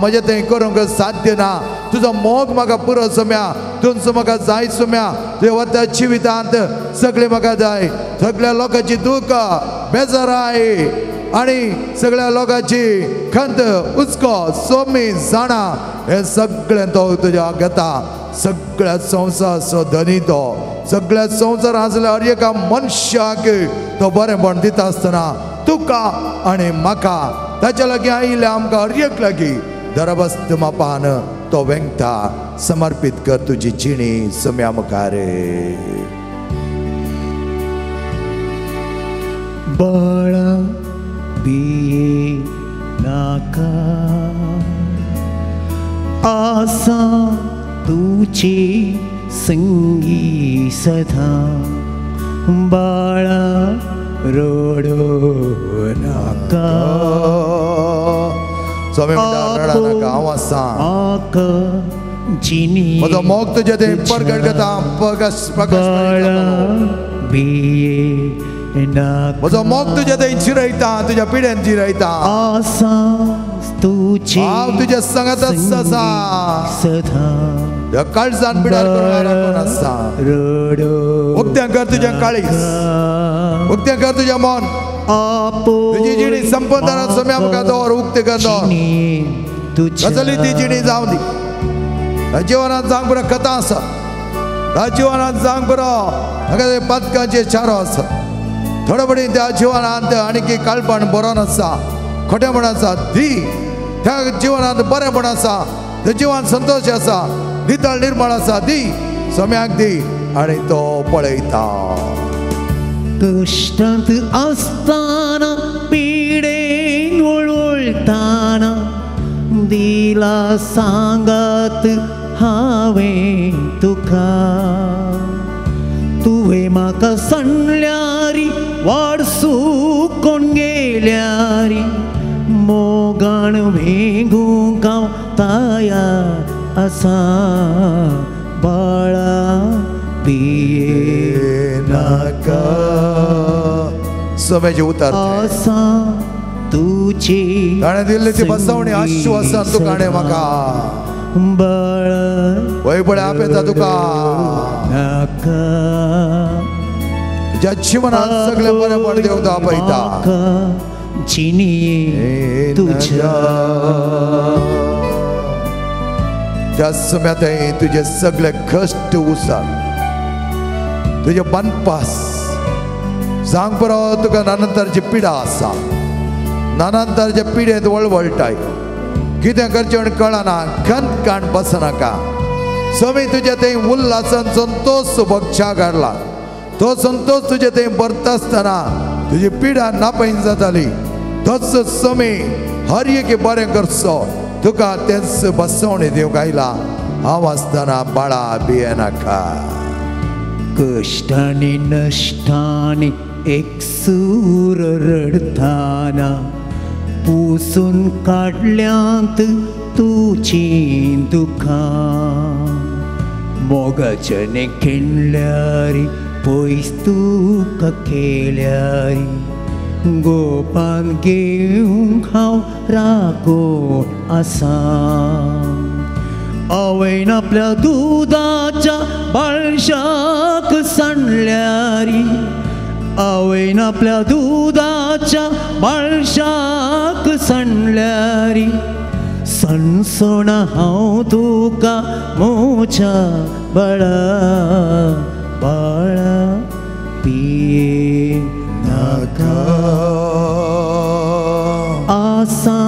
म्हजें थंय करूंक साध्य ना. तुजो मोग म्हाका पुरो सोम्या, तुमचो म्हाका जाय सोम्या, तुज्या वता जिवितांत सगळें म्हाका जाय. सगळ्या लोकांची दूख बेजाराय आनी सगळ्या लोकांची खंत हुस्को सोमी जाणा, हें सगळें तो तुज्या घेता. सगळ्या संवसाराचो धनी तो, सगळ्या संवसार आसल्या हर एका मनशाक तो बरेंपण दिता आसतना तुका आनी म्हाका ताच्या लागीं आयिल्ल्या आमकां हर एक लागीं दरबस्त मापान तो वेंगता. समर्पीत कर तुजी जिणी सम्या मुखार. बाळा बिये नाका आसा तुझे संगी सदा, बाळा रडो नाका. स्वामी म्हणटा रडा नाका, हांव आसा. म्हजो मोग तुजे थंय परगट करता, प्रकाश म्हजो मोग तुजे थंय जिरयता, तुज्या पिड्यान जिरयता. हांव तुज्या संगातच आसा, काळजान पिड्यार करून राखून आसा. उक्तें कर तुजें काळीज, उक्तें कर तुजें मन, तुजी जिणी संपतना सोम्या मुखार दवर, उक्तें कर दवर. गजाली ती जिणी जावं दी. जिवनांत जावंक बरो कथा आसा, जिवनांत जावंक बरो हांगा पातकांचे चारो आसा. थोडे पडी त्या जिवनांत आनी काळपण बरो नासता, खोटेपण आसा, दी त्या जिवनांत बरेंपण आसा, त्या जिवन संतोश आसा, नितळ निर्मळ आसा, दी सोम्याक दी आनी तो पळयता. कश्टांत आसतना पिडेन वळवळटाना दिला सांगात हांवें तुका, तुवें म्हाका सांडल्यारी वाडसू कोण गेल्यारी, मोगान वेंगूंक हांव तयार आसा. बाळा भिये नाका, सोम्याचें उतर आसा तुझे ताणें दिल्ली ती बसवणी आश्वासन तुका आनी म्हाका. वय पळय आपयता तुका तुज्या जिवनांत सगळें बरेंपण देव तो आपयता. तुझ्या त्या सम्या थंय तुजे सगळे कश्ट उसार, तुजे बनपास सांग बरो तुका नानांतरची पिडा आसा, नानांतरच्या पिडेंत वळवळटाय, कितें करचें म्हण कळना, खंत काण बसनाका. समी तुज्या थंय उल्हासान संतोश बक्षाक काडला, तो संतोश तुजे थंय भरता आसतना तुजी पिडा नापयन जाताली. तोच समी हर एक बरें करचो तुका तेंच बसवणी दिवंक आयला. हांव आसतना बाळा भियेनाका. कश्टांनी नश्टांनी एकसूर रडटाना पुसून काडल्यांत तुजीं दुखां, मोगाच्याने खिणल्यारी पयस तुका केल्यारी, गोपान घेवंक हांव राखून आसा. आवयन आपल्या दुदाच्या बाळशाक सांडल्यारी, आवयन आपल्या दुदाच्या बाळशाक सांडल्यारी, सणसण हांव तुका मोच्या बाळा, बाळा पिये नाका. नाका आसा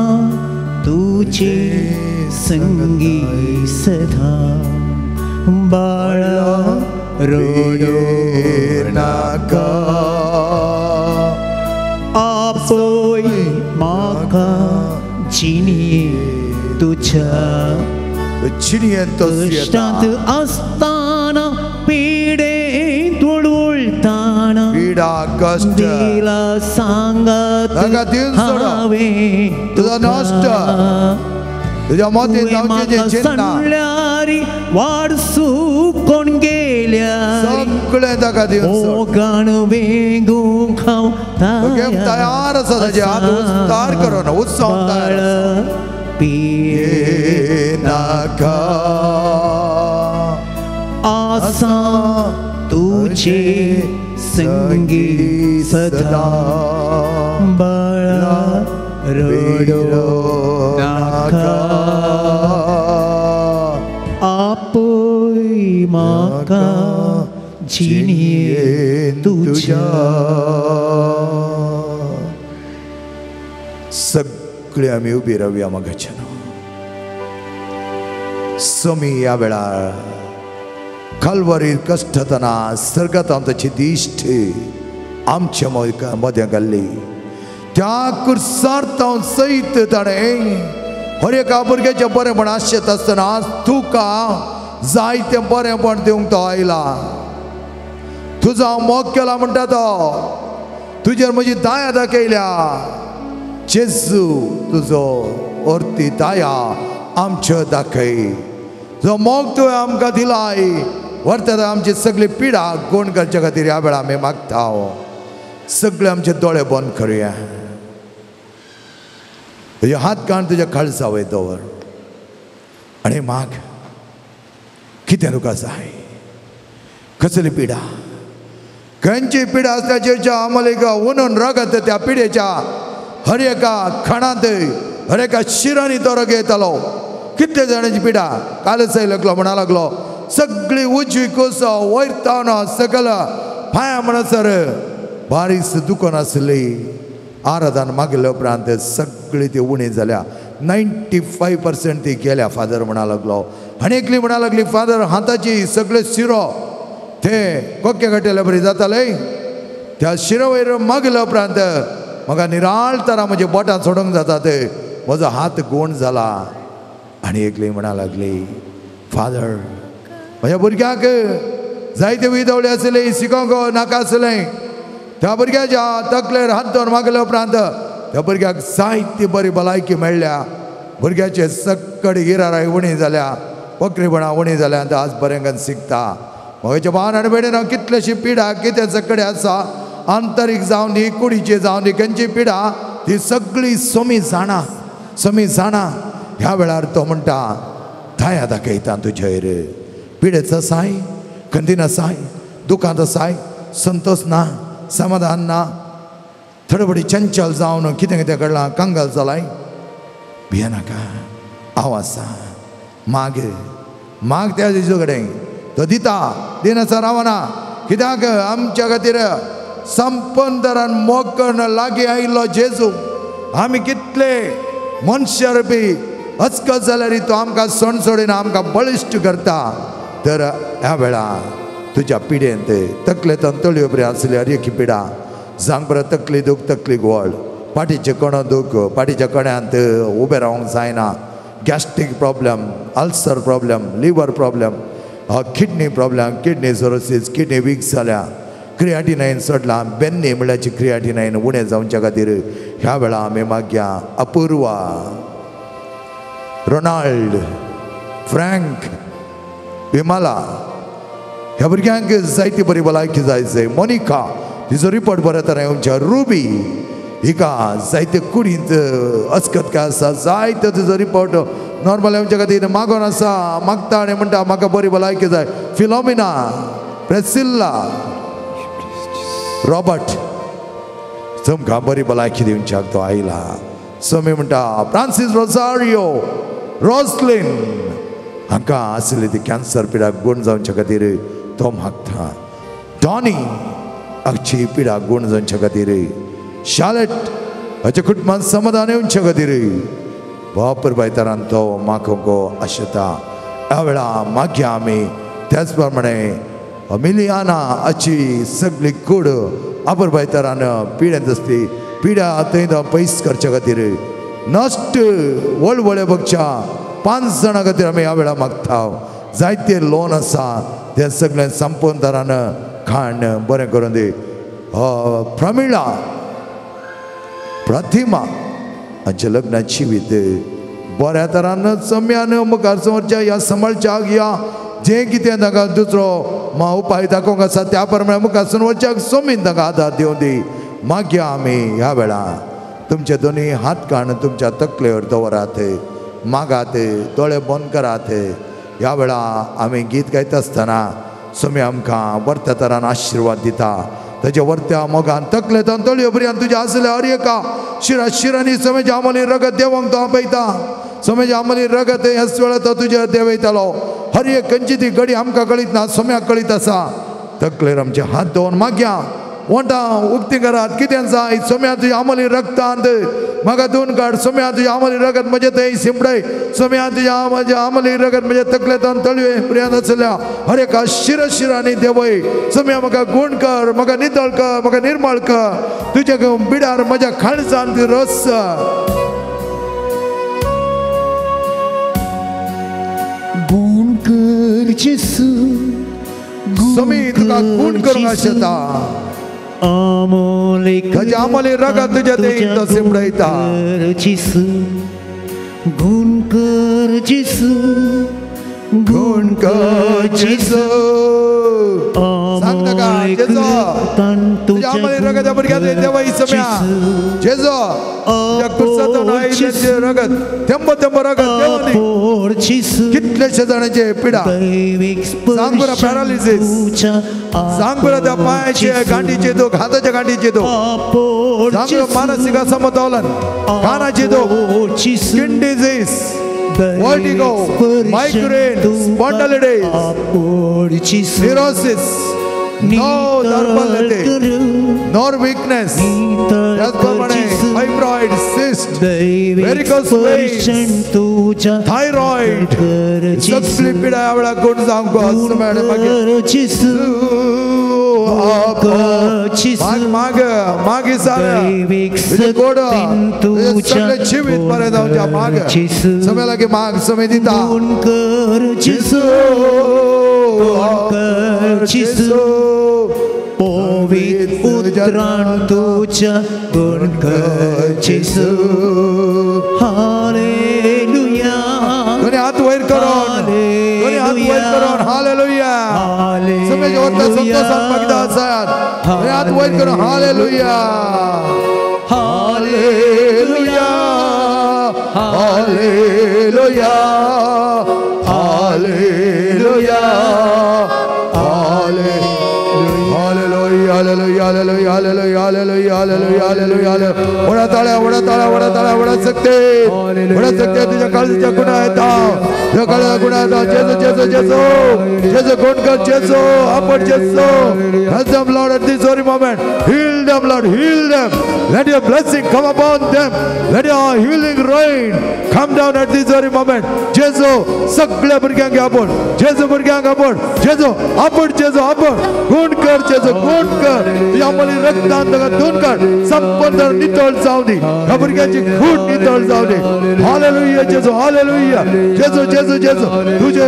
तुझे संगी सदा बाळा रडो नाका आपोय म्हाका जिणये तुज्या जिणयेंत कश्टांत आसतना पिडेंत वळवळटाना पिडा कश्ट दिला सांगात हांवें तुजो नश्ट तुज्या मतींत जावचें जें चिंतना वारसू कोण गेल्या सगळें ताका दिवन मोगान वेंगूंक हांव तयार आसा ताजे हात उस्तार करून उत्सव तयार आसा पिये नाका आसा तुझे संगी सदा बाळा रडो नाका आपोय म्हाका जिणये तुज्या. सगळे आमी उबी रावया मागाच्यान. समी ह्या वेळार कलवरीर कश्टतना सर्गांत ताची दिश्ट आमच्या मदें घाल्ली. त्या कुर्सार तावन सयत ताणें हर एका भुरग्याचें बरेंपण आशेत आसतना आज तुका जायतें बरेंपण दिवंक तो आयला. तुजो हांव मोग केला म्हणटा तो, तुजेर म्हजी दया दाखयल्या. जेजू तुजो अर्ती दया आमच्यो दाखय. जो मोग तुवें आमकां दिलाय व्हरता आमची सगळी पिडा गुण करच्या खातीर ह्या वेळार आमी मागता. सगळे आमचे दोळे बंद करुया. तुजे हात काण तुज्या काळजा वयर दवर आनी माग कितें तुका जाय, कसली पिडा, खंयची पिडा आसल्याचेर आमलेका उनून रगत त्या पिडेच्या हर एका खणांत हर एका शिरांनी तो रग येतालो. कितले जाणांची पिडा कालच लागलो म्हणा लागलो सगळी उजवी कोसो वयर तावन सकल पांया म्हणसर बारीस दुकान आसली. आराधन मागल्या उपरांत सगळी ती उणी जाल्या. 95% ती गेल्या. फादर म्हणा लागलो. आनी एकली म्हणा लागली फादर हाताची सगळे शिरो ते कोके घाटेल्या बरी जाताले. त्या शिरो वयर मागल्या उपरांत म्हाका निराळ तरा म्हजे बोटां सोडूंक जाता ते म्हजो हात गोण जाला. आनी एकली म्हणा लागली फादर म्हज्या भुरग्यांक जायते विदवळे आसले शिकोंक नाका आसलें. त्या भुरग्याच्या तकलेर हात दवर मागल्या उपरांत त्या भुरग्याक जायती बरी भलायकी मेळ्ळ्या. भुरग्याचे सक्कड गिराराय उणी जाल्या, पकरीपणां उणी जाल्या. आनी आज बरें शिकता. म्हज्या भावान आनी भयणीन कितलेशी पिडा कितें सकडे आसा, आंतरीक जावन दी, कुडीची जावन दी, खंयची पिडा ती सगळी समी जाणा, समी जाणा. ह्या वेळार तो म्हणटा दया दाखयता तुजेर. पिडेच आसाय, खंदीन आसाय, दुखांत आसाय, संतोष ना, समाधान ना, थोडे बडी चंचल जावन कितें कितें घडलां, कंगाल जालाय. भियेनाका, हांव आसा. माग माग त्या जेजू कडेन, तो दिता, दिनासा रावना. कित्याक आमच्या खातीर संपन्न मोग करून लागीं आयिल्लो जेजू. आमी कितले मनशां रुपी अचकत जाल्यार तो आमकां सणसणीन आमकां बळिश्ट करता. तर ह्या वेळार तुज्या पिडेंत तकलेंत तळयो बरी आसली हर एक पिडा जावंक बरो तकली दूख, तकली गोळ, पाटीचें कणो दूख, पाटीच्या कण्यांत उबें रावंक जायना, gastric problem, ulcer problem, liver problem, kidney problem, kidney cirrhosis, kidney weak जाल्या, क्रियाटिनायन चडला, बेन्नी म्हणल्याची क्रियाटिनायन उणें जावच्या खातीर ह्या वेळार आमी मागया. अपुर्वा, रोनाल्ड, फ्रँक, विमाला ह्या भुरग्यांक जायती बरी भलायकी जाय जाय. मोनिका तिचो रिपोर्ट बरो तरेन येवच्या. रुबी हिका जायते कुडींत अस्कत काय आसा, जायते तिचो रिपोर्ट नॉर्मल येवच्या खातीर मागोन आसा, मागता आनी म्हणटा म्हाका बरी भलायकी जाय. फिलोमिना, प्रेसिल्ला, रॉबर्ट तुमकां बरी भलायकी दिवच्याक तो आयला. समी म्हणटा फ्रांसीस रोजारियो, रोजलिन हांकां आसली ती कॅन्सर पिडा गुण जावच्या खातीर तो मागता. डॉनी हाची पिडा गुण जावच्या खातीर शालेट हाच्या कुटुंबान समाधान येवचे खातीर बापर बायतारान तो मागोंक आशेता. ह्या वेळा मागया आमी. त्याच प्रमाणे मिलियाना हाची सगळी कूड आपर बायतारान पिड्यांत आसली पिड्या थंय पयस करच्या खातीर नश्ट वळवळे बगच्या 5 जाणां खातीर आमी ह्या वेळा मागता. जायते लोन आसा तें सगळें संपूर्ण तरान खाण बरें करून दी. प्रमिळा प्रतिमा हांच्या लग्नाची जिवीत बऱ्या तरान सम्यान मुखार समोरच्या ह्या सांबाळच्याक ह्या जें कितें तांकां दुसरो मा उपाय दाखोवंक आसा त्या प्रमाणे मुखार समोरच्याक सोमीन तांकां आदार दिवं दी. मागया आमी ह्या वेळा तुमचे दोनी हात काण तुमच्या तकलेवर दवरात, मागात, दोळे बंद करात. ह्या वेळा आमी गीत गायता आसतना सोमी आमकां वर्त्या तरान आशिर्वाद दिता. ताच्या वर्त्या मोगान तकलेंत तळयो पर्यंत तुज्या आसल्या हर एका शिरा शिरांनी समेच्या आमली रगत देवंक तो आपयता. सोम्याच्या आमली रगत ह्याच वेळा तो तुज्या देवयतालो. हर एक खंयची ती घडी आमकां कळीत ना, सोम्याक कळीत आसा. तकलेर आमचे हात दवरून मागया, वोंटां उक्ती करात, कितें जाय सोम्या तुज्या आमली रगतांत म्हाका धुवन काड. सोम्या तुज्या आमली रगत म्हजें थंय शिंपडय. सोम्या तुज्या म्हज्या आमली रगत म्हज्या तकलेंत तळवे पर्यंत आसल्या हर एका शिरा शिरांनी देवय. सोम्या म्हाका गुण कर, म्हाका नितळ कर, म्हाका निर्मळ कर. तुज्या बिडार म्हज्या खाळजांत रस. गुण कर जेसू, सोमी तुका गुण करूंक आशेता. ताच्या आमली रगत तुज्या थंय तो शिंपडयता. गुण कर जेसू, गुण कर जेसू. सांग ताका जेजो तुज्या आमली रगत भुरग्या देवय सम्या जेजो तुज्या कुर्सांतून आयिल्लें रगत थेंबो थेंबो रगत देवनी कितलेशे जाणांचे पिडा. सांग बरं पॅरालिसीस, सांग बरं त्या पांयाचे गांठीचे दुख, हाताच्या गांठीचे दुख, सांग बरं मानसीक असमतोलन, कानाचे दुख, skin disease, vertigo, migraine, spondylitis, neurosis, no दर्बलते, nor weakness, त्याचप्रमाणे fibroid, cyst, varicose veins, thyroid, सगळी पिडा ह्या वेळार कोण जावंक माग माग माग कोड सगळें जिवीत बरें जावचें. माग समय लागीं माग, समय दिता. पवित्र उतरान तुझ्या गुण कर जेसू. हालेलुया. दोन्ही हात वयर करून, दोन्ही हात वयर करून हालेलुया. समेज वरता संतोषान मागता आसात. दोन्ही हात वयर करून hallelujah, hallelujah, hallelujah, hallelujah, hallelujah, hallelujah, hallelujah, hallelujah, hallelujah, hallelujah, hallelujah. वडा ताळ्या, वडा ताळ्या, वडा ताळ्या, वडा सकते, वडा सकते. तुझ्या काळजीच्या गुणा येता, तुझ्या काळजीच्या गुणा येता. जेजो जेजो जेजो जेजो कोण कर जेजो आपण Jeju. Help them Lord at this very moment. Heal them Lord, heal them. Let your blessing come upon them. Let your healing rain come down at this very moment. Jeju सगळ्या भुरग्यांक आपण, Jeju भुरग्यांक आपण, Jeju आपण, Jeju आपण गुण कर Jeju, गुण कर. तुझ्या आमली रक्तान ताका धुवन काड, संपूर्ण नितळ जावं दी. ह्या भुरग्यांची खूट नितळ जावं दी. हालेलुया जेजो, हालेलुया जेजो, जेजो जेजो. तुझे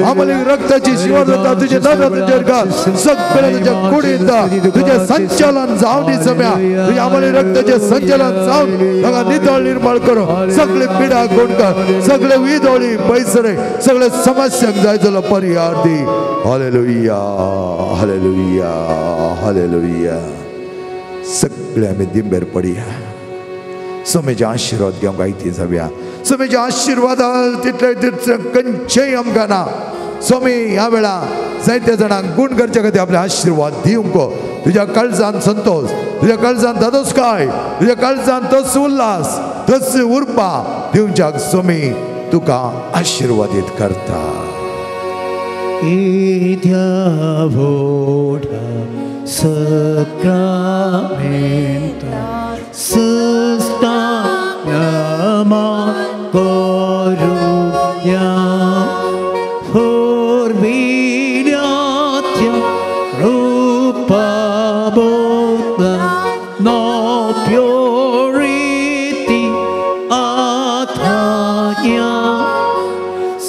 आमली रक्ताची शिवर जाता, तुझे नजर तुजेर घाल, सगळ्या तुझ्या कुडींत तुझे संचालन जावं दी. सम्या तुझ्या आमली रक्ताचे संचालन जावन ताका नितळ निर्मळ करून सगळे पिडा गुण कर, सगळे विदोळी पैसरे, सगळे समस्यांक जाय जालो परिहार दी. Hallelujah, hallelujah, hallelujah. सगळे आमी दिंबेर पडया. सोमेचे आशिर्वाद घेवंक आयती जावया. सोमेचे आशिर्वाद तितले तितले खंयचेय आमकां ना. सोमी ह्या वेळा जायत्या जाणांक गुण करच्या खातीर आपले आशिर्वाद दिवंक. तुज्या काळजान संतोष, तुज्या काळजान धादोसकाय, तुज्या काळजान तस उल्हास, तस उर्बा दिवच्याक सोमी तुका आशिर्वादीत करता. येद्या व्हडा सक्रामेंता सुस्ता नमा करुया पूर्विल्याच्या रूपाबोध no purity atanya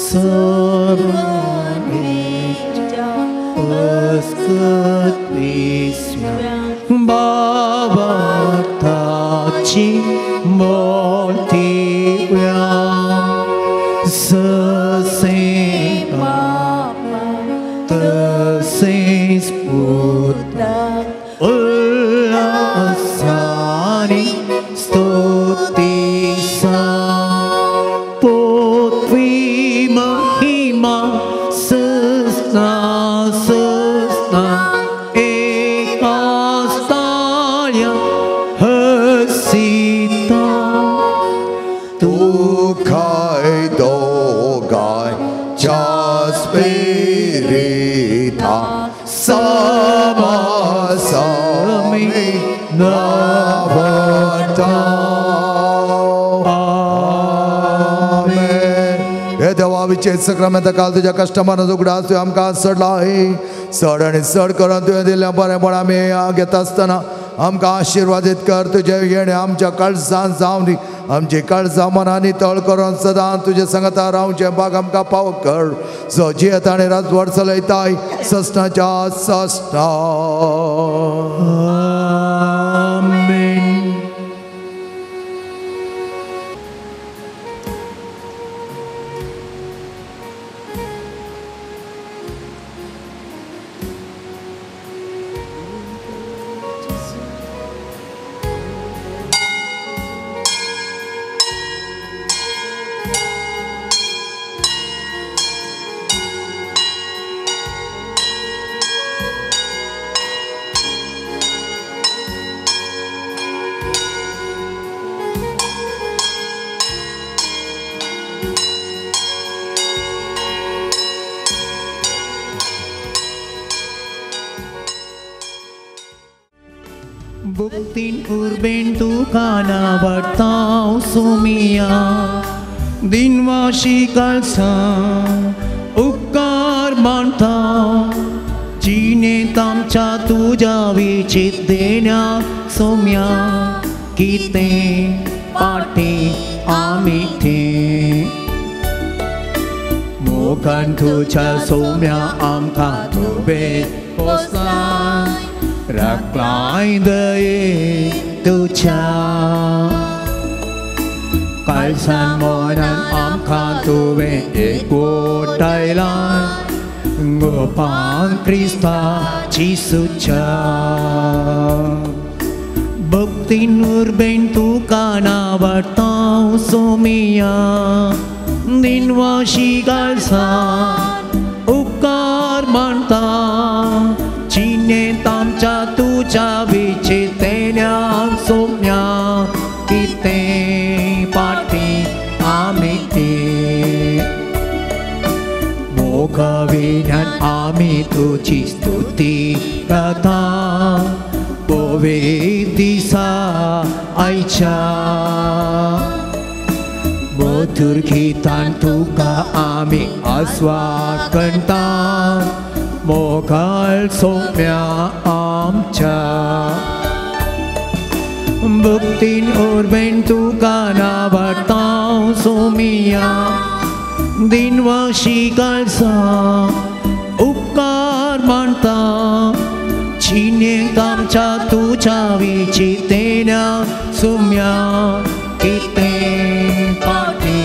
sarvanecha paskatisya bhavatachi motivya sasema tasis putra ullasani stutisa potvi mahima sasna sasna ekastaya hasita tu khai dogai cha spirita sama sami navata. आमेन. हे देवा विचेत सक्रामेंता काल तुज्या कश्टमानाचो उगडास तुवें आमकां सडला आहे. सड आनी सड करून तुवें दिल्लें बरेंपण आमी घेता आसतना आमकां आशिर्वादीत कर. तुजें येणें आमच्या काळजान जावन दी. आमची काळजां मनांनी तळ करून सदां तुजे संगता रावचें भाग आमकां पाव कर. जो जियेत आनी राजवट चलयताय ससनाच्या ससना. आमेन. Buktin urben tukana vartao sumia dinvashi kalsa उपकार मानता जिने तामच्या तुझ्या विचित देण्या सोम्या किते पाटे आम्ही ते मोगान तुझ्या सोम्या आमकां तुवें पोसलाय राखलाय दये तुझ्या काळजान मनान आमकां तुवें एकवटायलां गोपान क्रिस्ताची सुच्या भक्तीन उर्बेन तुका नावडटाव सोमिया दिनवाशी काळजान उपकार मानता जिने तामच्या तुझ्या विचितेन्या सोम्या किते पाटी आमी ते मोगाविण्यान आमी तुजी स्तुती करता पोवे दिसा आयच्या मधुर गीतान तुका आमी आस्वाद करता मोगाळ सोम्या आमच्या भक्तीन उर्बेन तुका नावडटाव सोमिया दिनवाशी काळजान उपकार मानता जिने आमच्या तुझ्या विचितेन्या सोम्या किते पाटी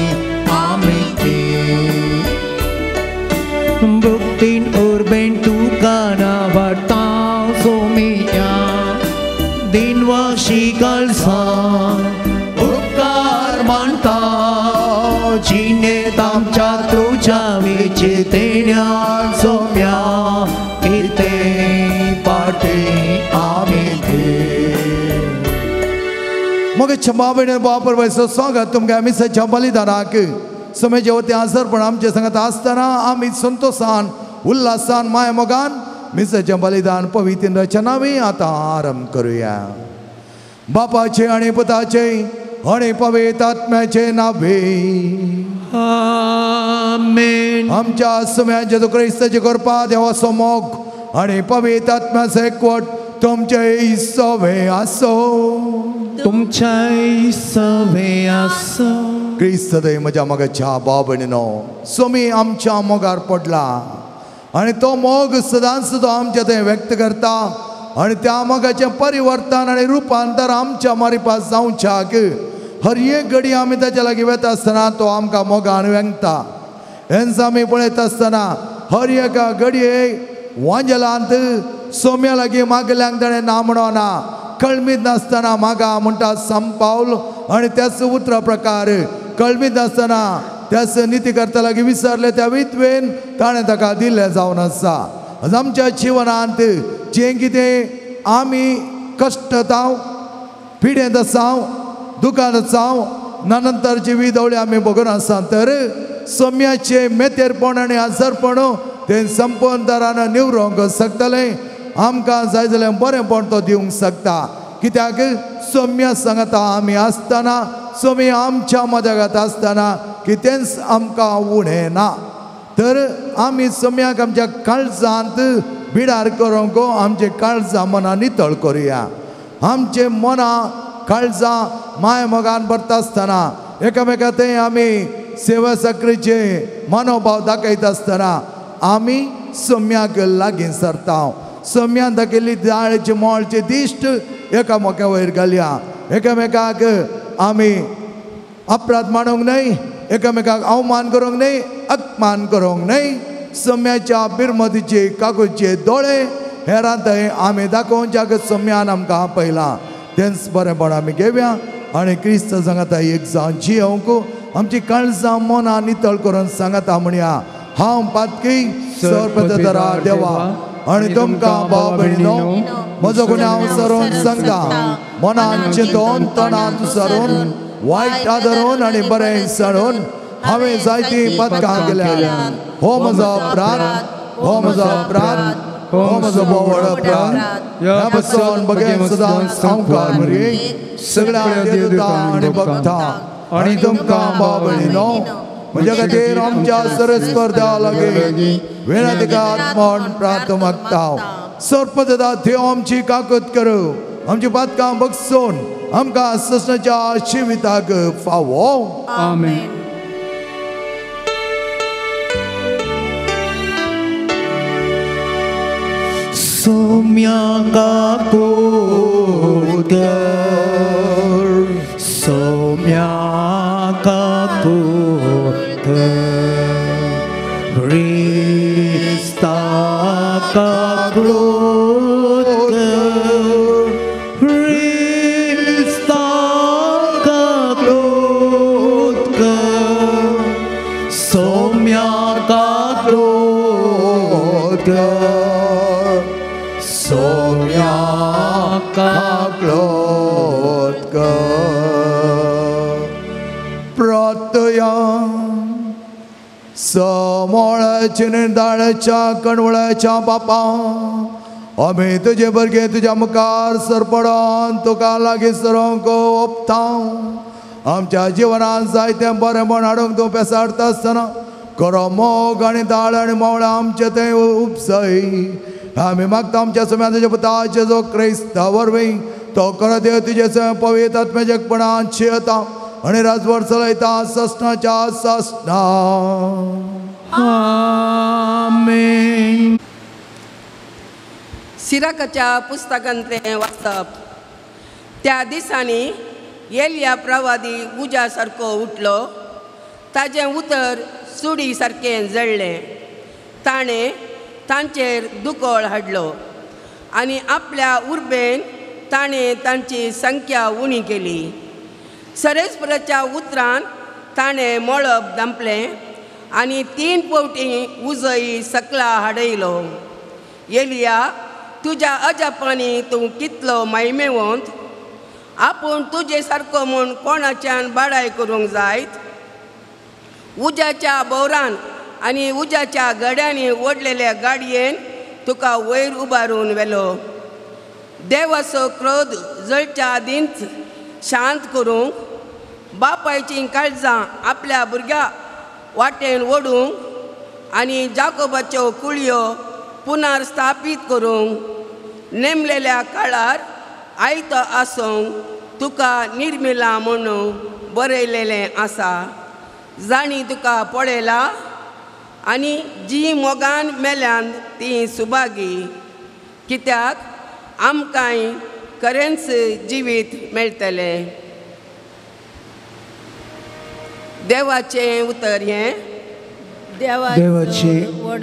आमी ते भक्तीन उर्बेन तुका नावडटाव सोमिया दिनवाशी काळजान उपकार मानता जिने तामच्या तुझ्या विचितेन्या सोम्या किते पाटे आमी ते. मोगेच्या भाव बापर वयसो स्वागत तुमकां मिसाच्या बलिदानाक समय वती आसर पण आमचे संगत आसतना आमी संतोशान उल्हासान माय मोगान मिसाचें बलिदान पवित्र रचनावी आतां आरंभ करुया. बापाचे आनी पुताचे आनी पवित्र आत्म्याचे नावे आमेन. आमच्या सुम्या जेजू क्रिस्ताची कृपा, देवाचो मोग आनी पवित्र आत्म्याचो एकवट तुमचे सवे आसो. तुमच्याय सवे आसो. क्रिस्त दय म्हज्या मोगाच्या भाव भयणीनो, स्वामी आमच्या मोगार पडला आनी तो मोग सदांच तो आमच्या थंय व्यक्त करता आनी त्या मोगाचें परिवर्तन आनी रुपांतर आमच्या मारिपास जावच्याक हर एक घडी आमी ताच्या लागीं वता आसतना तो आमकां मोगान वेंगता. हेंच आमी पळयता आसतना हर एका घडये वांजेलांत सोम्या लागीं मागल्यांक ताणें ना म्हणना, कळमीत नासतना मागा म्हणटा संपावल आनी त्याच उतरा प्रकार कळमीत नासतना त्याच निती करता लागीं विसरले त्या विधवेन ताणें ताका दिल्लें जावन आसा. आज आमच्या जिवनांत जें कितें आमी कश्टताव, पिडेंत आसाव, दुखांत आसाव, ना नंतरची विधवळी आमी बघून आसा, तर सोम्याचें मेतेरपण आनी आजारपण तें संपन्न निवरोंक शकतलें. आमकां जाय जाल्यार बरेंपण तो दिवंक शकता. कित्याक सोम्या सांगता आमी आसतना, सोमी आमच्या मदगात आसतना कितेंच आमकां उणें ना. तर आमी सोम्याक आमच्या काळजांत बिडार करूंक आमचे काळजां मनां नितळ करुया. आमचे मनां काळजां माय मोगान भरता आसतना एकामेका थंय आमी सेवा साकरीचे मनोभाव दाखयता आसतना आमी सोम्याक लागीं सरता. सोम्यान दाखयल्ली दाळची मोळची दिश्ट एकामेका वयर घालया. एकामेकाक आमी अपराध मानूंक न्हय, एकामेकाक अवमान करूंक न्हय, अपमान करूंक न्हय. सोम्याच्या बिरमतीचे काकूचे दोळे हेरां थंय आमी दाखोवच्याक सोम्यान आमकां पयलां. तेंच बरेंपण आमी घेवया आनी क्रिस्त सांगता एक जावन जियोवंक आमची काळजां मनां नितळ करून सांगता म्हणया, हांव पातकी सर्वपतरा देवा आनी तुमकां भाव भयणीनो म्हजो गुन्यांव सरून सांगता. मनान चिंतून तणांत सरून वायट आदरून आनी बरें सरून हांवें जायतीं पदकां केल्या. हो म्हजो अपराध, हो म्हजो अपराध, हो म्हजो भोव अपराध. ह्या पासून बगेन सदांच सावकार मरे सगळ्या देवता आनी भक्ता आनी तुमकां भाव भयणीनो म्हज्या खातीर आमच्या सरस्पर्धा लागीं विनंतीकात म्हण प्रार्थ मागता. सर्पदा देव आमची काकत करूं, आमची पातकां बगसून आमकां ससनाच्या जिविताक फावो. आमेन. सोम्या काकूत कर, सोम्या काकूत कर, क्रिस्ता काकूत कर, क्रिस्ता काकूत कर, सोम्या काकूत कर, सोम्या काकूत कर. प्रत्यया समोळाचे निर्दाळाच्या कणवळाच्या बापा, आमी तुजे भुरगे तुज्या मुखार सरपडोन तुका लागीं सरोंक ओपता. आमच्या जिवनांत जायतें बरेंपण हाडूंक तूं पेसाडटा आसतना खरो मोग आनी दाळ आनी मोवळां आमचे थंय उपसय. आमी मागता आमच्या सुम्या तुज्या पुताचे जो क्रिस्ता वरवीं तो खरो देव तुजे स्वयं पवित्र आत्म्याच्या एकपणान शियता आनी राजवट चलयता ससनाच्या ससना. आमेन. सिराकाच्या पुस्तकांतलें वाचप. त्या दिसांनी एलिया प्रवादी उज्या सारको उठलो, ताजें उतर सुडी सारकें जळ्ळें. ताणें तांचेर दुकळ हाडलो आनी आपल्या उर्बेन ताणें तांची संख्या उणी केली. सरेस्पराच्या उतरान ताणें मळब दांपलें आनी 3 फावटी उजय सकला हाडयलो. एलिया, तुज्या अजापांनी तूं कितलो मायमेवंत! आपूण तुजे सारको म्हूण कोणाच्यान बाडाय करूंक जायत? उज्याच्या बोवरान आनी उज्याच्या गड्यांनी ओडलेल्या गाडयेन तुका वयर उबारून व्हेलो. देवाचो क्रोध जळच्या आदींच शांत करूंक, बापायचीं काळजां आपल्या भुरग्या वाटेन ओडूंक आनी जाकोबाच्यो कुळयो पुनर्स्थापीत करूंक नेमलेल्या काळार आयतो आसूंक तुका निर्मिला म्हणून बरयलेलें आसा. जाणी तुका पळयला आनी जी मोगान मेल्यान ती सुभागी, कित्याक आमकांय खरेंच जिवीत मेळटलें. देवाचें उतर हें. देवाचे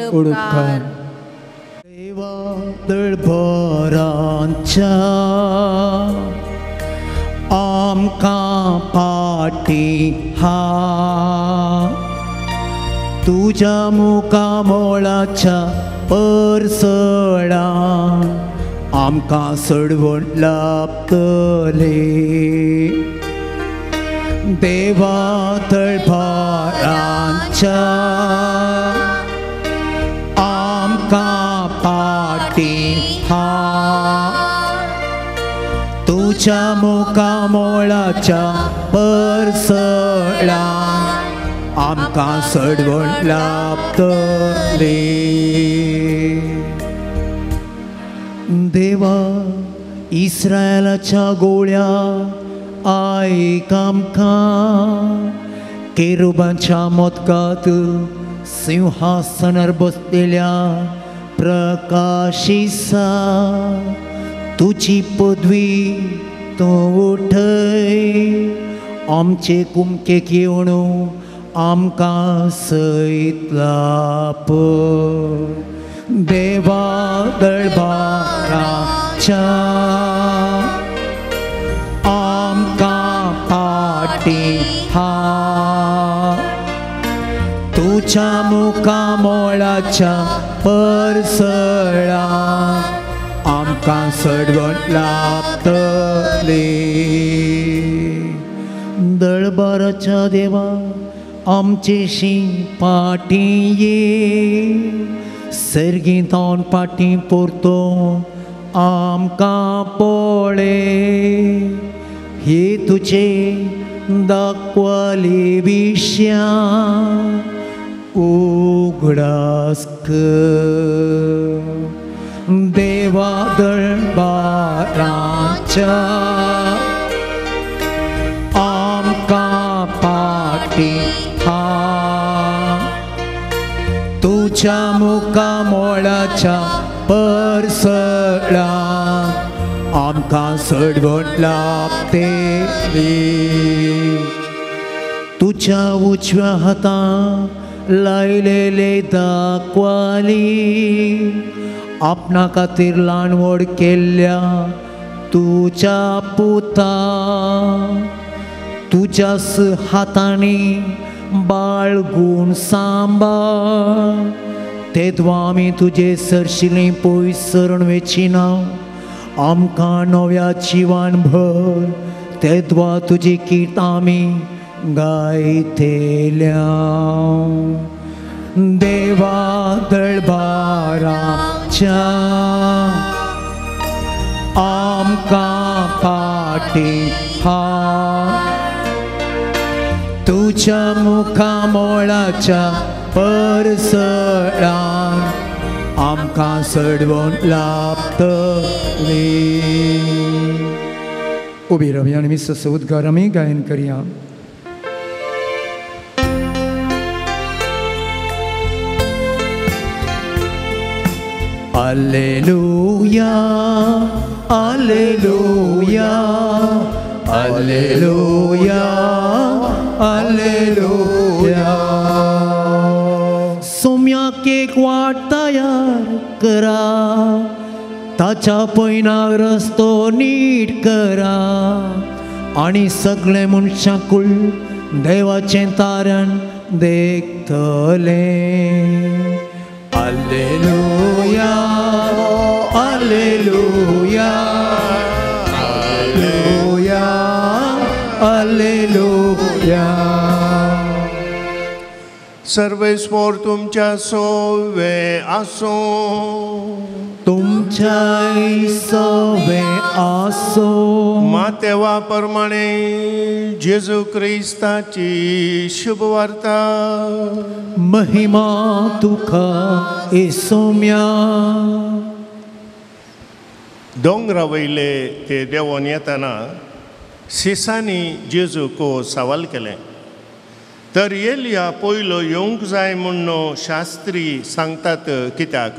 उपकार. देवा दळभरांच्या आमकां पाटी हा, तुज्या मुखामोळाच्या परसळान आमकां सडवण लाभतले. देवा दळभरांच्या आमकां पाटी हा, तुज्या मुखामोळाच्या परसळान आमकां सडवण लाभतले. देवा इस्रायलाच्या गोळ्या आयक आमकां, केरुबांच्या मोदकात सिंहासनार बसलेल्या प्रकाशिसा तुजी पदवी तूं उठय, आमचे कुमकेक येवन आमकां सयत लाभ. देवा दळभरांच्या आमकां पाटी हा, तुज्या मुखामोळाच्या परसळान आमकां सडवण लाभतले. दळभराच्या देवा आमचेशी पाटी ये, सर्गीं तावन पाटी परतो आमकां पळय, हे तुजे दाखवले विशया उगडास कर. देवा दळभरांच्या आमकां पाटी हा, तुज्या मुखामोळाच्या परसळान आमकां सडवण लाभतली. तुज्या उजव्या हातान लायलेले दाखवाली आपणा खातीर ल्हान व्हड केल्ल्या तुज्या पुता, तुज्याच हातांनी बाळगून सांबाळ. तेदवा आमी तुजे सरशिलीं पयस सरून वेचिना, आमकां नव्या जिवान भर. तेदवा तुजी कीर्त आमी गायतल्या. देवा दळभरांच्या आमकां पाटी हा, तुज्या मुखामोळाच्या परसळान आमकां सडवण लाभतली. उबी रावया आनी मिसाचो उद्गार आमी गायन करया. Alleluia, alleluia, alleluia, alleluia. सोम्याक एक वाट तयार करा, ताच्या पयनाक रस्तो नीट करा, आनी सगळे मनशाकूळ देवाचें तारण देखतले. Alleluia, alleluia, alleluia, alleluia. सर्वेस्पोर तुमच्या सोवे आसूं. तुमच्याय सवे आसो. मातेवा प्रमाणे जेजू क्रिस्ताची शुभवार्ता. महिमा तुका येसोम्या. दोंगरा वयले ते देंवोन येतना सिसांनी जेजूक सवाल केलें, तर एलिया पयलो येवंक जाय म्हूण शास्त्री सांगतात कित्याक?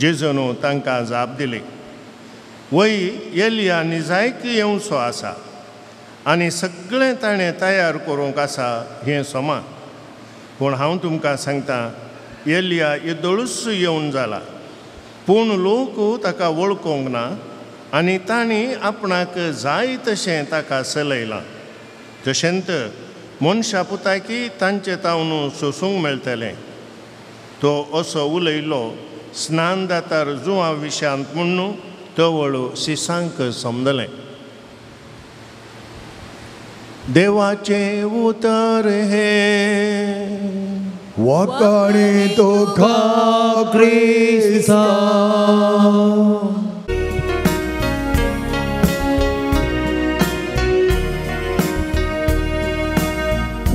जेजून तांकां जाप दिली, वय एलिया निजायक येवचो आसा आनी सगळें ताणें तयार करूंक आसा हें समा. पूण हांव तुमकां सांगता, एलिया येदोळूच येवन जाला, पूण लोक ताका वळखूंक ना आनी तांणी आपणाक जाय तशें ताका चलयलां. तशेंच मनशा पुताकी तांचे तावन सोसूंक मेळटलें. तो असो उलयलो स्नान दातार जुंवा विशांत म्हूण तवळ सिसांक समजलें. देवाचें उतर हें. वाकाणी तुका क्रिस्ता.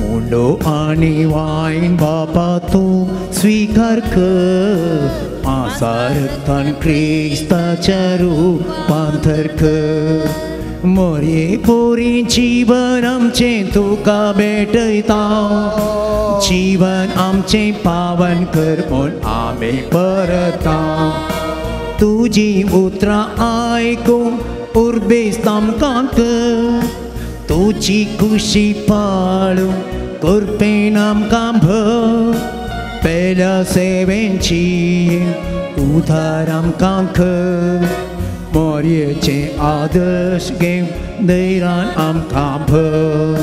उंडो आनी वायन बापा तूं स्वीकार कर, आसारतान क्रिस्ताच्या रुपांतर कर. मोरये पोरी जीवन आमचें तुका भेटयता, जीवन आमचें पावन कर म्हूण आमी परता. तुजी उतरां आयकूंक उर्बेस्त आमकां कर, तुजी खुशी पाळूंक कृपेन आमकां भर. पेल्या सेवेंची उदार आमकां कर, मोरयेचें आदर्श घेवन धैर्यान आमकां भर.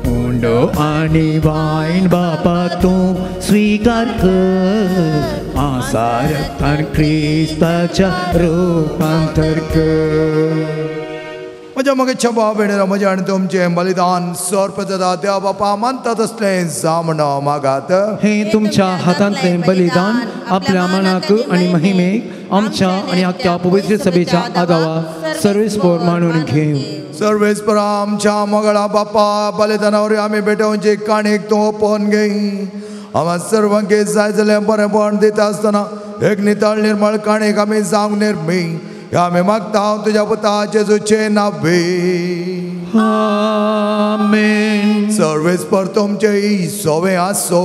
उंडो आनी वायन बापा तूं स्वीकार कर, आसारतान क्रिस्ताच्या रुपांतर कर. म्हज्या मगेच्या भाव भयणीनो, म्हजें आनी तुमचें बलिदान सर्पदा देव बापा मानता तसलें जावं मागात. हें तुमच्या हातांतलें बलिदान आपल्या मनाक आनी महिमेक आमच्या आनी आख्या पवित्र सभेच्या आदावा सर्वेस्पोर मानून घेवं. सर्वेस्पोर आमच्या मगळा बापा बलिदानावर आमी भेटोवची काणीक तूं ओपोवन घेय. आमा सर्वांक जाय जाल्यार बरेंपण दिता आसतना एक नितळ निर्मळ काणीक आमी जावंक निर्मी आमी मागता तुज्या पुता जेजूचे नावे. आमेन. सर्वेस्पर तुमचे सवे आसो.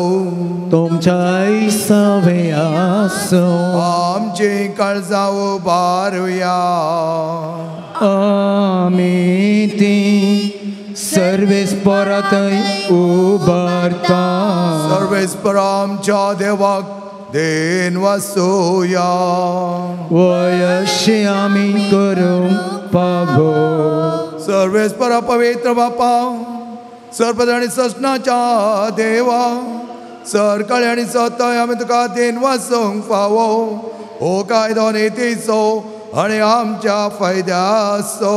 तुमच्याय सवे आसो. आमची काळजां उबारुया. आमी ती सर्वेस्परांतय उबारता. सर्वेस्पर आमच्या देवाक then वासोया. वयशी आमी करूंक पावो. सर्वेस्पर पवित्र बापा, सर्पद आनी ससनाच्या देवा, सरकाळी आनी सतय आमी तुका then वासूंक फावो. हो कायदो नितीचो आनी आमच्या फायद्याचो.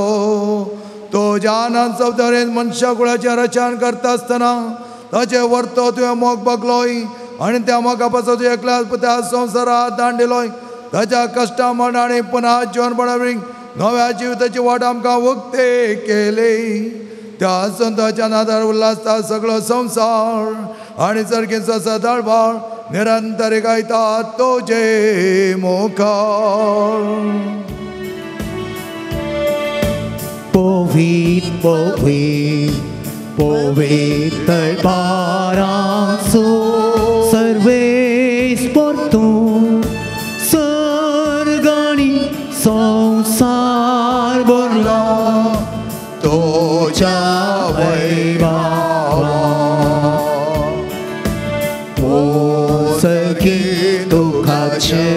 तो ज्ञानान संवसारांत मनशा कुळाचें रचन करता आसतना ताचे वर्तो तुवें मोग बगलोय आनी त्या मोगा पासत तुवें एकल्याच पुता संवसारांत दांडिलोय. ताच्या कश्टा मरण आनी पुनः जिवनपणा नव्या जिविताची वाट आमकां उक्ते केली. त्या संताच्या नादार उल्हासता सगळो संवसार आनी सारकेंचो सदाळबाळ निरंतर गायता तुजे मुखार. पवित्र पवित्र पवित्र बारांचो सर्वेस्पर तूं, सर्गांनी संवसार भरला तुज्या वैभवान. ओ सखी तुका जय,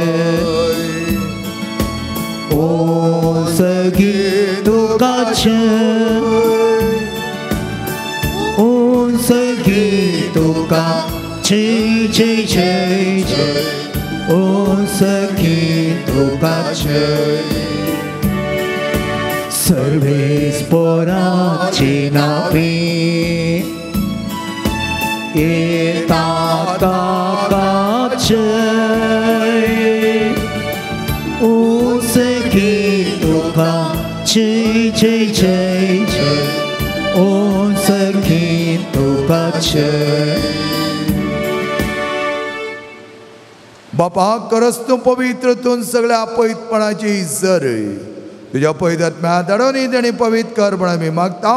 ओ सखी तुका जय, ओ सखी तुका जय जय जय जय, ओ सखी तुका जय. सर्वेस्पराचे नावे येता ताका जय. जय जय जय ओ सखी तुका जय. बापा करस तूं पवित्र तूं सगळ्या पवित्रपणाची जर तुज्या पवित्र आत्म्या धाडून ताणें पवित्र कर म्हण आमी मागता.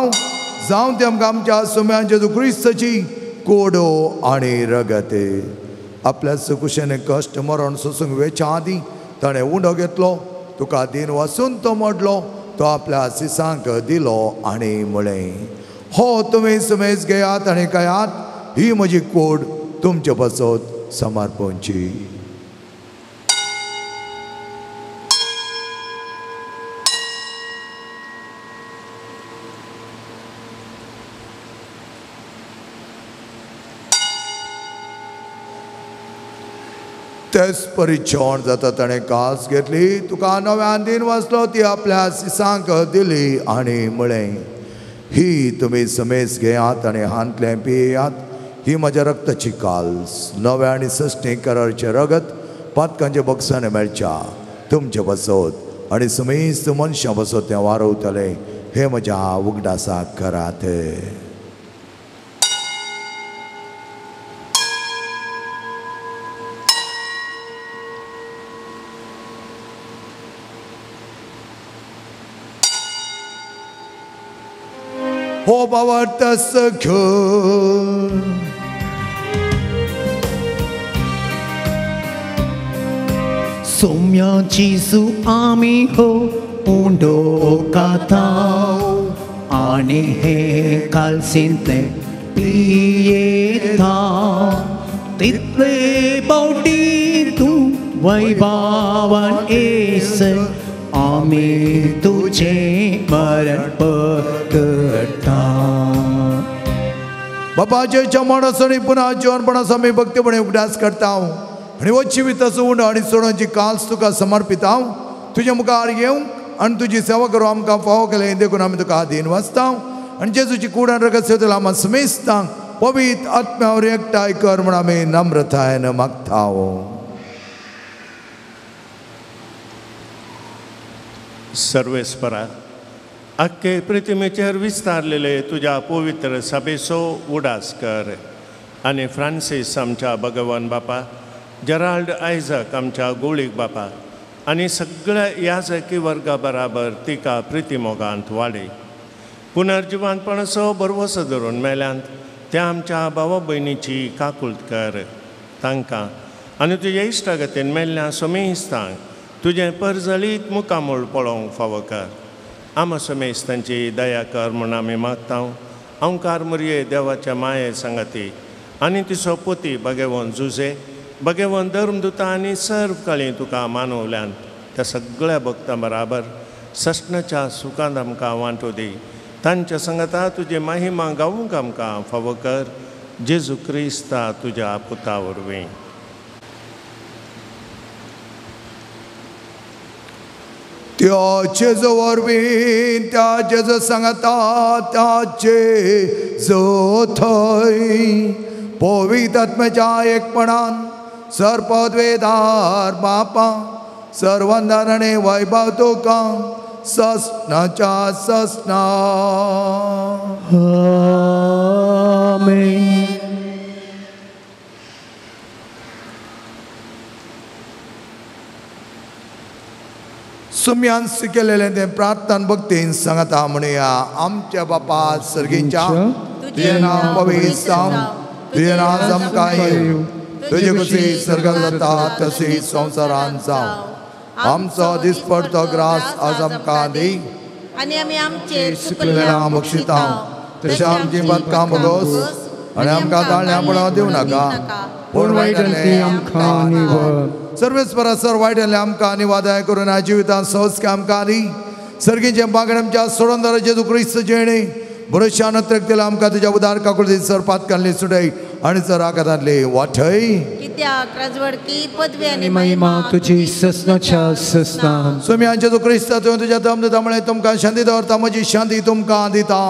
जावं ते आमकां आमच्या सुम्यान जेजू क्रिस्ताची कोडो आनी रगत. आपल्या सुकुशेन कश्ट मरण सोसूंक वेच्या आदीं ताणें उंडो घेतलो, तुका दिन वासून तो मोडलो, तो आपल्या सिसांक दिलो आनी म्हळें, हो तुमी सुमेज घेयात आनी खायात, ही म्हजी कोड तुमचे पासत समर्पणची. तेच परी जेवण जाता ताणें कास घेतली, तुका नव्यान दिन वाचलो, ती आपल्या सिसांक दिली आनी म्हळें, ही तुमी समेज घेयात आनी हांतलें पियात, ही म्हज्या रक्ताची काल्स, नव्या आनी सश्टी करारचें रगत पातकांच्या बक्षाने मेळच्या तुमचे बसत आनी समेस्त मनशां बसत तें वारवतलें, हें म्हज्या उगडासाक करात. हो बाबा सख्यो सोम्या जेजू आमी हो उंडो खाता आनी हे कालसींतले पियेता, तितले पावटी तूं वैभावान येस आमी तुजें मरण पकडटा. बापाचे चमण आनी पुन्हा जिवनपणाचो आमी भक्तीपणे उगडास करता आनी हो जिविताचो उंडो आनी सोडोवची काल्स तुका समर्पिता. तुज्या मुखार येवंक आनी तुजी सेवा करूं आमकां फावो केलें देखून आमी तुका आदीन वाचता आनी जेजूची कूड आनी रगत सेवतले आमकां समेस्तांक पवित्र आत्म्यावर एकठांय कर म्हूण आमी नम्रतायेन मागता. सर्वेस्परा आख्खे प्रतिमेचेर विस्तारलेले तुज्या पवित्र सभेचो उडास कर आनी फ्रांसीस आमच्या भगवान बापा, जेराल्ड आयजक आमच्या गोळीक बापा आनी सगळ्या याजकी वर्गा बराबर तिका प्रितीमोगांत वाडय. पुनर्जिवानपणाचो भरवसो धरून मेल्यांत त्या आमच्या भावा भयणीची काकूळट कर तांकां आनी तुज्या इश्टागतीन मेल्ल्या समेस्तांक तुजें परजळीत मुखामूळ पळोवंक फावो कर. आमा समेस्तांची दया कर म्हूण आमी मागता. अंकार मुरये देवाच्या माये सांगाती आनी तिचो पोती भगेवन जुजे भगेवन धर्मदुता आनी सर्व काळी तुका मानवल्यान त्या सगळ्या भक्तां बराबर सस्नाच्या सुखांत आमकां वांटो दी. तांच्या सांगाता तुजी महिमा गावूंक आमकां फावो कर. जेजू क्रिस्ता तुज्या पुता वरवीं. त्या जेजू वरवीं, त्या जेजू सांगाता, त्या जेजू थंय पवित्र आत्म्याच्या एकपणान सर्पद्वेदार बापा सर्वंदान आनी वैभव तुका ससनाच्या ससना. आमेन. सुम्यान शिकलेलें तें प्रार्थना भक्तीन सांगता म्हणया. आमच्या बापा सर्गींच्या, तुजें नांव पवित्र जावं, तुजें नांव आमकां येवं, तुजी खुशी सर्गात जाता तशी संवसारांत जावं. आमचो दिसपडतो ग्रास आज आमकां दी आनी आमी आमचेर चुकलेल्या बक्षिता तशें आमची पदकां भोगोस आनी आमकां ताळण्या पडोवंक दिवं नाका, पूण वायटांतली आमकां निवळ. सर्वेस्परा सर वायटांतले आमकां आनी वादाय करून जिवितांत संस्कार आमकां दी. सर्गीचें बागड आमच्या सोडोनदारा जेजू क्रिस्त जेणे भरोश्यान अत्रकतेला आमकां तुज्या उदार काकुळती सर पातकांतली सुटय आनी सर आकारांतली वाटय. कित्याक राजवडकी पदवी आनी महिमा तुजी ससनाच्या ससना. स्वामी जेजू क्रिस्ता तुवें तुज्या दम म्हळें तुमकां शांती दवरता, म्हजी शांती तुमकां दिता.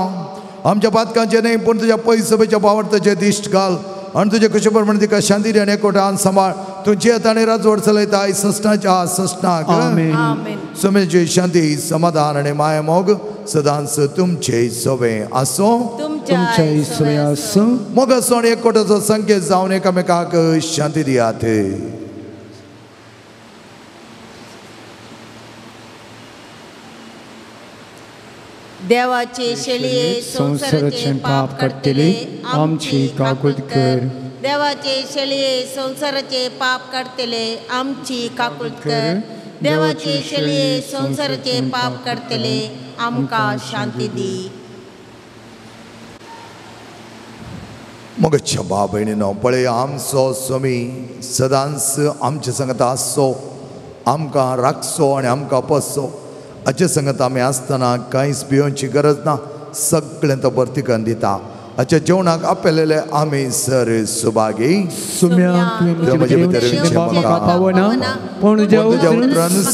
आमच्या पातकांचें न्हय पूण तुज्या पयसभेच्या पावर्ताचें दिश्ट घाल आनी तुजे कुशे प्रमाणे तिका शांती दी आनी एकवटान सांबाळ. तुमची आनी राजवट चलयता सस्नाच्या सस्नाक. सुमेची शांती समाधान आनी माया मोग सदांच तुमचे सवे आसो. तुमचे सवे आसो. मोग आसो आनी एकवटाचो संकेत जावन एकामेकाक शांती दियात. देवाचे शेळये संवसाराचे पाप काडटले आमची काकूत कर. देवाचे शेळये संवसाराचे पाप काडटले आमची काकूत कर. देवाचे शेळये संवसाराचे पाप काडटले आमकां शांती दी. मगच्या बा भयणीनो पळय आमचो स्वामी सदांच आमचे संगत आसचो, आमकां राखचो आनी आमकां पोसचो. हाचे संगत आमी आसतना कांयच भियोवची गरज ना, सगळें तो भरती करून दिता. हाच्या जेवणाक आपलेले आमी सर सुभागी.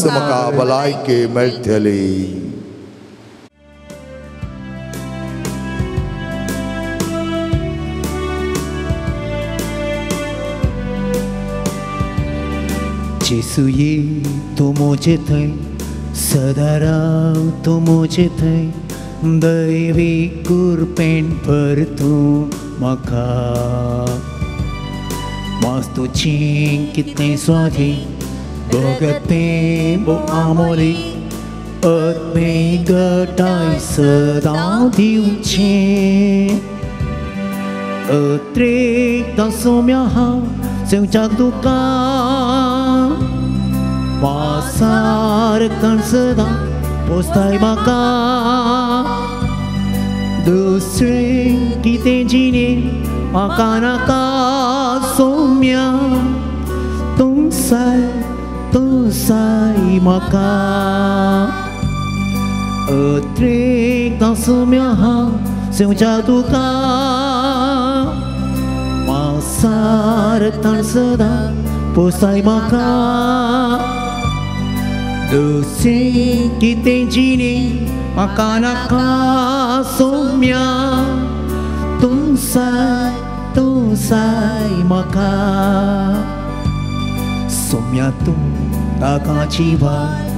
म्हाका भलायकी मेळटली. जेसू ये तूं म्हजे थंय सदां राव तूं म्हजे थंय दैवी कुरपेण भर तूं म्हाका. वास्तूची कितें स्वाधी भोगतें भो आमोली आत्मे गटाय सदां दिवचें. अत्रेकदां सोम्या हांव जेवच्याक तुका वासार सदां पोसताय म्हाका. दुसरें कितें जिणें म्हाका नाका सोम्या तूं साय तूं साय म्हाका. अत्रेकदां सोम्या हांव जेवच्या तुका वासार सदां पोसताय म्हाका. दुसरें कितें जिणें म्हाका नाका सोम्या तूं साय म्हाका. सोम्या तूं ताकाची वाय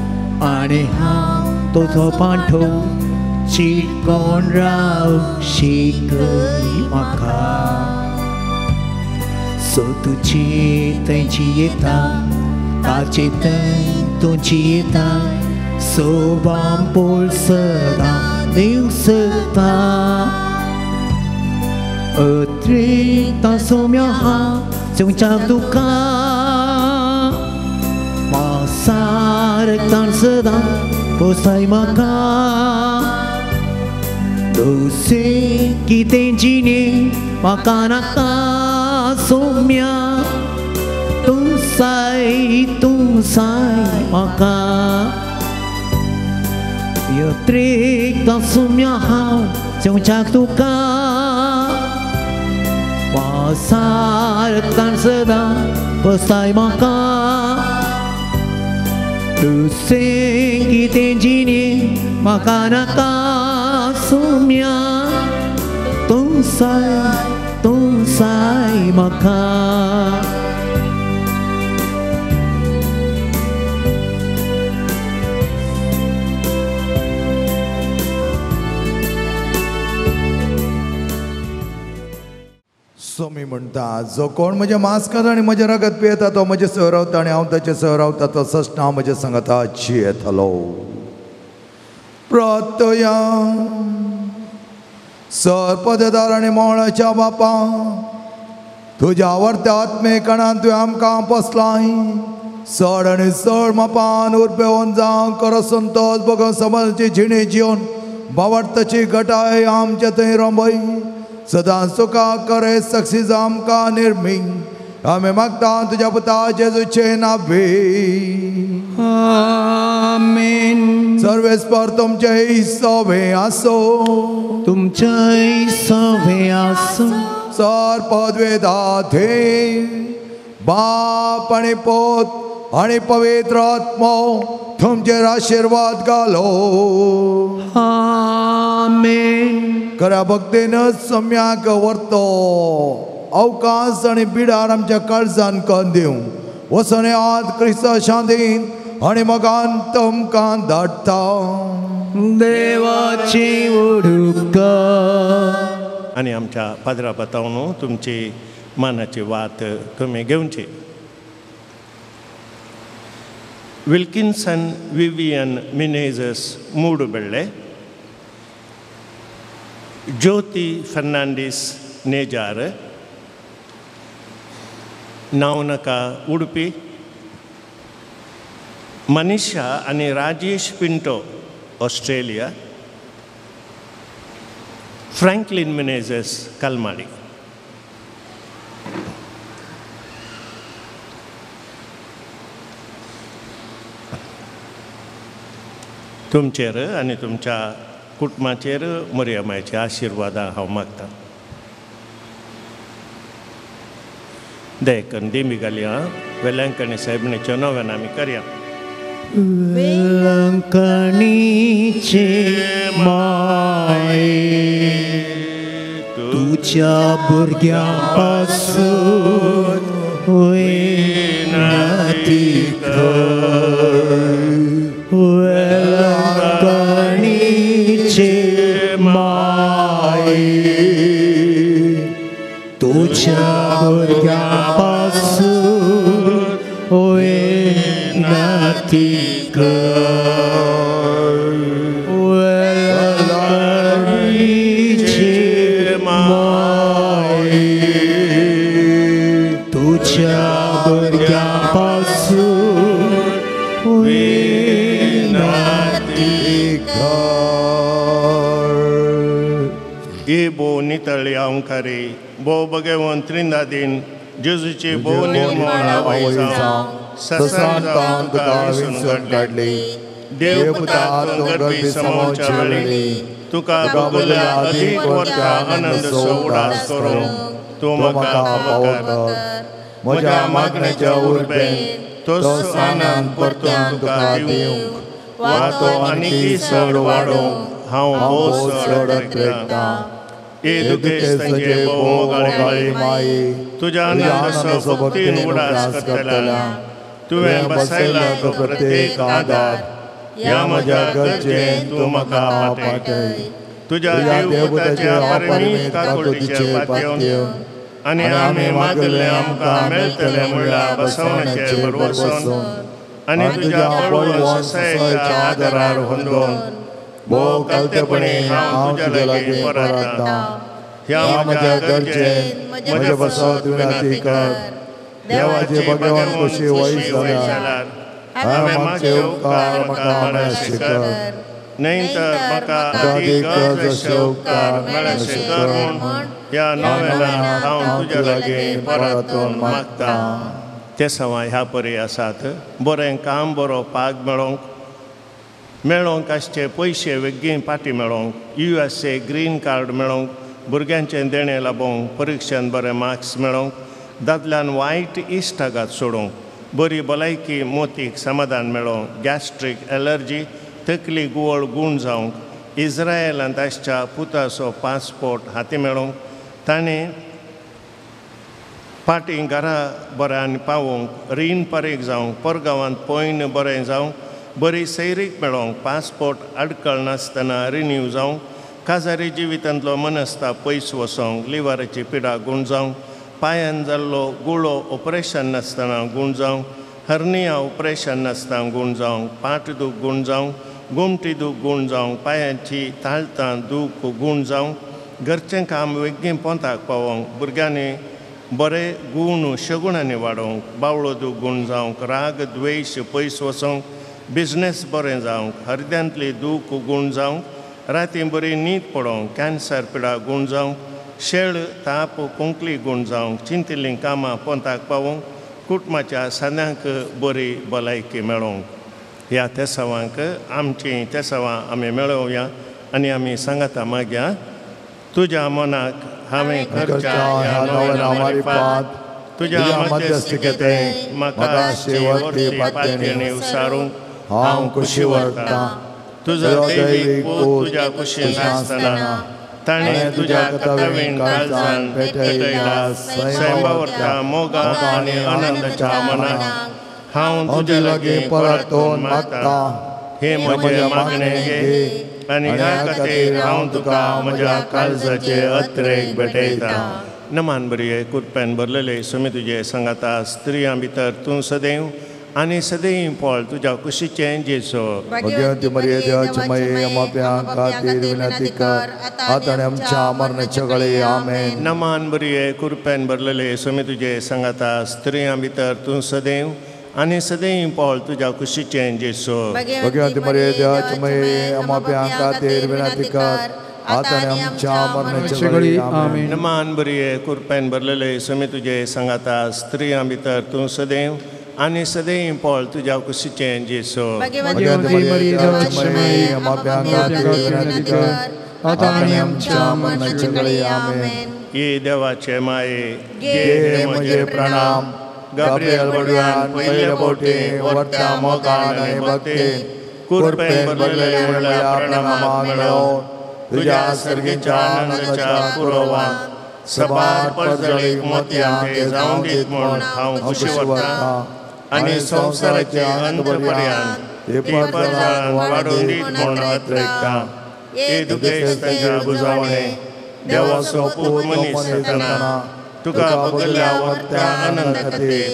आनी हांव तुजो पांठो चिटकोन राव शिकय म्हाका. सो तुजी थंय जियेता ताचे थंय तूं जियेता सोबाम पोळ सदां दिवंक सोदता. अत्रेकदां सोम्या हांव जेवच्याक तुका वासार सदां पोसताय म्हाका. दुसरें कितें जिणें म्हाका नाका सोम्या तूं साय म्हाका. अत्रेकदां सोम्या हांव जेवच्याक तुका वासार सदां पोसताय म्हाका. दुसरें कितें जिणें म्हाका नाका सोम्या तूं साय म्हाका. स्वामी म्हणटा जो कोण म्हजें मांस खाता आनी म्हजें रगत पियेता तो म्हजें सह रावता आनी हांव ताचें सह रावता तो सश्ट हांव म्हज्या सांगता जियेतलो. प्रत्यया सरपदेदार आनी मोळाच्या बापा तुज्या आवडत्या आत्मे कणान तुवें आमकां पोसलाय. चड आनी चड मापान उरपेवन जावं खरो संतोश बगोवन समाजाची जिणे जिवन बावडताची घटाय आमचे थंय रोंबय. सदां सुखा करे सक्सीज आमकां निर्मी आमी मागता तुज्या पुता जेजूचे नावे. आमेन. सर्वेस्पर तुमचे सवे आसो. तुमचे सवे आसो. सर पदवेदा बाप आनी पोत आनी पवित्र आत्मो तुमचेर आशिर्वाद घालो. आमेन. खऱ्या भक्तीन सम्याक व्हरतो अवकाश आनी बिडार आमच्या काळजान करून दिवं. वचून येयात क्रिस्ता शांतीन आनी मोगान तुमकां धाडटा. देवाची उडुपकार. आनी आमच्या पाद्रा बतावन तुमची मानाची वात तुमी घेवची. Wilkinson Vivian Menezes Moodubelle, Jyothi Fernandes Nejar, Navnaka Udupi, Manisha आनी Rajesh Pinto Australia, Franklin Menezes Kalmadi. तुमचेर आनी तुमच्या कुटुंबाचेर मरियमायचे आशिर्वादां हांव मागतां. देखून दिमी घालया वेलंकणी सायबिणीच्यो नव्यान आमी करया. वेलंकणीचे माये तुज्या भुरग्यां पासून विनंती कर. वेलंकणीचे माये तुज्या भुरग्यां पासून विनंती कर. वेलंकणीचे माये तुज्या भुरग्यां पासून विनंती कर. ए भोव नितळी अंकारी भोव भगवंत त्रिंदादीन जेजूची भोव निर्मळ आवय जावं ससान ससान तुका विसरून काडली. देवपुता तूं गर्भी समावच्या वेळी तुका भोगल्या अदीक वर्ता आनंद उडास करूंक तूं म्हाका पावो कर. म्हज्या मागण्याच्या उर्बेन तोच आनंद परतून तुका दिवंक वा तो आनीकय चड वाडोवंक हांव भोव चड अत्रेकतां. ए दुखेस्तांचे भोव मोगाळे माये तुज्या आनंदाचो भक्तीन उडास करतल्या तुवें बसयला तो प्रत्येक आदार ह्या म्हज्या गरजेन तूं म्हाका पाटय. तुज्या देवपुताच्या अपरिमीत काकुळटीचेर पातयेवन आनी आमी मागल्लें आमकां मेळटलें म्हणल्यार बसवण्याचेर भरवसून आनी तुज्या बळवंत सहाय्याच्या आदारार होंदोवन भोव कालतेपणी हांव तुज्या लागीं परततां. ह्या म्हज्या गरजेन म्हज्या पासत विनंती कर. देवाचे भगवान खोशी वय जाल्यार हांवें मागचे उपकार म्हाका मेळशे कर. न्हय तर म्हाका अदीक गरज अशे उपकार मेळशे कर म्हूण ह्या नव्यान हांव तुज्या लागीं परतून मागतां. ते सवां ह्या परी आसात. बरें काम बरो पाग मेळोवंक मेळोवंक आसचे पयशे वेगीन फाटीं मेळोवंक USA green कार्ड मेळोवंक भुरग्यांचें देणें लाबोवंक परिक्षेन बरे मार्क्स मेळोवंक दादल्यान वायट इश्टागात सोडूंक बरी भलायकी मोतीक समाधान मेळोवंक गॅस्ट्रीक एलर्जी तकली गुवळ गूण जावंक इस्रायलांत आसच्या पुताचो पासपोर्ट हाती मेळोवंक ताणें फाटीं घरा बऱ्यान पावोवंक रीण परीक जावंक परगांवांत पयन बरें जावंक बरी सैरीक मेळोवंक पासपोर्ट आडकळ नासतना रिन्यू जावंक काजारी जिवितांतलो मनस्ताप पयस वचोंक लिवराची पिडा गूण जावंक पांयान जाल्लो गुळो ऑपरेशन नासतना गूण जावंक हर्निया ऑपरेशन नासतना गूण जावंक पाट दूख गूण जावंक गोमटी दूख गूण जावंक पांयांची ताळतां दूख गूण जावंक घरचें काम वेगीं पोंताक पावोवंक भुरग्यांनी बरे गूण शगुणांनी वाडोवंक बावळो दूख गूण जावंक राग द्वेश पयस वचोंक बिजनेस बरें जावंक हरद्यांतली दूख गूण जावंक रातीं बरी न्हीद पडोवंक कॅन्सर पिडा गूण जावंक शेळ ताप कोंकली गूण जावंक चिंतिल्लीं कामां पोंताक पावोवंक कुटुंबाच्या सांद्यांक बरी भलायकी मेळोवंक. ह्या तेसावांक आमचीं तेसावां आमी मेळोवया आनी आमी सांगाता मागया. तुज्या मनाक हांवें करच्या ह्या नव्या मारिफात तुज्या मध्यस्थिकेंत म्हाका शेवटची पातयेणी उसारूंक हांव खुशी व्हरतां. तुजो दैवीक पूत तुज्या कुशीन आसतना ताणें तुज्या कथावीण काळजान पेटयला सैमावरच्या मोगा आनी आनंदाच्या मनाक हांव तुजे लागीं परतून मागता. हे म्हजें मागणें घे आनी ह्या खातीर हांव तुका म्हज्या काळजाचे अत्रेक भेटयता. नमान बरी कुरप्यान भरलेले स्वामी तुजे सांगाता, स्त्रियां भितर तूं सदैव आनी सदैव फळ तुज्या कुशीचें जेजू. भगवती मरिये देवाचे माये आमच्या खातीर विनंती कर आतां आनी आमच्या मरणाच्या वेळी. आमेन. नमान बरी कुरप्यान भरलेले स्वामी तुजे सांगाता, स्त्रियां भितर तूं सदैव आनी सदैव फळ तुज्या कुशीचें जेजू. भगवती मरिये देवाचे माये आमच्या खातीर विनंती कर आतां आनी आमच्या मरणाच्या वेळी. आमेन. नमान बरी कुरप्यान भरलेले स्वामी तुजे सांगाता, स्त्रियां भितर तूं सदैव आनी सदैव फळ तुज्या कुशीचें जेजू. भगवती मरिये देवाचे माये आमच्या खातीर विनंती कर आतां आनी आमच्या मरणाच्या वेळी. आमेन. ये देवाचे माये घे म्हजे प्रणाम. गाब्रियल बडव्यान पयले फावटी व्हडत्या मोगान आनी भक्तीन कुरपेन भरलेले म्हणल्या प्रणामाक मेळोवन तुज्या सर्गीच्या आनंदाच्या पुरवान सबार परजळीक मोतयां ते जावं दीत म्हूण हांव खुशी वता आनी संवसाराचे अंत पर्यंत ती परजळान वाडोवन दीत म्हूण अत्रेकता. हे दुखेस्तांच्या बुजावणे देवाचो पूत मनीस जातना तुका बगल्या वत्या आनंद खातीर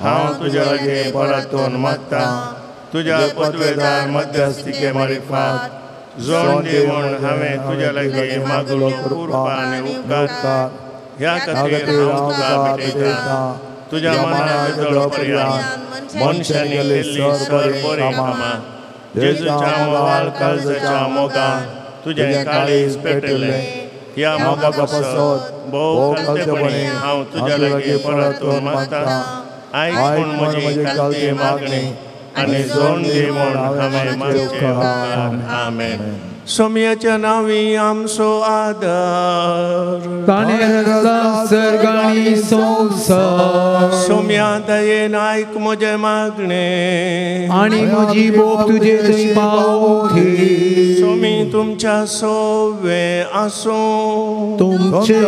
हांव तुज्या लागीं परतून मागता. तुज्या पदवेदार मध्यस्थिके मारिफात जोड दी म्हूण हांवें तुज्या लागीं मागलो कृपा आनी उपकार. ह्या खातीर हांव तुका भेटयता. तुज्या मनाक जळपर्यंत मनशांनी केल्ली सर बरीं कामां जेजूच्या मोगाळ काळजाच्या मोगान तुजें काळीज पेटयलें. ह्या मोगा पासत भोव खालतेपणी हांव तुज्या लागीं परतून मागता. आयक म्हूण म्हजी खालती मागणी आनी जोड दी म्हूण हांवें मागचें उपकार. आमेन. सोमयाच्या नांवी आमचो आदर ताणें रचला सर्ग आनी संवसार. सोमया दयेन आयक म्हजें मागणें आनी म्हजी बोब तुजे थंय पावती. सोमी तुमच्या सवे आसूं तुमचे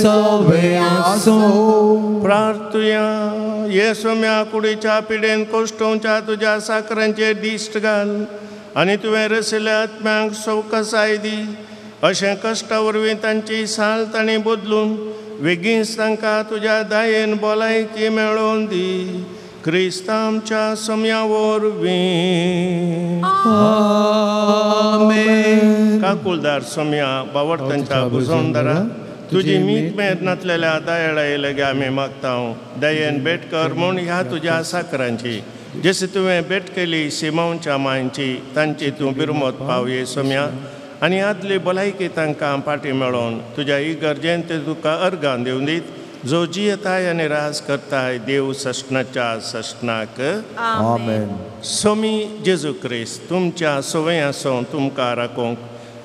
सवे आसूं. प्रार्थुया. ये सोम्या कुडीच्या पिडेन कोश्टोवच्या तुज्या साकरांचेर दिश्ट घाल आनी तुवें रसिल्ल्या आत्म्यांक सवकसाय दी. अशें कश्टा वरवीं तांची साल तांणी बदलून वेगींच तांकां तुज्या दयेन भलायकी मेळोवन दी. क्रिस्त आमच्या सोम्या वरवीं. आमेन. काकुलदार सोम्या बावडतांच्या बुजवणदारा तुजी मीत मेर नातलेल्या दयाळा लगे आमी मागता. दयेन भेट कर म्हूण ह्या तुज्या साकरांची जशी तुवें भेट केली सिमांवच्या मांयची तांची तूं बिरमत पावये सोम्या आनी आदली भलायकी तांकां फाटी मेळोवन तुज्या इगर्जेन ते तुका अर्गां दिवन दीत जो जियेताय आनी राज करताय देव सश्णाच्या सश्णाक. आमेन. सोमी जेजू क्रिस्त तुमच्या सवय आसून तुमकां राखूंक,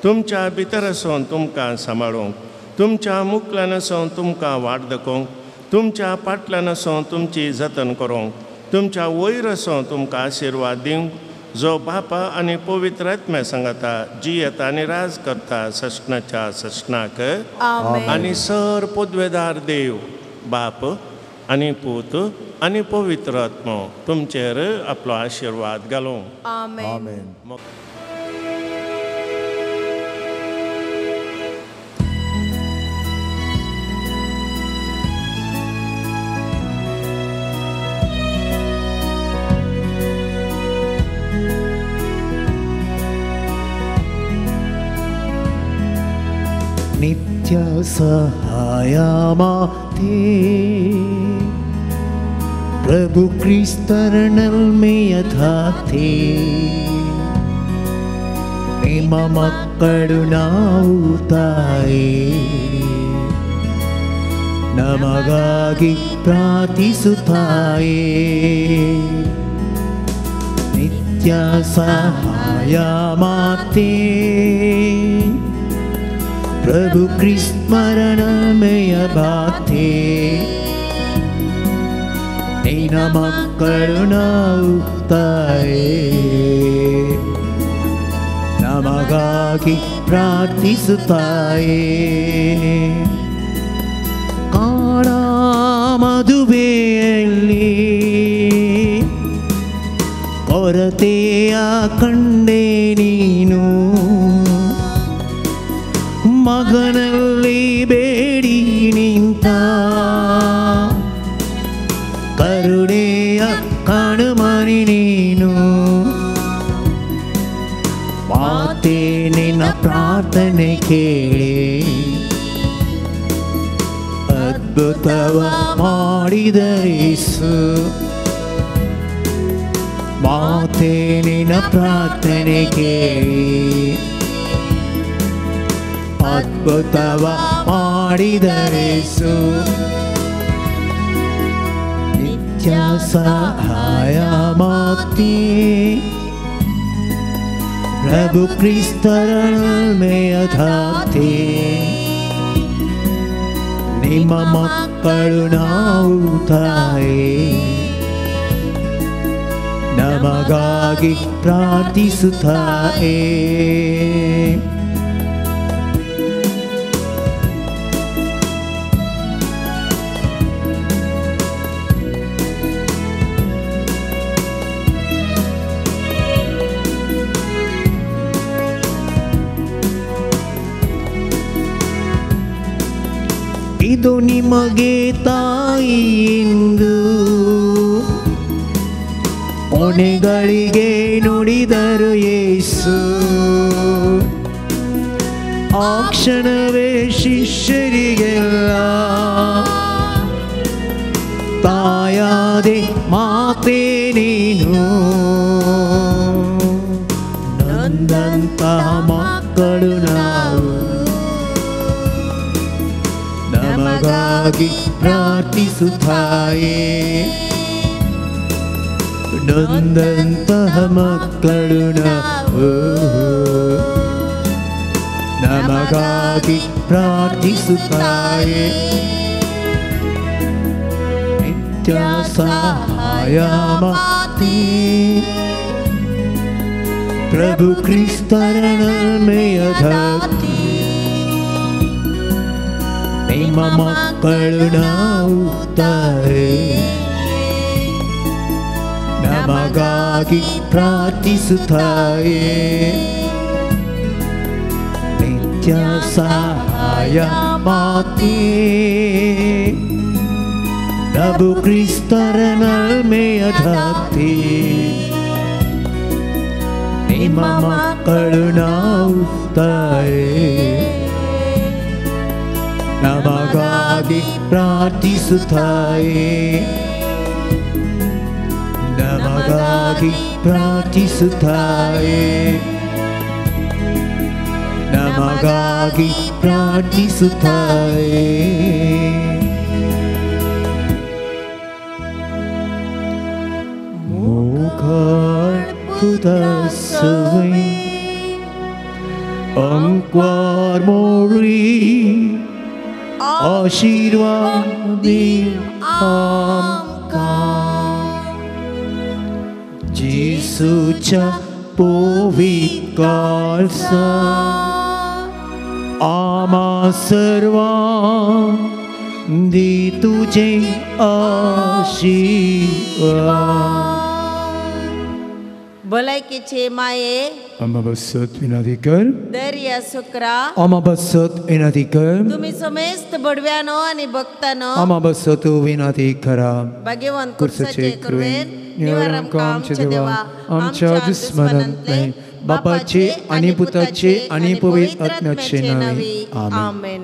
तुमच्या भितर आसून तुमकां सांबाळूंक, तुमच्या मुखल्यान आसून तुमकां वाट दाखोवंक, तुमच्या पाटल्यान आसून तुमची जतन करूंक, तुमच्या वयर आसून तुमकां आशिर्वाद दिवंक जो बापा आनी पवित्र आत्म्या सांगता जियेता आनी राज करता सश्णाच्या सश्णाक. आनी सर पदवेदार देव बाप आनी पूत आनी पवित्र आत्मो तुमचेर आपलो आशिर्वाद घालूं. आमेन. नित्य सहाय माते प्रभु क्रिस्तरनल्मेय धाते ನಿಮ್ಮ ಮಕ್ಕಳು ನಾವು ತಾಯೇ ನಮಗಾಗಿ ಪ್ರಾರ್ಥಿಸುತ್ತಾಯೇ ನಿತ್ಯ ಸಹಾಯ ಮಾತೆ ಪ್ರಭು ಕ್ರಿಸ್ಮರಣಮಯ ಬಾತೆ ನಿನ್ನ ಮಕ್ಕಳು ನಾವು ತಾಯೇ ನಮಗಾಗಿ ಪ್ರಾರ್ಥಿಸುತ್ತಾಯೇ. ಕಾಣಾ ಮದುವೆಯಲ್ಲಿ ಕೊರತೆಯ ಕಂಡೆ ನೀನು, ಮಗನಲ್ಲಿ ಬೇಡಿ ನಿಂತ ಕರುಣೆಯ ಕಾಣುಮನಿ ನೀನು. ಮಾತೆ ನಿನ್ನ ಪ್ರಾರ್ಥನೆ ಕೇಳಿ ಅದ್ಭುತವ ಮಾಡಿದ ಯೇಸು. ಮಾತೆ ನಿನ್ನ ಪ್ರಾರ್ಥನೆ ಕೇಳಿ ಅದ್ಭುತವ ಮಾಡಿದ ಯೇಸು. ನಿತ್ಯ ಸಹಾಯ ಮಾತೆ ಪ್ರಭು ಕ್ರಿಸ್ತರ ನಲ್ಮೆಯ ದಾತೆ, ನಿಮ್ಮ ಮಕ್ಕಳು ನಾವು ತಾಯೇ, ನಮಗಾಗಿ ಪ್ರಾರ್ಥಿಸುತ್ತಾಯೇ. ಇದು ನಿಮಗೆ ತಾಯಿ ಎಂದು ಕೊನೆಗಳಿಗೆ ನುಡಿದರು ಯೇಸು. ಆ ಕ್ಷಣವೇ ಶಿಷ್ಯರಿಗೆಲ್ಲ ತಾಯಾದೆ ಮಾತೆ ನೀನು, ನಂದಂತಹ ಮಕ್ಕಳು ನಾವು, ನಮಗಾಗಿ ಪ್ರಾರ್ಥಿಸುತ್ತಾಯೇ. ನೊಂದಂತಹ ಮಕ್ಕಳು ನಾವು, ನಮಗಾಗಿ ಪ್ರಾರ್ಥಿಸುತ್ತಾಯೇ. ನಿತ್ಯ ಸಹಾಯ ಮಾತೆ ಪ್ರಭು ಕ್ರಿಸ್ತರ ನಲ್ಮೆಯ ದಾತೆ, ನಿಮ್ಮ ಮಕ್ಕಳು ನಾವು ತಾಯೇ, ನಮಗಾಗಿ ಪ್ರಾರ್ಥಿಸುತ್ತಾಯೇ. ನಿತ್ಯ ಸಹಾಯ ಮಾತೆ ಪ್ರಭು ಕ್ರಿಸ್ತರ ನಲ್ಮೆಯ ದಾತೆ, ನಿಮ್ಮ ಮಕ್ಕಳು ನಾವು ತಾಯೇ, ನಮಗಾಗಿ ಪ್ರಾರ್ಥಿಸುತ್ತಾಯೇ. ನಮಗಾಗಿ ಪ್ರಾರ್ಥಿಸುತ್ತಾಯೇ, ನಮಗಾಗಿ ಪ್ರಾರ್ಥಿಸುತ್ತಾಯೇ. ಮೂಕಾರ್ಪುತಸುವೆ ಅಂಕ್ವಾರ್ ಮೋರಿ ಆಶೀರ್ವಾದಿ ಆಮಕಾ जेसूच्या पवित्र काळसा आमा सर्वां दी तुझे आशीर्वाद. भलायकेचे माये आमा बसत विनंती कर, दर्या सुक्रा आमा बसत विनंती कर, तुम्ही समेस्त बडव्यानो आणि भक्तानो आमा बसत विनंती करा. भाग्यवंत कुर्साचे कृपेन निवार आमकां आमच्या देवा आमच्या दुस्मनांतले बापाचे आणि पुताचे आणि पवित्र आत्म्याचे नावे आमेन.